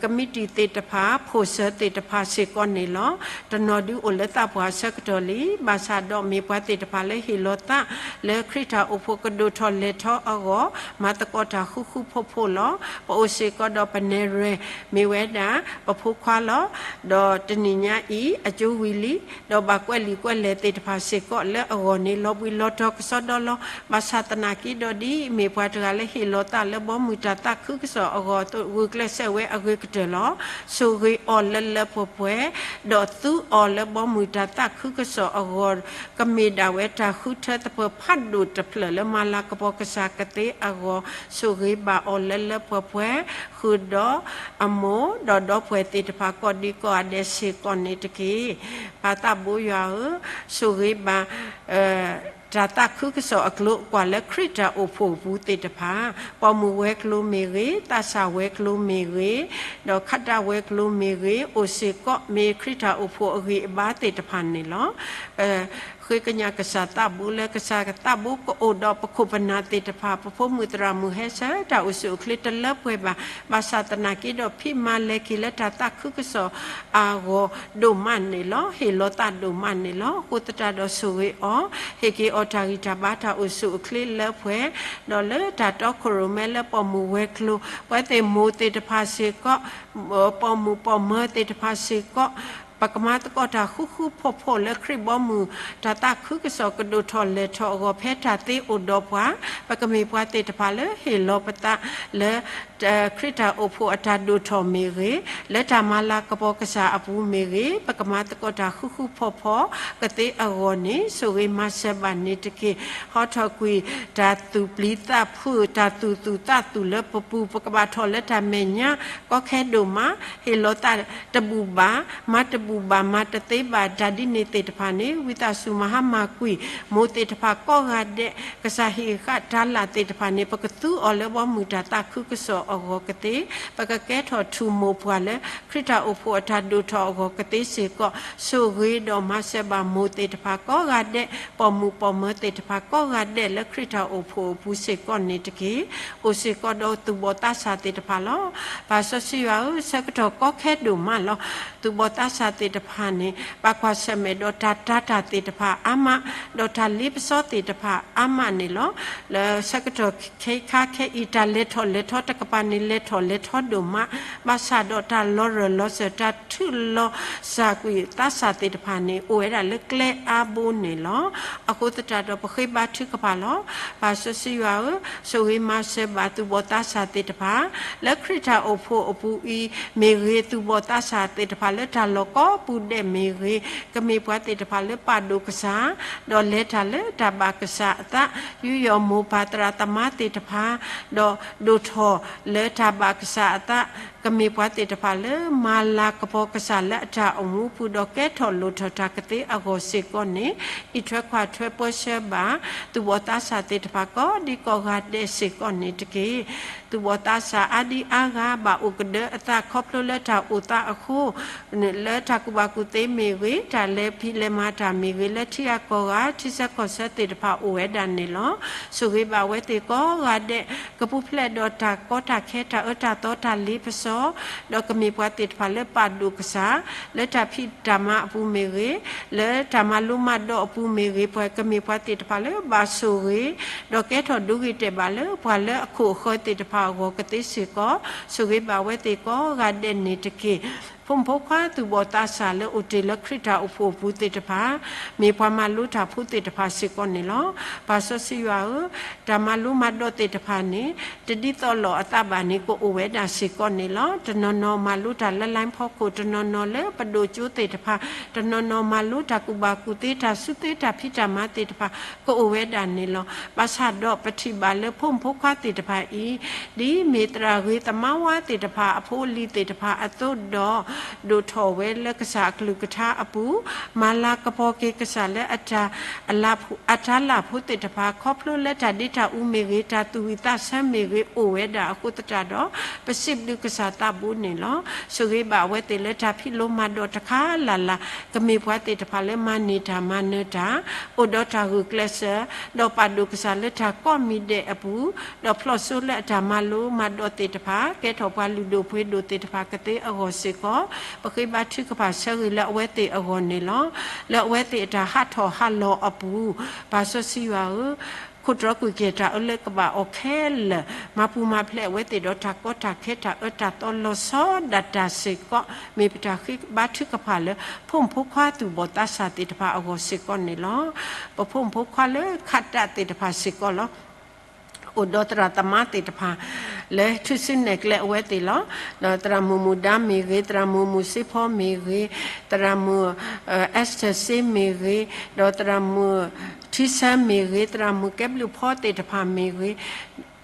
ကမံးတံာ်သ့ၣ်တဖၣ်, ဖိၣ်စၢၤသ့ၣ်တဖၣ်စ့ၢ်ကီးန့ၣ်လီၤ. တနီၤဒုးအိၣ်လၢသးပှၢ်အဆၢကတီၢ်လံ, ဘၣ်ဆၣ်ဒီးမ့ၢ်ပှၤသ့ၣ်တဖၣ်လၢဟ့ၣ်လီၤသး လၢခရံာ်တၢ်အိၣ်ဖှိၣ်ကဒိၣ်ထီၣ်လဲၢ်ထီၣ်အဂီၢ်, မၤသကိးတၢ်ဃူဃူဖိးဖိးလီၤ. ပအိၣ်စ့ၢ်ကီးဒီးပနဲၣ်ရွဲၣ် မ့ၢ်ဝဲဒၣ် ပဖိခွါလီၤ. ဒီးတနံၤညါအံၤ အကၠိဝံၤလံ, ဒီးဘၣ်ကွဲးလံာ်ကွဲးလဲၢ်သ့ၣ်တဖၣ်စ့ၢ်ကီးလၢအဂီၢ်န့ၣ် လီၤဘှံးလီၤတီၤကစီဒီလီၤ. ဘၣ်ဆၣ်သနာ်က့ဒီး ဒ်အမ့ၢ်ပှၤတဂၤလၢဟ့ၣ်လီၤသးလၢဘီမုၢ်တၢ်သးခုကစီၣ်အဂီၢ် ဂုာ်ကျဲးစၢးဝဲအဂ့ၤကတၢၢ်လီၤ. ဆိၣ်ဂ့ၤအီၤလၢလၢပှဲၤပှဲၤ, ဒီးသူအီၤလၢဘီမုၢ်တၢ်သးခုကစီၣ်အဂီၢ်, ကမ့ၢ်ဒၣ်ဝဲတၢ်ဃုထၢသပၢၤဖးဒိၣ်တဖျၢၣ်လၢမၤလၤကပီၤကစၢ်ကသ့အဂီၢ်, ဆိၣ်ဂ့ၤဘၣ်အီၤလၢလၢပှဲၤပှဲၤ, ဃုာ်ဒီးအမိၢ် ဒီးဒီပုၢ်ဝဲၢ်သ့ၣ်တဖၣ်ကိးဒံကိးဂၤဒဲးစ့ၢ်ကီးန့ၣ်တက့ၢ်. ပၢ်သးဘိယွၤဧၢ, ဆိၣ်ဂ့ၤဘၣ် တၢ်သးခုကစီၣ်အကျိၤအကွာ်လၢခရံာ်တၢ်အိၣ်ဖှိၣ်အပူၤသ့ၣ်တဖၣ်, ပိာ်မုၣ်ဝဲၤကျိၤမ့ၢ်ဂ့ၤ, သးစၢ်ဝဲၤကျိၤမ့ၢ်ဂ့ၤ, ဒီးခးတၢ်ဝဲၤကျိၤမ့ၢ်ဂ့ၤ, အိၣ်စ့ၢ်ကီး မ့ၢ်ခရံာ်တၢ်အိၣ်ဖှိၣ်အဂံၢ်အဘါသ့ၣ်တဖၣ်န့ၣ်လီၤ. ဃ့ကညးကစၢ်သးဘိလၢ ကစၢ်သးဘိကအိၣ်ဒီးပခိၣ်ပနၢ်သ့ၣ်တဖၣ်, ပဖိမုၣ်သရၣ်မုၣ်ဟဲဆၢတၢ်အိၣ်ဆူၣ်အိၣ်ချ့တလၢပှဲၤဘၣ်. ဘၣ်ဆၣ်သနာ်က့ဒီး ဖံးမၤလဲၤက့ၤလၢတၢ်သးခုကစီၣ်အဂီၢ်ဒိၣ်မးန့ၣ်လီၤ. ဟ့ၣ်လီၤသးဒိၣ်မးန့ၣ်လီၤ. အဃိသတးဒီးဆိၣ်ဂ့ၤအီၤ, ဟ့ၣ်က့ၤအီၤတၢ်ဂံၢ်တၢ်ဘါတၢ်အိၣ်ဆူၣ်အိၣ်ချ့လၢပှဲၤ, ဒီးလၢတၢ်တီခိၣ်ရိၣ်မဲလၢပိာ်မုၣ်ဝဲၤကျိၤ, ပဝဲသ့ၣ်မိၢ်သ့ၣ်တဖၣ်စ့ၢ်ကီး, ပိာ်မုၣ်ပိာ်မၢၤသ့ၣ်တဖၣ်စ့ၢ်ကီး, ပကမၤသကိးတၢ်ဃူဃူဖိးဖိးလၢခရံာ်ဘီမုၢ်တၢ်သးခုကစီၣ်ကဒိၣ်ထီၣ်လဲၢ်ထီၣ်အဂီၢ် ဖဲတၢ်သ့အိၣ်ဒီးပှၤ, ပကမ့ၢ်ပှၤသ့ၣ်တဖၣ်လၢဟ့ၣ်လီၤပသးလၢ ခရံာ်တၢ်အိၣ်ဖှိၣ်အတၢ်ဒိၣ်ထီၣ်မ့ၢ်ဂ့ၤ, လၢတၢ်မၤလၤကပီၤကစၢ်အပူၤမ့ၢ်ဂ့ၤ, ပကမၤသကိးတၢ်ဃူဃူဖိးဖိးကသ့အဂီၢ်န့ၣ် ဆိၣ်ဂ့ၤမၤစၢၤဘၣ်န့ၣ်တက့ၢ်. ဟီထီၣ်ကွံာ်တၢ်သူၣ်ပျံၤသးဖုး, တၢ်သူၣ်သူၣ်သးသူၣ်လၢပပူၤ, ပကဘၣ်ထီၣ်လၢတၢ်မဲာ်ညါ ကီခဲဒိၣ်မး, ဟ့ၣ်လီၤသးတဘူၣ်ဘၣ်, မၤတဘူၣ်ဘၣ်, မၤတသ့ဘၣ်, တၢ်ဒ်န့ၣ်သ့ၣ်တဖၣ်န့ၣ် ဝံသးစူၤမၤဟါမၢ်ကွံာ် မိၢ်သ့ၣ်တဖၣ်ကိးဂၤဒဲး, ကစၢ်ဟ့ၣ်ဃာ်တၢ်လၢ်သ့ၣ်တဖၣ်န့ၣ် ပကသူအီၤလၢဘီမုၢ်တၢ်သးခုကစီၣ်အဂီၢ်ကသ့, ပကကဲထီၣ်ထူၣ်မိၢ်ပှၢ်လၢ ခရံာ်တၢ်အိၣ်ဖှိၣ်အတၢ်ဒိၣ်ထီၣ်အဂီၢ်ကသ့စ့ၢ်ကီး, ဆိၣ်ဂ့ၤဒီးမၤစၢၤဘၣ်မိၢ်သ့ၣ်တဖၣ်ကိးဂၤဒဲး, ပိာ်မုၣ်ပိာ်မၢၤသ့ၣ်တဖၣ်ကိးဂၤဒဲးလၢခရံာ်တၢ်အိၣ်ဖှိၣ်အပူၤစ့ၢ်ကီးန့ၣ်တက့ၢ်. အိၣ်စ့ၢ်ကီးဒီးသူၣ်ဘီၣ်သးစၢ်သ့ၣ်တဖၣ်လီၤ. ပၢ်စီဆှံယွၤဧၢ, ဆၢကတီၢ်ကီခဲဒိၣ်မးလီၤ. သူၣ်ဘီၣ်သးစၢ်သ့ၣ်တဖၣ်န့ၣ် ဘၣ်ကွၢ်ဆၢၣ်မဲာ်ဒီးတၢ်တာ်တၢ်သ့ၣ်တဖၣ်အါမး, ဒီးတၢ်လ့ပစီသ့ၣ်တဖၣ်အါမးန့ၣ်လီၤ. လၢဆၢကတီၢ်ခဲအံၤခါခဲအံၤ တၢ်လဲၤထီၣ်လဲၤထီတကပၤန့ၣ် လဲၤထီၣ်လဲၤထီဒိၣ်မး, ဘၣ်ဆၣ်ဒီးတၢ်လီၤရၢၢ်လီၤစၢၤ တၢ်ထုးလီၤစၢ်ကွံာ်သးစၢ်သ့ၣ်တဖၣ်န့ၣ် အိၣ်ဝဲဒၣ်လၢကျဲအါဘိန့ၣ်လီၤ. အဃိသတးဒီးပဃ့ဘါထုကဖၣ်လီၤ. ပၢ်စီဆှံယွၤဧၢ, ဆိၣ်ဂ့ၤမၤစၢၤဘၣ်သူၣ်ဘီၣ်သးစၢ်သ့ၣ်တဖၣ်, လၢခရံာ်တၢ်အိၣ်ဖှိၣ်အပူၤအံၤမ့ၢ်ဂ့ၤ, သူၣ်ဘီၣ်သးစၢ်သ့ၣ်တဖၣ်လၢတၢ်လီၢ်ကိးပူၤဒဲးမ့ၢ်ဂ့ၤ, ကမ့ၢ်ပှၤသ့ၣ်တဖၣ်လၢပာ်ဒိၣ်ကစၢ်, ဒီးလဲၤတၢ်လၢတၢ်ဘၣ်ကစၢ်အသး, ယူးယီၣ်မိၢ်ပၢ်သရၣ်သမါသ့ၣ်တဖၣ်, ဒီးဒိၣ်ထီၣ် လၢတၢ်ဘၣ်ကစၢ်အသး, ကမ့ၢ်ပှၤသ့ၣ်တဖၣ်လၢမၤလၤကပီၤကစၢ်လၢအတၢ်အိၣ်မူပူၤ ဒီးကဲထီၣ်လိၣ်ထီၣ်တၢ်ကသ့အဂီၢ်စ့ၢ်ကီးန့ၣ်, အံးထွဲကွၢ်ထွဲပၢဆှၢဘၣ် သူၣ်ဘီၣ်သးစၢ်သ့ၣ်တဖၣ်ကိးဒံကိးဂၤဒဲးစ့ၢ်ကီးန့ၣ်တက့ၢ်. သူၣ်ဘီၣ်သးစၢ်အါဒံအါဂၤ ဘၣ်အိၣ်ကဒၢအသးခီဖျိလၢတၢ်အိၣ်သးအဃိ လၢတၢ်ကူၣ်ဘၣ်ကူၣ်သ့မ့ၢ်ဂ့ၤ, တၢ်လဲၤဖံးလဲၤမၤတၢ်မ့ၢ်ဂ့ၤ, လၢထံဂၤကီၢ်ဂၤ ထံဆၢကီၢ်ဆၢသ့ၣ်တဖၣ်အိၣ်ဝဲဒၣ်န့ၣ်လီၤ. ဆိၣ်ဂ့ၤဘၣ်ဝဲသ့ၣ်ကိးဂၤဒဲး ကပူၤဖျဲးဒီးတၢ်ကီတၢ်ခဲ တၢ်အၢတၢ်သီ တၢ်လ့ပစီ, ဒီးကမ့ၢ်ပှၤသ့ၣ်တဖၣ်လၢပာ်ဒိၣ်ကစၢ် လၢတၢ်ဖံးတၢ်မၤအပူၤမ့ၢ်ဂ့ၤ, လၢတၢ်မၤလိမၤဒိးအပူၤမ့ၢ်ဂ့ၤ, ပှၤကမ့ၢ်ပှၤသ့ၣ်တဖၣ်လၢဘၣ်ဆိၣ်ဂ့ၤ ဒီးကဲထီၣ်ဒိဂ့ၤတဲာ်ဘၣ်လၢပှၤလၢအခိၣ်အဃၢၤသ့ၣ်တဖၣ်အဂီၢ်ကသ့စ့ၢ်ကီး, ဆိၣ်ဂ့ၤဘၣ်ဝဲသ့ၣ်ကိးဂၤဒဲးန့ၣ်တက့ၢ်. ဖိမုၣ်ဖိခွါသူၣ်ဘီၣ်သးစၢ်လၢအိၣ်တ့ၢ်လၢခရံာ်တၢ်အိၣ်ဖှိၣ်အပူၤသ့ၣ်တဖၣ်, မ့ၢ်ပှၤမၤလိတၢ်ဖိသ့ၣ်တဖၣ်စ့ၢ်ကီးန့ၣ်လီၤ. ပၢ်စီဆှံယွၤဧၢ, တၢ်မၤလိမၤဒိးသ့ၣ်တဖၣ်န့ၣ် တဒ်သိးလိာ်အသးဘၣ်န့ၣ် ကအိၣ်ဝဲဒၣ်စ့ၢ်ကီးန့ၣ်လီၤ. တနီၤနီၤမၤလိတၢ်လၢ line ဖီခိၣ်, တနီၤနီၤလၢပဒိၣ်ကၠိသ့ၣ်တဖၣ်, တနီၤနီၤမၤလိတၢ်ကူၣ်ဘၣ်ကူၣ်သ့ တၢ်စုသ့တၢ်ဖံးတၢ်မၤသ့ၣ်တဖၣ် ကအိၣ်ဝဲဒၣ်န့ၣ်လီၤ. ဘၣ်ဆၣ်ဒီးပထံၣ်ဘၣ်လၢဖိမုၣ်ဖိခွါသ့ၣ်တဖၣ်အံၤ ဒ်မ့ၢ်သရၣ်ဂ့ၤသမါဝါသ့ၣ်တဖၣ် အဖိအလံၤသ့ၣ်တဖၣ်အသိးဒီး ဒိၣ်ထီၣ်ဝဲလၢကစၢ်အကလုၢ်ကထါအပူၤ, မၤလၤကပီၤက့ၤကစၢ်လၢအတၢ်အလၤ အတၢ်လၢ်ဖိသ့ၣ်တဖၣ် ခီဖျိလၢတၢ်ဒ့တၢ်အူမ့ၢ်ဂ့ၤ, တၢ်သူၣ်ဝံၣ်သးဆၢမ့ၢ်ဂ့ၤ အိၣ်ဝဲဒၣ်အဃိသတးဒီး ပစံးဘျုးကစၢ်သးဘိန့ၣ်လီၤ. ဆိၣ်ဂ့ၤဘၣ်အဝဲသ့ၣ်လၢတၢ်ဖံးလိမၤဒိးတခါလၢ်လၢ်, ကမ့ၢ်ပှၤသ့ၣ်တဖၣ်လၢမၤန့ၢ်တၢ်မၤနၢၤတၢ်, အိၣ်ဒီးတၢ်ဂုာ်ကျဲးစၢး, ဒီးပာ်ဒိၣ်ကစၢ်လၢတၢ်ကိးမံၤဒဲးအပူၤ, ဒီးဖျီၣ်စိလၢအတၢ်မၤလိမၤဒိးသ့ၣ်တဖၣ် ကဲထီၣ်ပှၤလုၢ်ဒိၣ်ပှ့ၤဒိၣ်သ့ၣ်တဖၣ်ကသ့အဂီၢ်စ့ၢ်ကီး, ပဃ့ဘါထုကဖၣ်ဆၢဂ့ၤလၢအဝဲသ့ၣ်အဂီၢ်န့ၣ်လီၤ. လၢအဝဲသ့ၣ်အတၢ်ဟးထီၣ်ဟးလီၤအပူၤ, ပၢ်စီဆှံယွၤဧၢ, ခိၣ်တြီကွံာ်က့ၤတၢ်အၢလၢကဘၣ်အီၤခဲလၢာ်, မၤပူၤမၤဖျဲးအဝဲသ့ၣ်ဒီးတၢ်ကီတၢ်ခဲ တၢ်အၢတၢ်သီလီၤဆီဒၣ်တၢ်စ့ၢ်ကီး, မ့ၢ်ပတၢ်ဃ့ဘါထုကဖၣ်လၢ ဖိမုၣ်ဖိခွါသူၣ်ဘီၣ်သးစၢ်သ့ၣ်တဖၣ်အဂီၢ်စ့ၢ်ကီးန့ၣ်လီၤ. ပဖိမုၣ်ဖိခွါလၢခးတၢ်သ့ၣ်တဖၣ်စ့ၢ်ကီးလီၤ. အိၣ်ဒီးသရၣ်သမါသ့ၣ်တဖၣ် လၢထူၣ်စုနဲၣ်ကျဲအဝဲသ့ၣ်လီၤ. ဒီးသရၣ်မုၣ်မုၣ်ဒါမ့ၢ်ဂ့ၤ, သရၣ်မုၣ်မုၣ်စ့ဖီမ့ၢ်ဂ့ၤ, သရၣ်မုၣ် အဲစတၢၢ်စ့မ့ၢ်ဂ့ၤ, ဒီးသရၣ်မုၣ်ထံဆၢမ့ၢ်ဂ့ၤ, သရၣ်မုၣ်ကဲဘျုးဖီသ့ၣ်တဖၣ်မ့ၢ်ဂ့ၤ,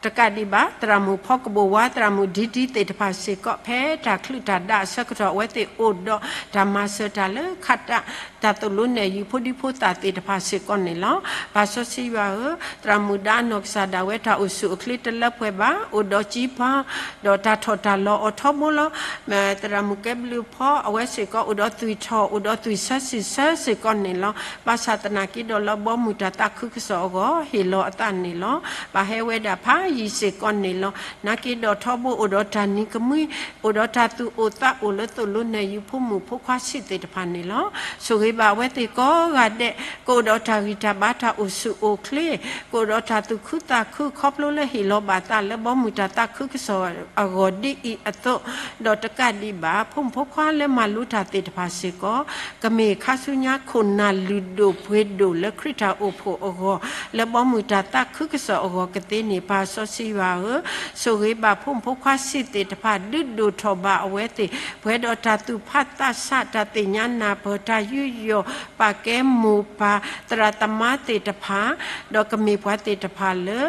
တကးဒံးဘၣ် သရၣ်မုၣ်ဖီကဘိၣ်ဝါ, သရၣ်မုၣ်ဒံဒံသ့ၣ်တဖၣ်စ့ၢ်ကီး ဖဲတၢ်ချုးတၢ်ဒၣ်အဆၢကတီၢ် အဝဲသ့ၣ်အိၣ်ဒီးတၢ်မၤစၢၤတၢ်လၢခးတၢ် တၢ်သိၣ်လိနဲၣ်ယုၤဖိဒံဖိသၣ်သ့ၣ်တဖၣ်စ့ၢ်ကီးန့ၣ်လီၤ. ပၢ်စီဆှံယွၤဧၢ, သရၣ်မုၣ်ဒါအနီၢ်ကစၢ်ဒၣ်ဝဲ တၢ်အိၣ်ဆူၣ်အိၣ်ချ့တလၢပှဲၤဘၣ်, အိၣ်ဒီးကံဖီ ဒီးတၢ်ထီၣ်တၢ်လီၤအီၤထီဘိလီၤ. သရၣ်မုၣ်ကဲဘျုးဖီ အဝဲစ့ၢ်ကီး အိၣ်ဒီးသွံၣ်ထီၣ် အိၣ်ဒီးသွံၣ်ဆၢစံၣ်ဆၢစ့ၢ်ကီးန့ၣ်လီၤ. ဘၣ်ဆၣ်သနာ်က့ဒီး လၢဘီမုၢ်တၢ်သးခုကစီၣ်အဂီၢ် ဟ့ၣ်လီၤအသးန့ၣ်လီၤ. ဘၣ်ဟဲဝဲဒၣ်ဖးယံၤစ့ၢ်ကီးန့ၣ်လီၤ. နာ်က့ဒီးထီဘိအိၣ်ဒီးတၢ်နံၤကမှံ, အိၣ်ဒီးတၢ်သူၣ်အိၣ်သးအိၣ်လၢသိၣ်လိနဲၣ်ယုၤဖိမုၣ်ဖိခွါဆံးသ့ၣ်တဖၣ်န့ၣ်လီၤ. ဆိၣ်ဂ့ၤဘၣ်အဝဲသ့ၣ်ကိးဂၤဒဲး, ကအိၣ်ဒီးတၢ်ဂံၢ်တၢ်ဘါ တၢ်အိၣ်ဆူၣ်အိၣ်ချ့, ကအိၣ်ဒီးတၢ်သူၣ်ခုသးခု ခီဖျိလၢဟ့ၣ်လီၤဘၣ်သးလၢဘီမုၢ်တၢ်သးခုကစီၣ်အဂီၢ်ဒ်အံၤအသိး, ဒီးတကးဒံးဘၣ် ဖိမုၣ်ဖိခွါလၢမၤလိတၢ်သ့ၣ်တဖၣ်စ့ၢ်ကီး ကမ့ၢ်ခါဆူညါခိၣ်နၢ်လုၢ်ဒိၣ်ပှ့ၤဒိၣ်လၢခရံာ်တၢ်အိၣ်ဖှိၣ်အဂီၢ်, လၢဘီမုၢ်တၢ်သးခုကစီၣ်အဂီၢ်ကသ့န့ၣ် ပၢ်စီဆှံယွၤဧၢ, ဆိၣ်ဂ့ၤဘၣ်ဖိမုၣ်ဖိခွါဆံးသ့ၣ်တဖၣ် ဒုးဒိၣ်ထီၣ်ဘၣ်အဝဲသ့ၣ် ပှဲၤဒီးတၢ်သူၣ်ဖးသးဆး တၢ်သ့ၣ်ညါနၢ်ပၢၢ် တၢ်ယူးယီၣ်ပာ်ကဲမိၢ်ပၢ် သရၣ်သမါသ့ၣ်တဖၣ်, ဒီးကမ့ၢ်ပှၤသ့ၣ်တဖၣ်လၢ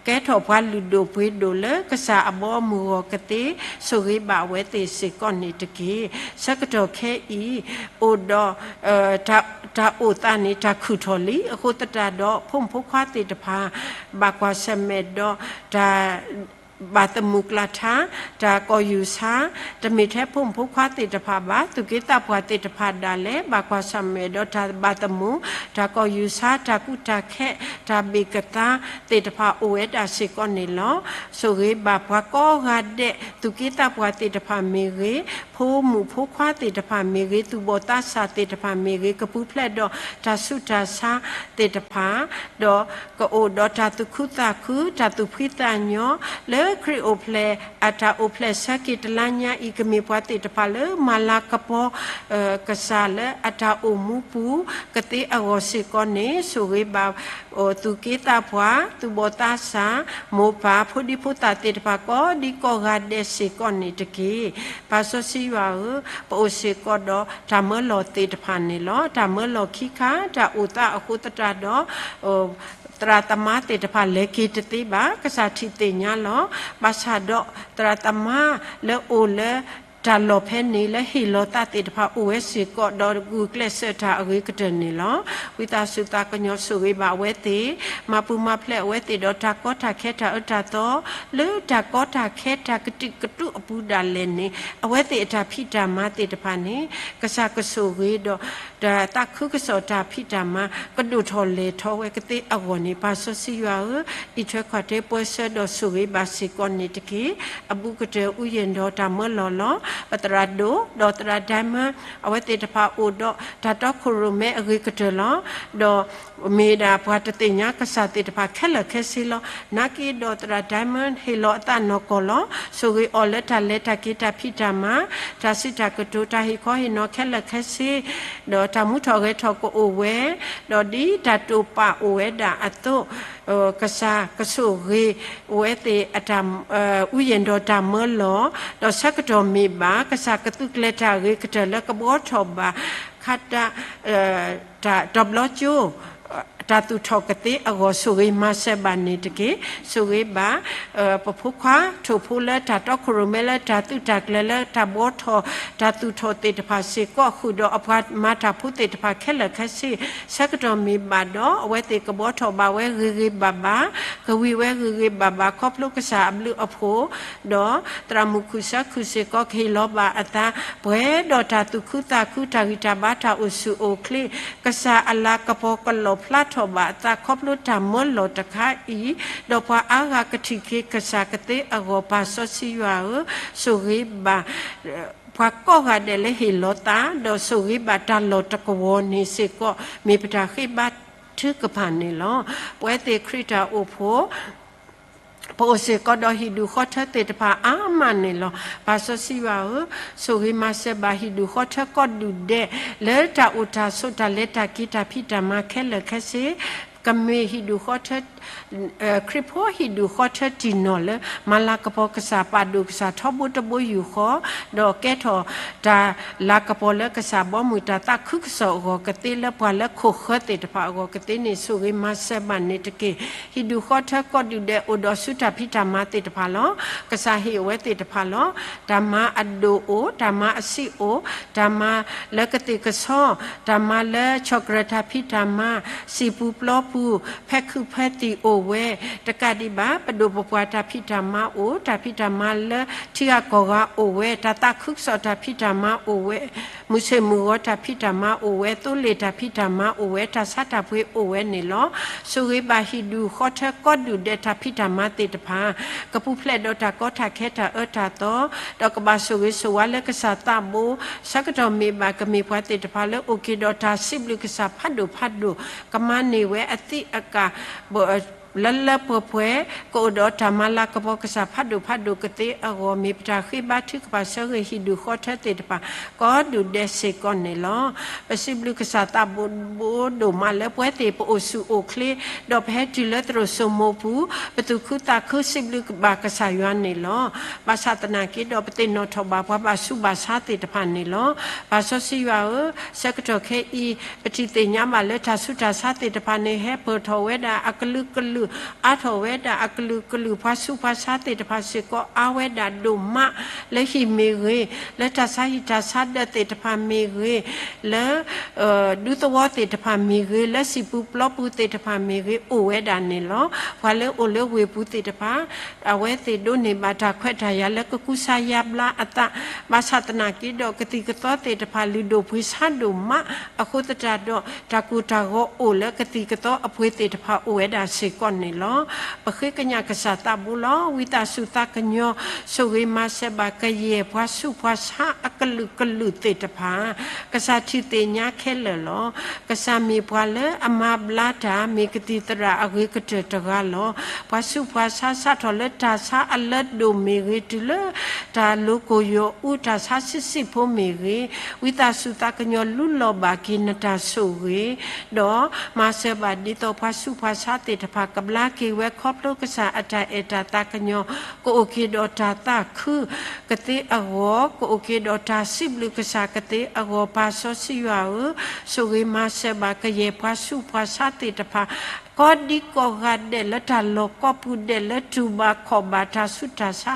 ကဲထီၣ်ပှၤလုၢ်ဒိၣ်ပှ့ၤဒိၣ်လၢကစၢ်အဘီအမုၢ်အဂီၢ်ကသ့, ဆိၣ်ဂ့ၤဘၣ်အဝဲသ့ၣ်စ့ၢ်ကီးန့ၣ်တက့ၢ်. ဆၢကတီၢ်ခဲအံၤ အိၣ်ဒီး တၢ်အိၣ်သးန့ၣ် တၢ်ခုၣ်ထီၣ်လံ. အဃိသတးဒီး ဖိမုၣ်ဖိခွါသ့ၣ်တဖၣ် ဘၣ်ကွၢ်ဆၢၣ်မဲာ်ဒီးတၢ် ဘၣ်သမုၣ်ကျၢ်ထါ, တၢ်ကီၢ်ယူၢ်ဆါ, တမ့ၢ်ထဲဖိမုၣ်ဖိခွါသ့ၣ်တဖၣ်ဘၣ်, သူၣ်က့သးပှၢ်သ့ၣ်တဖၣ်ဒၣ်လဲာ် ဘၣ်ကွၢ်ဆၢၣ်မဲာ်ဒီးတၢ်ဘၣ်သမုၣ်, တၢ်ကီၢ်ယူၢ်ဆါ, တၢ်ကူၣ်တၢ်ခဲ, တၢ်ဘ့ၣ်ကသါသ့ၣ်တဖၣ်အိၣ်ဝဲဒၣ်စ့ၢ်ကီးန့ၣ်လီၤ. ဆိၣ်ဂ့ၤဘၣ်ပှၤကိးဂၤဒဲး, သူၣ်က့သးပှၢ်သ့ၣ်တဖၣ်မ့ၢ်ဂ့ၤ, ဖိမုၣ်ဖိခွါသ့ၣ်တဖၣ်မ့ၢ်ဂ့ၤ, သူၣ်ဘီၣ်သးစၢ်သ့ၣ်တဖၣ်မ့ၢ်ဂ့ၤ, ကပူၤဖျဲးဒီးတၢ်ဆူးတၢ်ဆါသ့ၣ်တဖၣ်, ဒီးကအိၣ်ဒီးတၢ်သူၣ်ခုသးခု, တၢ်သူၣ်ဖှံသးညီ, လၢခရံာ်အိၣ်ဖျဲၣ် အတၢ်အိၣ်ဖျဲၣ်ဆၢက့ၤတလါညါအံၤ ကမ့ၢ်ပှၤသ့ၣ်တဖၣ်လၢမၤလၤကပီၤ ကစၢ်လၢအတၢ်အိၣ်မူပူၤ ကသ့အဂီၢ်စ့ၢ်ကီးန့ၣ် ဆိၣ်ဂ့ၤဘၣ် သူၣ်က့သးပှၢ်, သူၣ်ဘီၣ်သးစၢ်, မိၢ်ပၢ်, ဖိဒံဖိသၣ်သ့ၣ်တဖၣ် ကိးဒံကိးဂၤဒဲးစ့ၢ်ကီးန့ၣ်တက့ၢ်. ပၢ်စီဆှံယွၤဧၢ, ပအိၣ်စ့ၢ်ကီးဒီးတၢ်မၢလီၤသ့ၣ်တဖၣ်န့ၣ်လီၤ. တၢ်မၢလီၤခံခါ တၢ်အိၣ်သးအဃိသတးဒီး သရၣ်သမါသ့ၣ်တဖၣ်လဲၤက့ၤတသ့ဘၣ်, ကစၢ်ထံၣ်သ့ၣ်ညါလီၤ. ဘၣ်ဆၣ်ဒီးသရၣ်သမါလၢအိၣ်လၢတၢ်လီၢ်ဖဲန့ၣ် လၢဟ့ၣ်လီၤသးသ့ၣ်တဖၣ်အိၣ်ဝဲစ့ၢ်ကီး ဒီးဂုာ်ကျဲးစၢးတၢ်အဂ့ၤကတၢၢ်န့ၣ်လီၤ. ဝံသးစူၤသးကညီၤဆိၣ်ဂ့ၤဘၣ်အဝဲသ့ၣ်, မၤပူၤမၤဖျဲးအဝဲသ့ၣ်ဒီးတၢ်ကီတၢ်ခဲတၢ်အၢတၢ်သီ, လၢတၢ်ကီတၢ်ခဲတၢ်ကတုာ်ကတူာ်အပူၤဒၣ်လဲာ်န့ၣ် အဝဲသ့ၣ်အတၢ်ဖံးတၢ်မၤသ့ၣ်တဖၣ်န့ၣ် ကစၢ်ကဆိၣ်ဂ့ၤဒီး တၢ်သးခုကစီၣ်တၢ်ဖံးတၢ်မၤ ကဒိၣ်ထီၣ်လဲၢ်ထီၣ်ဝဲကသ့အဂီၢ်န့ၣ် ပၢ်စီဆှံယွၤဧၢ, အံးထွဲကွၢ်ထွဲပၢဆှၢဒီးဆိၣ်ဂ့ၤဘၣ်စ့ၢ်ကီးန့ၣ်တက့ၢ်. အဘူးကတၢၢ် အူယံၤဒီးတၢ်မၢလီၤလီၤ. ပသရၣ်ဒိၣ်ဒီးသရၣ် Diamond အဝဲသ့ၣ်တဖၣ်အိၣ်ဒီးတၢ်တီခိၣ်ရိၣ်မဲအဂ့ၤကတၢၢ်လီၤ. ဒီးမ့ၢ်ဒၣ်ပှၤတသ့ၣ်ညါကစၢ်သ့ၣ်တဖၣ်ခဲလၢာ်ခဲဆ့လီၤ. နာ်က့ဒီးသရၣ် Diamond ဟ့ၣ်လီၤအသးနီၢ်ကီၢ်လီၤ. ဆိၣ်ဂ့ၤအီၤလၢတၢ်လဲၤတၢ်က့ၤတၢ်ဖံးတၢ်မၤ, တၢ်စံးတၢ်ကတိၤ တၢ်ဟ့ၣ်ခီဟ့ၣ်နီၤခဲလၢာ်ခဲဆ့, ဒီးတၢ်မူထီၣ်ဂဲၤထီၣ်ကအိၣ်ဝဲ, ဒီးဒ်တၢ်တိာ်ပာ်အိၣ်ဝဲဒၣ်အသိး ကစၢ်ကဆိၣ်ဂ့ၤဝဲသ့ၣ်အတၢ် အူယံၤဒီးတၢ်မၢလီၤ, ဒီးဆၢကတီၢ်မ့ၢ်ဘၣ် ကစၢ်ကသူကျဲၤတၢ်အဂ့ၤကတၢၢ်လၢကဘှီထီၣ်ဘၣ် ခါတၢ် တၢ်တီၤဘျီကၠိ တၢ်သူၣ်ထီၣ်ကသ့အဂီၢ် ဆိၣ်ဂ့ၤမၤစၢၤဘၣ်န့ၣ်တက့ၢ်. ဆိၣ်ဂ့ၤဘၣ် ပဖိခွါထိၣ်ဖိလၢတၢ်တီခိၣ်ရိၣ်မဲလၢတၢ်သုးတၢ်ကျဲၤလၢတၢ်ဘှီထီၣ် တၢ်သူၣ်ထီၣ်သ့ၣ်တဖၣ်စ့ၢ်ကီး ဃုာ်ဒီးအပှၤမၤတၢ်ဖိသ့ၣ်တဖၣ်ခဲလၢာ်ခဲဆ့, ဆၢကတီၢ်မ့ၢ်ဘၣ်ဒီး အဝဲသ့ၣ်ကဘှီထီၣ်ဘၣ်ဝဲဂ့ၤဂ့ၤဘၣ်ဘၣ်, ကဝံၤဝဲဂ့ၤဂ့ၤဘၣ်ဘၣ် ခီဖျိကစၢ်အဘျုးအဖှိၣ်, ဒီးသရၣ်မုၣ်ခုၣ်ဆၢခုၣ်စ့ၢ်ကီး ကဟ့ၣ်လီၤဘၣ်အသး ပှဲၤဒီးတၢ်သူၣ်ခုသးခု တၢ်ဂံၢ်တၢ်ဘါ တၢ်အိၣ်ဆူၣ်အိၣ်ချ့, ကစၢ်အလၤကပီၤကလီၣ်ဖျါထီၣ်ဘၣ်အသး ခီဖျိတၢ်မၢလီၤတခါအံၤ, ဒီးပှၤအါဂၤကထံၣ်က့ၤကစၢ်ကသ့အဂီၢ် ပၢ်စီဆှံယွၤဧၢ, ဆိၣ်ဂ့ၤဘၣ် ပှၤကိးဂၤဒဲးလၢဟ့ၣ်လီၤသး ဒီးဆိၣ်ဂ့ၤဘၣ်တၢ်လီၢ်တကဝီၤန့ၣ်စ့ၢ်ကီး မ့ၢ်ပတၢ်ဃ့ဘါထုကဖၣ်န့ၣ်လီၤ. ပဝဲသ့ၣ်ခရံာ်တၢ်အိၣ်ဖှိၣ် ပအိၣ်စ့ၢ်ကီးဒီးဟံၣ်ဒူၣ်ဃီထၢသ့ၣ်တဖၣ်အါမးန့ၣ်လီၤ. ပၢ်စီဆှံယွၤဧၢ, ဆိၣ်ဂ့ၤမၤစၢၤဘၣ်ဟံၣ်ဒူၣ်ဃီထၢကိးဒူၣ်ဒဲး လၢတၢ်အိၣ်တၢ်ဆိးတၢ်လဲၤတၢ်က့ၤတၢ်ဖံးတၢ်မၤခဲလၢာ်ခဲဆ့, ကမ့ၢ်ဟံၣ်ဒူၣ်ဃီထၢ ခရံာ်ဖိဟံၣ်ဒူၣ်ဃီထၢတံၢ်နီၢ်လၢ မၤလၤကပီၤကစၢ်ပာ်ဒိၣ်ကစၢ်ထီဘိတဘိယူၢ်ဃီ, ဒီးကဲထီၣ်တၢ်လၤကပီၤလၢကစၢ်ဘီမုၢ်တၢ်သးခုကစီၣ်အဂီၢ်ကသ့ လၢပှၤလၢခိၣ်ဃၢၤသ့ၣ်တဖၣ်အဂီၢ်ကသ့န့ၣ် ဆိၣ်ဂ့ၤမၤစၢၤဘၣ်န့ၣ်တက့ၢ်. ဟံၣ်ဒူၣ်ဃီထၢကိးဒူၣ်ဒဲးအိၣ်ဒီးဆူတၢ်ဖံးတၢ်မၤသ့ၣ်တဖၣ်လီၤ. ကစၢ်ဟ့ၣ်အဝဲသ့ၣ်တဖၣ်လီၤ. တၢ်မၤအဒိၣ်အိၣ်, တၢ်မၤအဆံးအိၣ်, တၢ်မၤလၢကသ့ၣ်ကဆီ, တၢ်မၤလၢဆီၣ်ကြၢးတၢ်ဖံးတၢ်မၤ, စံာ်ပူၤပျီပူၤ, ဖဲခုးဖဲသံၣ်အိၣ်ဝဲ, တကးဒံးဘၣ် ပဒိၣ်ပပှၢ်တၢ်ဖံးတၢ်မၤအိၣ်, တၢ်ဖံးတၢ်မၤလၢထံဂၤကီၢ်ဂၤအိၣ်ဝဲ, တၢ်သးခုကစီၣ်တၢ်ဖံးတၢ်မၤအိၣ်ဝဲ, မုၢ်ဆ့ၣ်မုၢ်ဂီၤတၢ်ဖံးတၢ်မၤအိၣ်ဝဲ, သိလ့ၣ်တၢ်ဖံးတၢ်မၤအိၣ်ဝဲ, တၢ်ဆါတၢ်ပှ့ၤအိၣ်ဝဲန့ၣ်လီၤ. ဆိၣ်ဂ့ၤဘၣ်ဟံၣ်ဒူၣ်ဃီထၢကိးဒူၣ်ဒဲးတၢ်ဖံးတၢ်မၤသ့ၣ်တဖၣ်, ကပူၤဖျဲးဒီးတၢ်ကီတၢ်ခဲတၢ်အၢတၢ်သီ, ဒီးကဘၣ်ဆိၣ်ဂ့ၤဆိၣ်ဝါလၢကစၢ်သးဘိ, ဆၢကတီၢ်မ့ၢ်ဘၣ် ကမ့ၢ်ပှၤသ့ၣ်တဖၣ်လၢအိၣ်က့ၤဒီးတၢ်စံးဘျုးကစၢ်ဖးဒိၣ်ဖးဒိၣ်, ကမၤန့ၢ်ဝဲအသံးအကာ် လၢလၢပှဲၤပှဲၤ, ကအိၣ်ဒီးတၢ်မၤလၤကပီၤကစၢ်ဖးဒိၣ်ဖးဒိၣ်ကသ့အဂီၢ် မ့ၢ်ပတၢ်ဃ့ဘါထုကဖၣ်ဆၢဂ့ၤဟံၣ်ဒူၣ်ဃီထၢသ့ၣ်တဖၣ် ကိးဒူၣ်ဒဲးစ့ၢ်ကီးန့ၣ်လီၤ. ပစံးဘျုးကစၢ်သးဘိဒိၣ်မးလၢပဝဲသ့ၣ်ပအိၣ်ဆူၣ်အိၣ်ချ့, ဒီးပဟဲတုၤလၢသရိာ်စိမိပူၤ, ပသူၣ်ခုသးခုစံးဘျုးဘၣ်ကစၢ်ယွၤန့ၣ်လီၤ. ဘၣ်ဆၣ်သနာ်က့ဒီး ပသ့ၣ်နီၣ်ထီၣ်ဘၣ်ပှၤဘၣ်ဆူးဘၣ်ဆါသ့ၣ်တဖၣ်န့ၣ်လီၤ. ပၢ်စီဆှံယွၤဧၢ, ဆၢကတီၢ်ခဲအံၤ ပထံၣ်သ့ၣ်ညါဘၣ်လၢတၢ်ဆူးတၢ်ဆါသ့ၣ်တဖၣ်န့ၣ် ဟဲပၢၢ်ထီၣ်ဝဲဒၣ်အကလုာ်ကလုာ်, အါထီၣ်ဝဲဒၣ်အကလုာ်ကလုာ်, ပှၤဆူးပှၤဆါသ့ၣ်တဖၣ်စ့ၢ်ကီး အါဝဲဒၣ်ဒိၣ်မး, လၢဟံၣ်မ့ၢ်ဂ့ၤ, လၢတၢ်ဆါဟံၣ်တၢ်ဆါဒၢးသ့ၣ်တဖၣ်မ့ၢ်ဂ့ၤ, လၢ ဒူသဝီသ့ၣ်တဖၣ်မ့ၢ်ဂ့ၤ, လၢစံာ်ပူၤပျီပူၤသ့ၣ်တဖၣ်မ့ၢ်ဂ့ၤ အိၣ်ဝဲဒၣ်န့ၣ်လီၤ. ပှၤလၢအိၣ်လၢဝ့ၢ်ပူၤသ့ၣ်တဖၣ် အဝဲသ့ၣ်ဒိးန့ၢ်ဘၣ်တၢ်ခွဲးတၢ်ယာ်လၢကကူစါယါဘျါအသး, ဘၣ်ဆၣ်သနာ်က့ဒီး ကသံၣ်ကသီသ့ၣ်တဖၣ် လုၢ်ဒိၣ်ပှ့ၤဆါဒိၣ်မး, အဃိသတးဒီး တၢ်ကိၢ်တၢ်ဂီၤအိၣ်လၢကသံၣ်ကသီအပှ့ၤသ့ၣ်တဖၣ်အိၣ်ဝဲဒၣ်စ့ၢ်ကီးန့ၣ်လီၤ. ပဃ့ကညးကစၢ်သးဘိလီၤ. ဝံသးစူၤသးကညီၤ ဆိၣ်ဂ့ၤမၤစၢၤဘၣ်ကယဲၢ်ပှၤဆူးပှၤဆါအကလုာ်ကလုာ်သ့ၣ်တဖၣ်, ကစၢ်ထံၣ်သ့ၣ်ညါခဲလၢာ်လီၤ. ကစၢ်မ့ၢ်ပှၤလၢအမၤဘျါတၢ် မ့ၢ်ကသံၣ်သရၣ်အဂ့ၤကတၢၢ်တဂၤလီၤ. ပှၤဆူးပှၤဆါ စးထီၣ်လၢတၢ်ဆါအလၢဒိၣ်မ့ၢ်ဂ့ၤ, တုၤလၢတၢ်လိၤကိၢ်ယီၤအူ တၢ်ဆါဆံးဆံးဖိမ့ၢ်ဂ့ၤ, ဝံသးစူၤသးကညီၤ လူလီၤဘၣ်က့ၤနတၢ်ဆိၣ်ဂ့ၤ, ဒီးမၤစၢၤဘၣ်ဒ်သိးပှၤဆူးပှၤဆါသ့ၣ်တဖၣ် ကဘျါက့ၤဝဲခီဖျိကစၢ်အတၢ်အဲၣ်တၢ်သးကညီၤ, ကအိၣ်က့ၤဒီးတၢ်သးခုကသ့အဂီၢ်, ကအိၣ်က့ၤဒီးတၢ်စံးဘျုးကစၢ်ကသ့အဂီၢ်, ပၢ်စီဆှံယွၤဧၢ, ဆိၣ်ဂ့ၤမၤစၢၤဘၣ်ကယဲၢ်ပှၤဆူးပှၤဆါသ့ၣ်တဖၣ် ကိးဒံကိးဂၤဒဲးလၢတၢ်လီၢ်ကိးပူၤဒဲးလၢတူၢ်ဘၣ်ခီၣ်ဘၣ်တၢ်ဆူးတၢ်ဆါ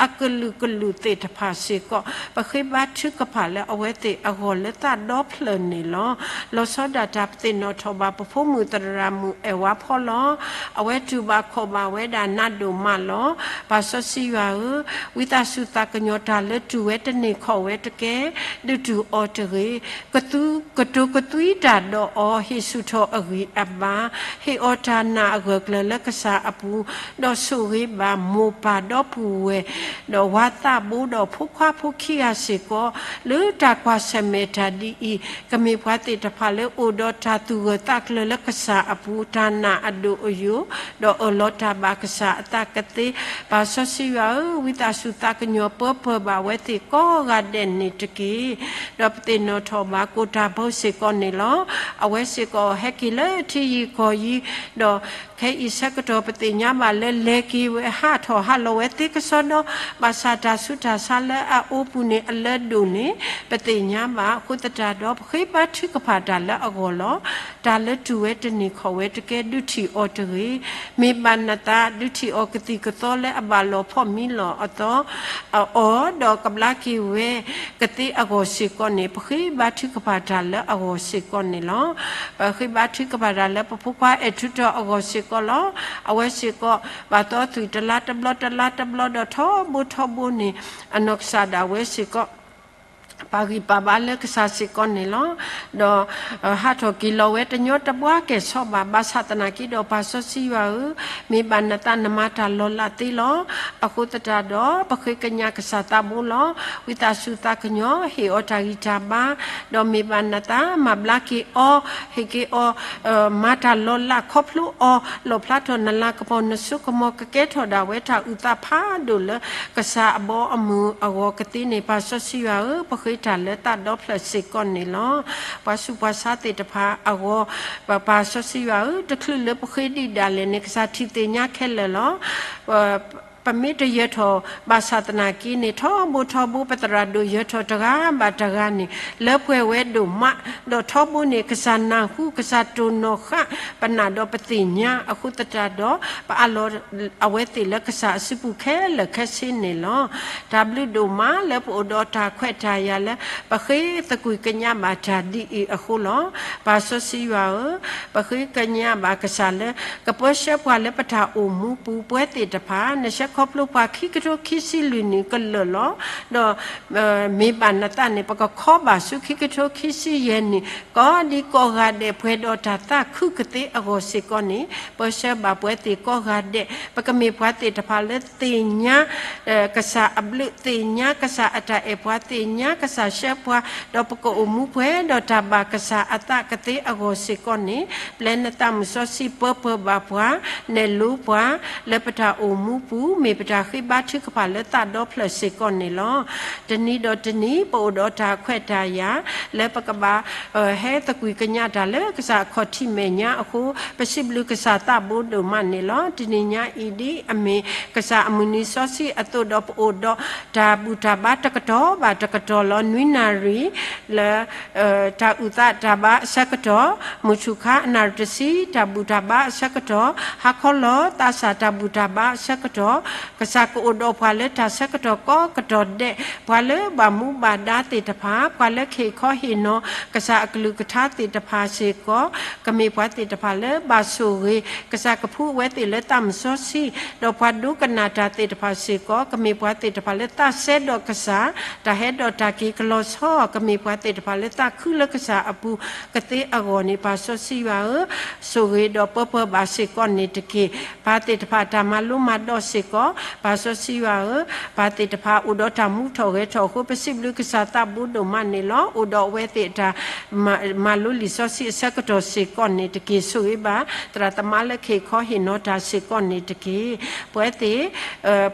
အကလုာ်ကလုာ်သ့ၣ်တဖၣ်စ့ၢ်ကီး, ပဃ့ဘါထုကဖၣ်လၢအဝဲသ့ၣ်အဂီၢ်လၢသးဒီဖျၢၣ်န့ၣ်လီၤ. လီၤဆီဒၣ်တၢ်ပသ့ၣ်နီၣ်ထီၣ်ဘၣ်ပဖိမုၣ်သရၣ်မုၣ်အဲၣ်ဝါဖီလီၤ. အဝဲတူၢ်ဘၣ်ခီၣ်ဘၣ်ဝဲဒၣ်နးဒိၣ်မးလီၤ. ပၢ်စီဆှံယွၤဧၢ, ဝံသးစူၤသးကညီၤတၢ်လၢတူၢ်ဝဲတန့ၢ်ခီၣ်ဝဲတကဲ, ဒုးတူၢ်အီၤတဂ့ၤ. ကတိၤကသွံတၢ်ဒီးအီၤ, ဟ့ၣ်ဆူၣ်ထီၣ်အဂံၢ်အဘါ, ဟ့ၣ်အီၤတၢ်နာ်အဂၢၢ်ကျၢၤလၢကစၢ်အပူၤ, ဒီးဆိၣ်ဂ့ၤဘၣ်မိၢ်ပၢ်ဒီပုၢ်ဝဲၢ်, ဒီးဝၤသးဘိဒီးဖိခွါဖိခံဂၤစ့ၢ်ကီး, လၢတၢ်ကွၢ်ဆၢၣ်မဲာ်တၢ်ဒ်အံၤ, ကမ့ၢ်ပှၤသ့ၣ်တဖၣ်လၢအိၣ်ဒီးတၢ်သူၣ်ဂၢၢ်သးကျၢၤလၢကစၢ်အပူၤ, တၢ်နာ်အဒိၣ်အယိာ်, ဒီးအၢၣ်လီၤတၢ်ဘၣ်ကစၢ်အသးကသ့. ပၢ်စီဆှံယွၤဧၢ, ဝံသးစူၤသးကညီၤပၢပၢၢ်ဘၣ်ဝဲသ့ၣ်ကိးဂၤဒဲးန့ၣ်တက့ၢ်. ဒီးပသ့ၣ်နီၣ်ထီၣ်ဘၣ်ကိၣ်တၢ်ဘိစ့ၢ်ကီးန့ၣ်လီၤ. အဝဲစ့ၢ်ကီးဟဲက့ၤလၢထံယံၤကီၢ်ယံၤ, ဒီးခဲအံၤဆၢကတီၢ်ပသ့ၣ်ညါဘၣ်လၢလဲၤက့ၤဝဲဟးထီၣ်ဟးလီၤဝဲသ့ကစီဒီ, ဘၣ်ဆၣ်တၢ်ဆူးတၢ်ဆါလၢအအိၣ်ပူၤန့ၣ်အလၢဒိၣ်န့ၣ် ပသ့ၣ်ညါဘၣ်. အဃိသတးဒီး ပဃ့ဘါထုကဖၣ်တၢ်လၢအဂီၢ်လီၤ. တၢ်လၢတူၢ်ဝဲတန့ၢ်ခီၣ်ဝဲတကဲ ဒုးထံၣ်အီၤတဂ့ၤ. မ့ၢ်ဘၣ်နသး ဒုးထံၣ်အီၤကသံၣ်ကသီလၢအဘၣ်လိာ်ဖီၣ်မံလီၤအသီ အီၤ, ဒီးကဘျါက့ၤဝဲကသ့အဂီၢ်စ့ၢ်ကီးန့ၣ် ပဃ့ဘါထုကဖၣ်တၢ်လၢအဂီၢ်စ့ၢ်ကီးန့ၣ်လီၤ. ပဃ့ဘါထုကဖၣ်တၢ်လၢပဖိခွါအဲၣ်ထူတီၤအဂီၢ်စ့ၢ်ကီးလီၤ. အဝဲစ့ၢ်ကီး ဘၣ်သီသွံၣ်တလါတဘျီတလါတဘျီဒီးထီဘိထီဘိန့ၣ် အနီၢ်ကစၢ်ဒၣ်ဝဲစ့ၢ်ကီး ပာ်ဂံၢ်ပာ်ဘါလၢကစၢ်စ့ၢ်ကီးန့ၣ်လီၤ. ဒီး ဟးထီၣ်က့ၤလီၤဝဲတညီတဘှါကဲၣ်ဆိးဘၣ်, ဘၣ်ဆၣ်သနာ်က့ဒီး ပၢ်စီဆှံယွၤဧၢ, မ့ၢ်ဘၣ်နသးနမၤတၢ်လီၤလးသ့လီၤ. အဃိသတးဒီး ပဃ့ကညးကစၢ်သးဘိလီၤ. ဝံသးစူၤသးကညီၤ ဟ့ၣ်အီၤတၢ်ဂံၢ်တၢ်ဘါ, ဒီးမ့ၢ်ဘၣ်နသး မၤဘျါက့ၤအီၤ, ဟ့ၣ်က့ၤအီၤ, မၤတၢ်လီၤလးခီဖျိအီၤ, လီၣ်ဖျါထီၣ်နလၤကပီၤနစိကမီၤ ကကဲထီၣ်ဒၣ်ဝဲတၢ်အုၣ်သးဖးဒိၣ်လၢကစၢ်အဘီအမုၢ်အဂီၢ်ကသ့န့ၣ် ပၢ်စီဆှံယွၤဧၢ, ပဃ့တၢ်လၢသးဒီဖျၢၣ်စ့ၢ်ကီးန့ၣ်လီၤ. ပှၤဆူးပှၤဆါသ့ၣ်တဖၣ်အဂီၢ်, ပပၢ်စီဆှံယွၤဧၢ, တချုးလၢပဃ့ဒံးဒၣ်လဲာ်န့ၣ် ကစၢ်ထံၣ်သ့ၣ်ညါခဲလၢာ်လီၤ. ပမ့ၢ်တယၢၤထီၣ်ဘၣ်ဆၣ်သနာ်က့န့ၣ် ထီဘိထီဘိ ပသရၣ်ဒိၣ်ယၢၤထီၣ်တဂၤဘၣ်တဂၤန့ၣ် လၢပှဲၤဝဲဒိၣ်မး, ဒီးထီဘိန့ၣ် ကစၢ်နၢ်ဟူ ကစၢ်တိၢ်နီၣ်ဃာ် ပနာ်ဒီးပသ့ၣ်ညါအဃိသတးဒီး ပအးလီၤအဝဲသ့ၣ်လၢကစၢ်အစုပူၤခဲလၢာ်ခဲဆ့န့ၣ်လီၤ. တၢ်ဘျုးဒိၣ်မးလၢပအိၣ်ဒီးတၢ်ခွဲးတၢ်ယာ်လၢ ပဃ့သကွံၢ်ကညးဘၣ်တၢ်ဒ်အံၤအဃိလီၤ. ပၢ်စီဆှံယွၤဧၢ, ပဃ့ကညးဘၣ်ကစၢ်လၢ ကပၢဆှၢပှၤလၢပတၢ်အိၣ်မူပူၤပှဲၤသ့ၣ်တဖၣ်, နဆှၢခီဖျိပှၤခံကထိခံဆံလွံၢ်နံၣ်ကလၢာ်လီၤ. ဒီး မ့ၢ်ဘၣ်နသးန့ၣ် ပကခီဘၣ်ဆူခံကထိခံဆံယဲၢ်နံၣ် ကိးဒံကိးဂၤဒဲးပှဲၤဒီးတၢ်သးခုကသ့အဂီၢ်စ့ၢ်ကီးန့ၣ် ပၢဆှၢဘၣ်ပှဲၤသ့ၣ်ကိးဂၤဒဲး, ပကမ့ၢ်ပှၤသ့ၣ်တဖၣ်လၢသ့ၣ်ညါ ကစၢ်အဘျုး, သ့ၣ်ညါကစၢ်အတၢ်အဲၣ်ပှၤ, သ့ၣ်ညါကစၢ်ဆှၢပှၤ, ဒီးပကအိၣ်မူပှဲၤဒီးတၢ်ဘၣ်ကစၢ်အသးကသ့အဂီၢ်စ့ၢ်ကီးန့ၣ် ပျဲနသးမုၢ်စီဆှံပၢပၢဘၣ်ပှၤ, နဲၣ်လိပှၤ လၢပတၢ်အိၣ်မူပူၤ မ့ၢ်ပတၢ်ဃ့ဘါထုကဖၣ်လၢသးဒီဖျၢၣ်စ့ၢ်ကီးန့ၣ်လီၤ. တနံၤဒီးတနံၤ ပအိၣ်ဒီးတၢ်ခွဲးတၢ်ယာ် လၢပကဘၣ် ဟဲသကွံၢ်ကညးတၢ်လၢကစၢ်အခီၣ်ထံးမဲာ်ညါအဃိ ပစံးဘျုးကစၢ်သးဘိဒိၣ်မးန့ၣ်လီၤ. တနံၤညါအံၤဒ်အမ့ၢ်ကစၢ်အမုၢ်နံၤစီဆှံအသိးဒီး ပအိၣ်ဒီးတၢ်ဘူၣ်တၢ်ဘါတကတီၢ်ဘၣ်တကတီၢ်လီၤ. နွံနၣ်ရံၣ် လၢ တၢ်အုၣ်သးတၢ်ဘါအဆၢကတီၢ်, မုၢ်ထူၣ်ခါအနၣ်ရံၣ်တဆံ တၢ်ဘူၣ်တၢ်ဘါအဆၢကတီၢ်, ဟါခီလီၤသးစၢ်တၢ်ဘူၣ်တၢ်ဘါအဆၢကတီၢ်, ကစၢ်ကအိၣ်ဒီးပှၤလၢတၢ်ဆၢကတီၢ်ကိးကတီၢ်ဒဲး, ပှၤလၢဘၣ်မူဘၣ်ဒါသ့ၣ်တဖၣ်, ပှၤလၢကဟ့ၣ်ခီဟ့ၣ်နီၤ ကစၢ်အကလုၢ်ကထါသ့ၣ်တဖၣ်စ့ၢ်ကီး, ကမ့ၢ်ပှၤသ့ၣ်တဖၣ်လၢဘၣ်ဆိၣ်ဂ့ၤ, ကစၢ်ကဖှူဝဲသ့ၣ်လၢသးမုၢ်စီဆှံ, ဒီးပှၤဒိကနၣ်တၢ်သ့ၣ်တဖၣ်စ့ၢ်ကီး, ကမ့ၢ်ပှၤသ့ၣ်တဖၣ်လၢသးစဲဒီးကစၢ်, တၢ်ဟဲဒီးတၢ်က့ၤကလီၤဆီ, ကမ့ၢ်ပှၤသ့ၣ်တဖၣ်လၢသးခုလၢကစၢ်အပူၤကသ့အဂီၢ်န့ၣ် ပၢ်စီဆှံယွၤဧၢ, ဆိၣ်ဂ့ၤဒီးပၢပၢဘၣ်စ့ၢ်ကီးန့ၣ်တက့ၢ်. ပၢ်သ့ၣ်တဖၣ်တၢ်မၤလိမၤဒိးစ့ၢ်ကီး, ပၢ်စီဆှံယွၤဧၢ, ပၢ်သ့ၣ်တဖၣ်အိၣ်ဒီးတၢ်မူထီၣ်ဂဲၤထီၣ်အဃိ ပစံးဘျုးကစၢ်သးဘိဒိၣ်မးန့ၣ်လီၤ. အိၣ်ဒီးအဝဲသ့ၣ်အတၢ် မၤလိလံာ်စီဆှံအဆၢကတီၢ်စ့ၢ်ကီးန့ၣ်တက့ၢ်. ဆိၣ်ဂ့ၤဘၣ် သရၣ်သမါလၢကဟ့ၣ်ခီဟ့ၣ်နီၤတၢ်စ့ၢ်ကီးန့ၣ်တက့ၢ်. ပဝဲသ့ၣ်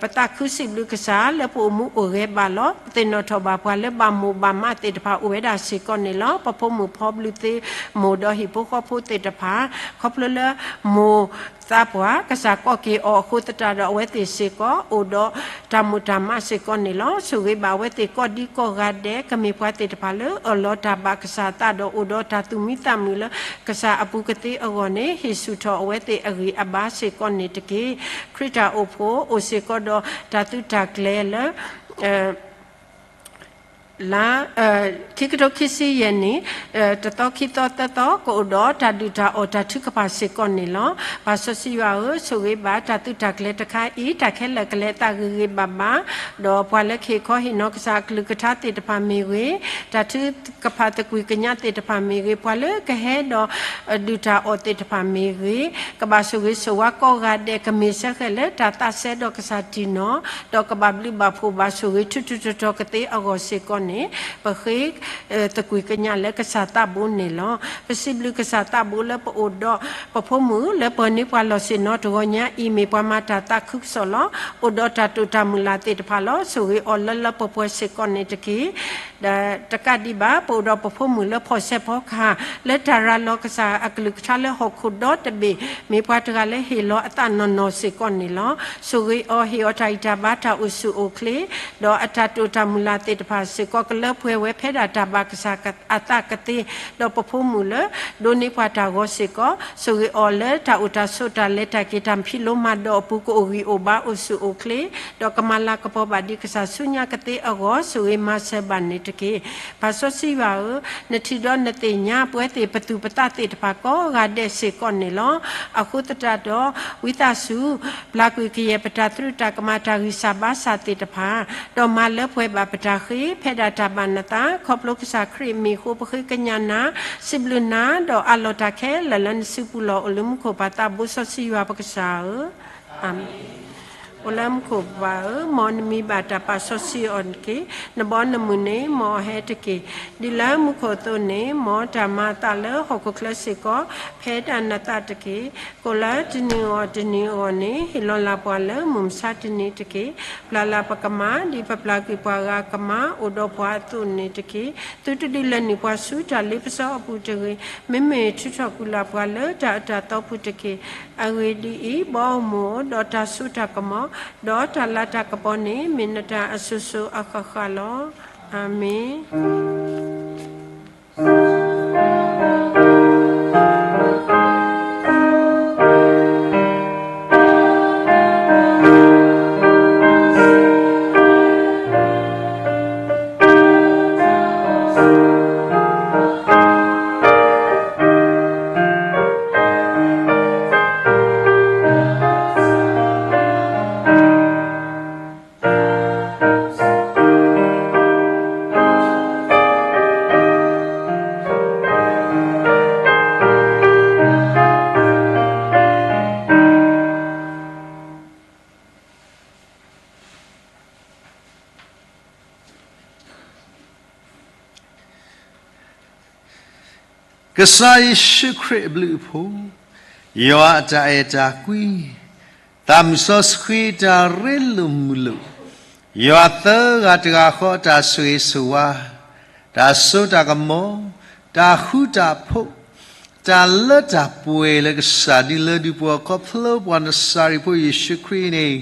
ပသးခုစံးဘျုးကစၢ်လၢပအိၣ်မူအိၣ်ဂဲၤဘၣ်လီၤ. ပသ့ၣ်နီၣ်ထီၣ်ဘၣ်ပှၤလၢဘၣ်မိၢ်ဘၣ်မးသ့ၣ်တဖၣ်အိၣ်ဝဲဒၣ်စ့ၢ်ကီးန့ၣ်လီၤ. ပဖိမုၣ်ဖိဘျုးသ့ၣ်မိၢ်ဒီးဟံၣ်ဖိဃီဖိသ့ၣ်တဖၣ်, ခီဖျိလၢမိၢ် သးပှၢ်, ကစၢ်ကိးက့ၤအီၤအဃိသတးဒီး အဝဲသ့ၣ်စ့ၢ်ကီး အိၣ်ဒီးတၢ်မိၣ်တၢ်မးစ့ၢ်ကီးန့ၣ်လီၤ. ဆိၣ်ဂ့ၤဘၣ်အဝဲသ့ၣ်ကိးဒံကိးဂၤဒဲး ကမ့ၢ်ပှၤသ့ၣ်တဖၣ်လၢအၢၣ်လီၤတၢ်ဘၣ်ကစၢ်အသးဒီး အိၣ်ဒီးတၢ်သူၣ်မံသးမုာ်လၢကစၢ်အပူၤကသ့အဂီၢ်န့ၣ် ဟ့ၣ်ဆူၣ်ထီၣ်အဝဲသ့ၣ်အဂံၢ်အဘါစ့ၢ်ကီးန့ၣ်တက့ၢ်. ခရံာ်တၢ်အိၣ်ဖှိၣ် အိၣ်စ့ၢ်ကီးဒီးတၢ်သုးတၢ်ကျဲၤလၢ လါ ခံကထိခံဆံယဲၢ်နံၣ် တသီခံသီသၢသီ ကအိၣ်ဒီးတၢ်ဒုၣ်တၢ်အီၣ်တၢ်ထုကဖၣ်စ့ၢ်ကီးန့ၣ်လီၤ. ပၢ်စီဆှံယွၤဧၢ, ဆိၣ်ဂ့ၤဘၣ်တၢ်သုးတၢ်ကျဲၤတခါအံၤ တၢ်ခဲလၢာ်ကလဲၤအသးဂ့ၤဂ့ၤဘၣ်ဘၣ်, ဒီးပှၤလၢကဟ့ၣ်ခီဟ့ၣ်နီၤကစၢ်အကလုၢ်ကထါသ့ၣ်တဖၣ်မ့ၢ်ဂ့ၤ, တၢ်ထုကဖၣ်သကွံၢ်ကညးသ့ၣ်တဖၣ်မ့ၢ်ဂ့ၤ, ပှၤလၢကဟဲဒီး ဒုၣ်တၢ်အီၣ်သ့ၣ်တဖၣ်မ့ၢ်ဂ့ၤ, ကဘၣ်ဆိၣ်ဂ့ၤဆိၣ်ဝါကိးဂၤဒဲး ကမ့ၢ်စ့ၢ်ကီးလၢတၢ်သးစဲဒီးကစၢ်တံၢ်နီၢ်, ဒီးကဘၣ်ဘျုးဘၣ်ဖှိၣ်ဘၣ်ဆိၣ်ဂ့ၤ ထူးထူးတီၤတီၤကသ့အဂီၢ်စ့ၢ်ကီးန့ၣ် ပဃ့သကွံၢ်ကညးလၢကစၢ်သးဘိန့ၣ်လီၤ. ပစံးဘျုးကစၢ်သးဘိလၢပအိၣ်ဒီး ပဖိမုၣ်လၢပၢၤန့ၢ်ပှၤလီၢ်ဆ့ၣ်နီၤတဂီၤညါအံၤ မ့ၢ်ပှၤမၤတၢ်သးခုကစီၣ်လီၤ. အိၣ်ဒီးတၢ်တိာ်တၢ်မုၢ်လၢ်သ့ၣ်တဖၣ်လီၤ. ဆိၣ်ဂ့ၤအီၤလၢလၢပှဲၤပှဲၤစ့ၢ်ကီးန့ၣ်တက့ၢ်. ဒီးတကးဒံးဘၣ် ပအိၣ်ဒီးပဖိမုၣ်လၢဖီၣ်ဆဲးဖီကဟၣ် လၢတၢ်ရၤလီၤကစၢ်အကလုၢ်ကထါလၢဟီၣ်ခိၣ်ဒီတဘ့ၣ် မ့ၢ်ပှၤတဂၤလၢဟ့ၣ်လီၤအသးနီၢ်နီၢ်စ့ၢ်ကီးန့ၣ်လီၤ. ဆိၣ်ဂ့ၤအီၤ ဟ့ၣ်အီၤတၢ်ဂံၢ်တၢ်ဘါတၢ်အိၣ်ဆူၣ်အိၣ်ချ့ ဒီးအတၢ်တိာ်တၢ်မုၢ်လၢ်သ့ၣ်တဖၣ်စ့ၢ်ကီး ကလၢပှဲၤဝဲဖဲဒၣ်တၢ်ဘၣ်ကစၢ်အသးကသ့, ဒီးပဖိမုၣ်လၢ ဒိးန့ၢ်ပှၤတၢ်ဂီၤစ့ၢ်ကီး ဆိၣ်ဂ့ၤအီၤလၢတၢ်အိၣ်တၢ်ဆိးတၢ်လဲၤတၢ်က့ၤတၢ်ဖံးလိမၤဒိးအပူၤ ကအိၣ်ဂံၢ်အိၣ်ဘါအိၣ်ဆူၣ်အိၣ်ချ့ ဒီးကမၤလၤကပီၤဘၣ်ဒံးကစၢ်ဆူညါကသ့အဂီၢ် ဆိၣ်ဂ့ၤမၤစၢၤဘၣ်န့ၣ်တက့ၢ်. ပၢ်စီဆှံယွၤဧၢ, နထံၣ်ဒီးနသ့ၣ်ညါပဝဲသ့ၣ်ပသူၣ်ပသးသ့ၣ်တဖၣ်ကိးဂၤဒဲးစ့ၢ်ကီးန့ၣ်လီၤ. အဃိသတးဒီး ဝံသးစူၤ ပျၢ်ကွံာ်ကယဲၢ်ပတၢ်သရူးတၢ်ကမၣ် တၢ်ဂံၢ်စၢ်ဘါစၢ်သ့ၣ်တဖၣ်, ဒီးမၤလၢပှဲၤဘၣ်ပတၢ်ဃ့ ဖဲဒၣ်တၢ်ဘၣ်နသး ခီဖျိကစၢ်ခရံာ်အမံၤအဃိ ပဃ့ကညးနၤ, စံးဘျုးနၤ, ဒီးအးလီၤတၢ်ခဲလၢာ်လၢနစုပူၤလီၤ အိၣ်လၢမူခိၣ်ပၢ်သးဘိစီဆှံယွၤပကစၢ်ဧၢ, အၤမ့ၣ်. အိၣ်လၢမူခိၣ်ပၢ်ဧၢ, မ်နမံၤဘၣ်တၢ်ပာ်စီဆှံအီၤတက့ၢ်. နဘီနမုၢ်န့ၣ် မ်အဟဲတက့ၢ်. ဒ်လၢမူခိၣ်အသိးန့ၣ် မ်တၢ်မၤအသးလၢဟီၣ်ခိၣ်ချၢစ့ၢ်ကီး ဖဲဒၣ်နသးတက့ၢ်. ကိၣ်လၢတနံၤအဂီၢ်တနံၤအဂီၢ်န့ၣ် ဟ့ၣ်လီၤလၢ်ပှၤလၢမုၢ်မဆါတနံၤတက့ၢ်. ပျၢ်လၢ်ပကမၣ် ဒ်ပပျၢ်ကွံာ်ပှၤဂၤကမၣ် အိၣ်ဒီးပှၤအသိးန့ၣ်တက့ၢ်. သုတဒုးလဲၤနုာ်ပှၤဆူတၢ်လ့ပစီအပူၤတဂ့ၤ. မ့မ့ၢ်ထုးထီၣ်ကွံာ်လၢ်ပှၤလၢတၢ်အၢတၢ်သီပူၤတက့ၢ်. အဂ့ၢ်ဒ်အံၤ, ဘီအမုၢ်ဧၢ, ဒီးတၢ်စိတၢ်ကမီၤ, ဒီးတၢ်လၤတၢ်ကပီၤန့ၣ် မ့ၢ်နတၢ်အစိၤစိၤအဃၣ်ဃၣ်လီၤ. အၤမ့ၣ်. ကစၢ်ယ့ၣ်ၡူးခရံာ်အဘျုးအဖှိၣ်, ယွၤအတၢ်အဲၣ်တၢ်ကွံ, သးမုၢ်စီဆှံတၢ်ရ့လိာ်မုာ်လိာ်, ယွၤသၢဂၤတဂၤဃီအတၢ်ဆိၣ်ဂ့ၤဆိၣ်ဝါ, တၢ်စိတၢ်ကမီၤ, တၢ်ဃူတၢ်ဖိး, တၢ်လၢတၢ်ပှဲၤလၢကစၢ်ဒ်လၢဒုးပှၤခီဖျိပှၤနစၤရ့းဖိယ့ၣ်ၡူးခရံာ်န့ၣ်,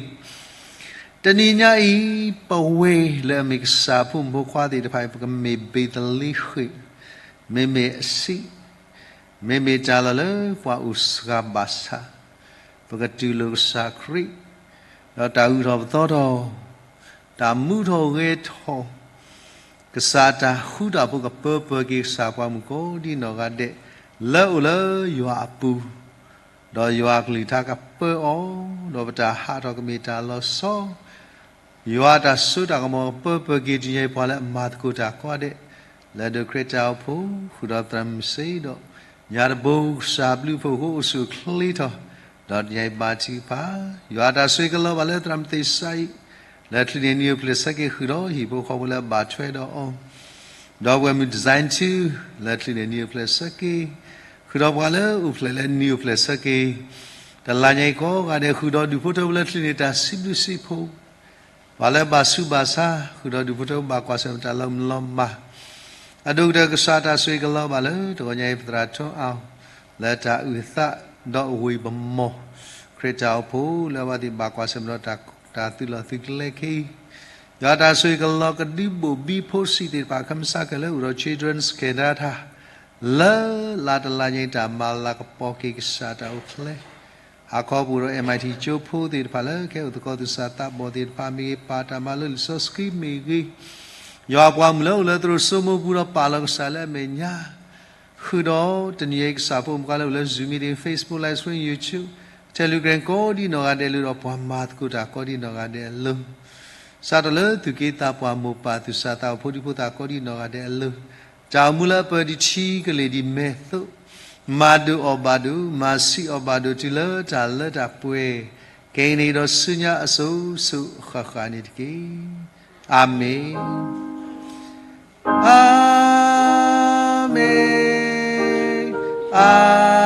တနံၤညါအံၤ ပဝဲလၢအမ့ၢ်ကစၢ်အဖိမုၣ်ဖိခွါသ့ၣ်တဖၣ်အံၤ ပကမ့ၢ်ဘ့းသလ့ဃ့ၣ်, မ့မ့ၢ်အဆံး, မ့မ့ၢ်တၢ်လီၢ်လၢပှၤအိၣ်စှၤဘၣ်ဆၣ်, ပကတူၢ်လိာ်ကစၢ်ခရံာ်, ဒီးတၢ်အုၣ်ထီၣ်ပသီထီၣ်, တၢ်မူထီၣ်ဂဲၤထီၣ်, ကစၢ်တၢ်ဃူတၢ်ဖိးကပၢပၢၤက့ၤကစၢ်ပှၤမုၣ်ကိးဒံနီၢ်ဂၤဒဲး, လၢအိၣ်လၢယွၤအပူၤ, ဒီးယွၤအကလုၢ်ကထါကပၢအီၤ, ဒီးပတၢ်ဟးထီၣ်ကမ့ၢ်တၢ်လီၤဆီ, ယွၤအတၢ်စိတၢ်ကမီၤကပၢပၢၤက့ၤတယဲၢ်ပှၤလၢအမၤသကိးတၢ်ကိးဂၤဒဲး, လၢဒိးခရံာ်တၢ်အိၣ်ဖှိၣ် ဃုာ်ဒီးသရၣ်မုၣ်စ့ဒီး, ညါတဘိကစၢ်ဘျုးဖှိၣ်အဃိအိၣ်ဆူၣ်အိၣ်ချ့ထီၣ်, ဒီးတယဲၢ်ဘါထုကဖၣ်, ယွၤအတၢ်ဆိၣ်ဂ့ၤကလီၤဘၣ်လၢသရၣ်မုၣ်သ့ၣ်စဲအံၤ, လၢချုးန့ၢ်နံၤအိၣ်ဖျဲၣ်ဆၢက့ၤဃုာ်ဒီးဟံၣ်ဖိဃီဖိလၢအဘၣ်ထွဲဒီးအီၤ ဒီးပှဲၤမုၢ် design ထူ လၢချုးန့ၢ်နံၤအိၣ်ဖျဲၣ်ဆၢက့ၤ, ဃုာ်ဒီးပှၤလၢအိၣ်ဖျဲၣ်လၢနံၤအိၣ်ဖျဲၣ်ဆၢက့ၤ, တလါညါအံၤကိးဂၤဒဲး ဃုာ်ဒီးဒူၣ်ဖိထၢဖိလၢချုးန့ၢ်တၢ်စံးဘျုးစံးဖှိၣ်, ပှၤလၢဘၣ်ဆူးဘၣ်ဆါ, ဃုာ်ဒီးဒူၣ်ဖိထၢဖိဘၣ်ကွၢ်ဆၢၣ်မဲာ်တၢ်လီၤမုၢ်လီၤမၢ်, အဒိၣ်ကတၢၢ်ကစၢ်တၢ်ဆိၣ်ဂ့ၤကလီၤဘၣ်လၢ တဂီၤညါအံၤပသရၣ်ထွန်းအောင်, လၢတၢ်အုၣ်အသးဒီးအဝ့ၢ်ပမီၢ် ခရံာ်တၢ်အိၣ်ဖှိၣ်လၢအဝဲသ့ၣ်ဘၣ်ကွၢ်ဆၢၣ်မဲာ်ဒီးတၢ်သူၣ်လီၢ်သုးကျဲၤခဲအံၤ, ယွၤတၢ်ဆိၣ်ဂ့ၤကလီၤကဒုဘိၣ်ဘံဖိဆံးသ့ၣ်တဖၣ် ခမစၢ်ကလဲၤအိၣ်ဒီး Children's Canada လၢလါတလါညါအံၤ တၢ်မၤလၤကပီၤက့ၤကစၢ်တၢ်အိၣ်ဖျဲၣ် ဟးခီပအိၣ်ဒီး M I T ကၠိဖိသ့ၣ်တဖၣ်လၢကဟဲအိၣ်သကိးသူၣ်စၢ်သးဘီၣ်သ့ၣ်တဖၣ်မ့ၢ်ဂ့ၤ, ပာ်တၢ်မၤလိလံာ်စီဆှံမ့ၢ်ဂ့ၤ, ယွၤပှၤမုၣ်လၢအိၣ်လၢသရိာ်စိမိပူၤဒီးပာ်လီၤကစၢ်လၢအမဲာ်ညါ ဃုာ်ဒီးတနံၤအံၤ ကစၢ်ဖိမုၣ်ဖိလၢအိၣ်လၢ Zoom meeting, Facebook live stream, YouTube, Telegram ကိးဒံနီၢ်ဂၤဒဲးလၢဒီးပှၤမၤသကိးတၢ်ကိးဒံနီၢ်ဂၤဒဲးအလိၤ, စးထီၣ်လၢသူၣ်က့သးပှၢ်မိၢ်ပၢ်သူၣ်စၢ်သးဘီၣ်ဖိဒံဖိသၣ်ကိးဒံနီၢ်ဂၤဒဲးအလိၤ, တၢ်အိၣ်မူလၢအပၢၢ်တထံကလ့ၢ်ဒ်မဲာ်သိး, မၤဒိၣ်အီၣ်ဘၣ်ဒိၣ်, မၤဆံးအီၣ်ဘၣ်ဒိၣ် တုၤလၢတၢ်လၢတၢ်ပှဲၤ, ကဲအံၤန့ၣ်ဒီးဆူညါအစိၤစိၤအဃၣ်ဃၣ်န့ၣ်တက့ၢ်. အၤမ့ၣ်, အၤမ့ၣ်, အၤ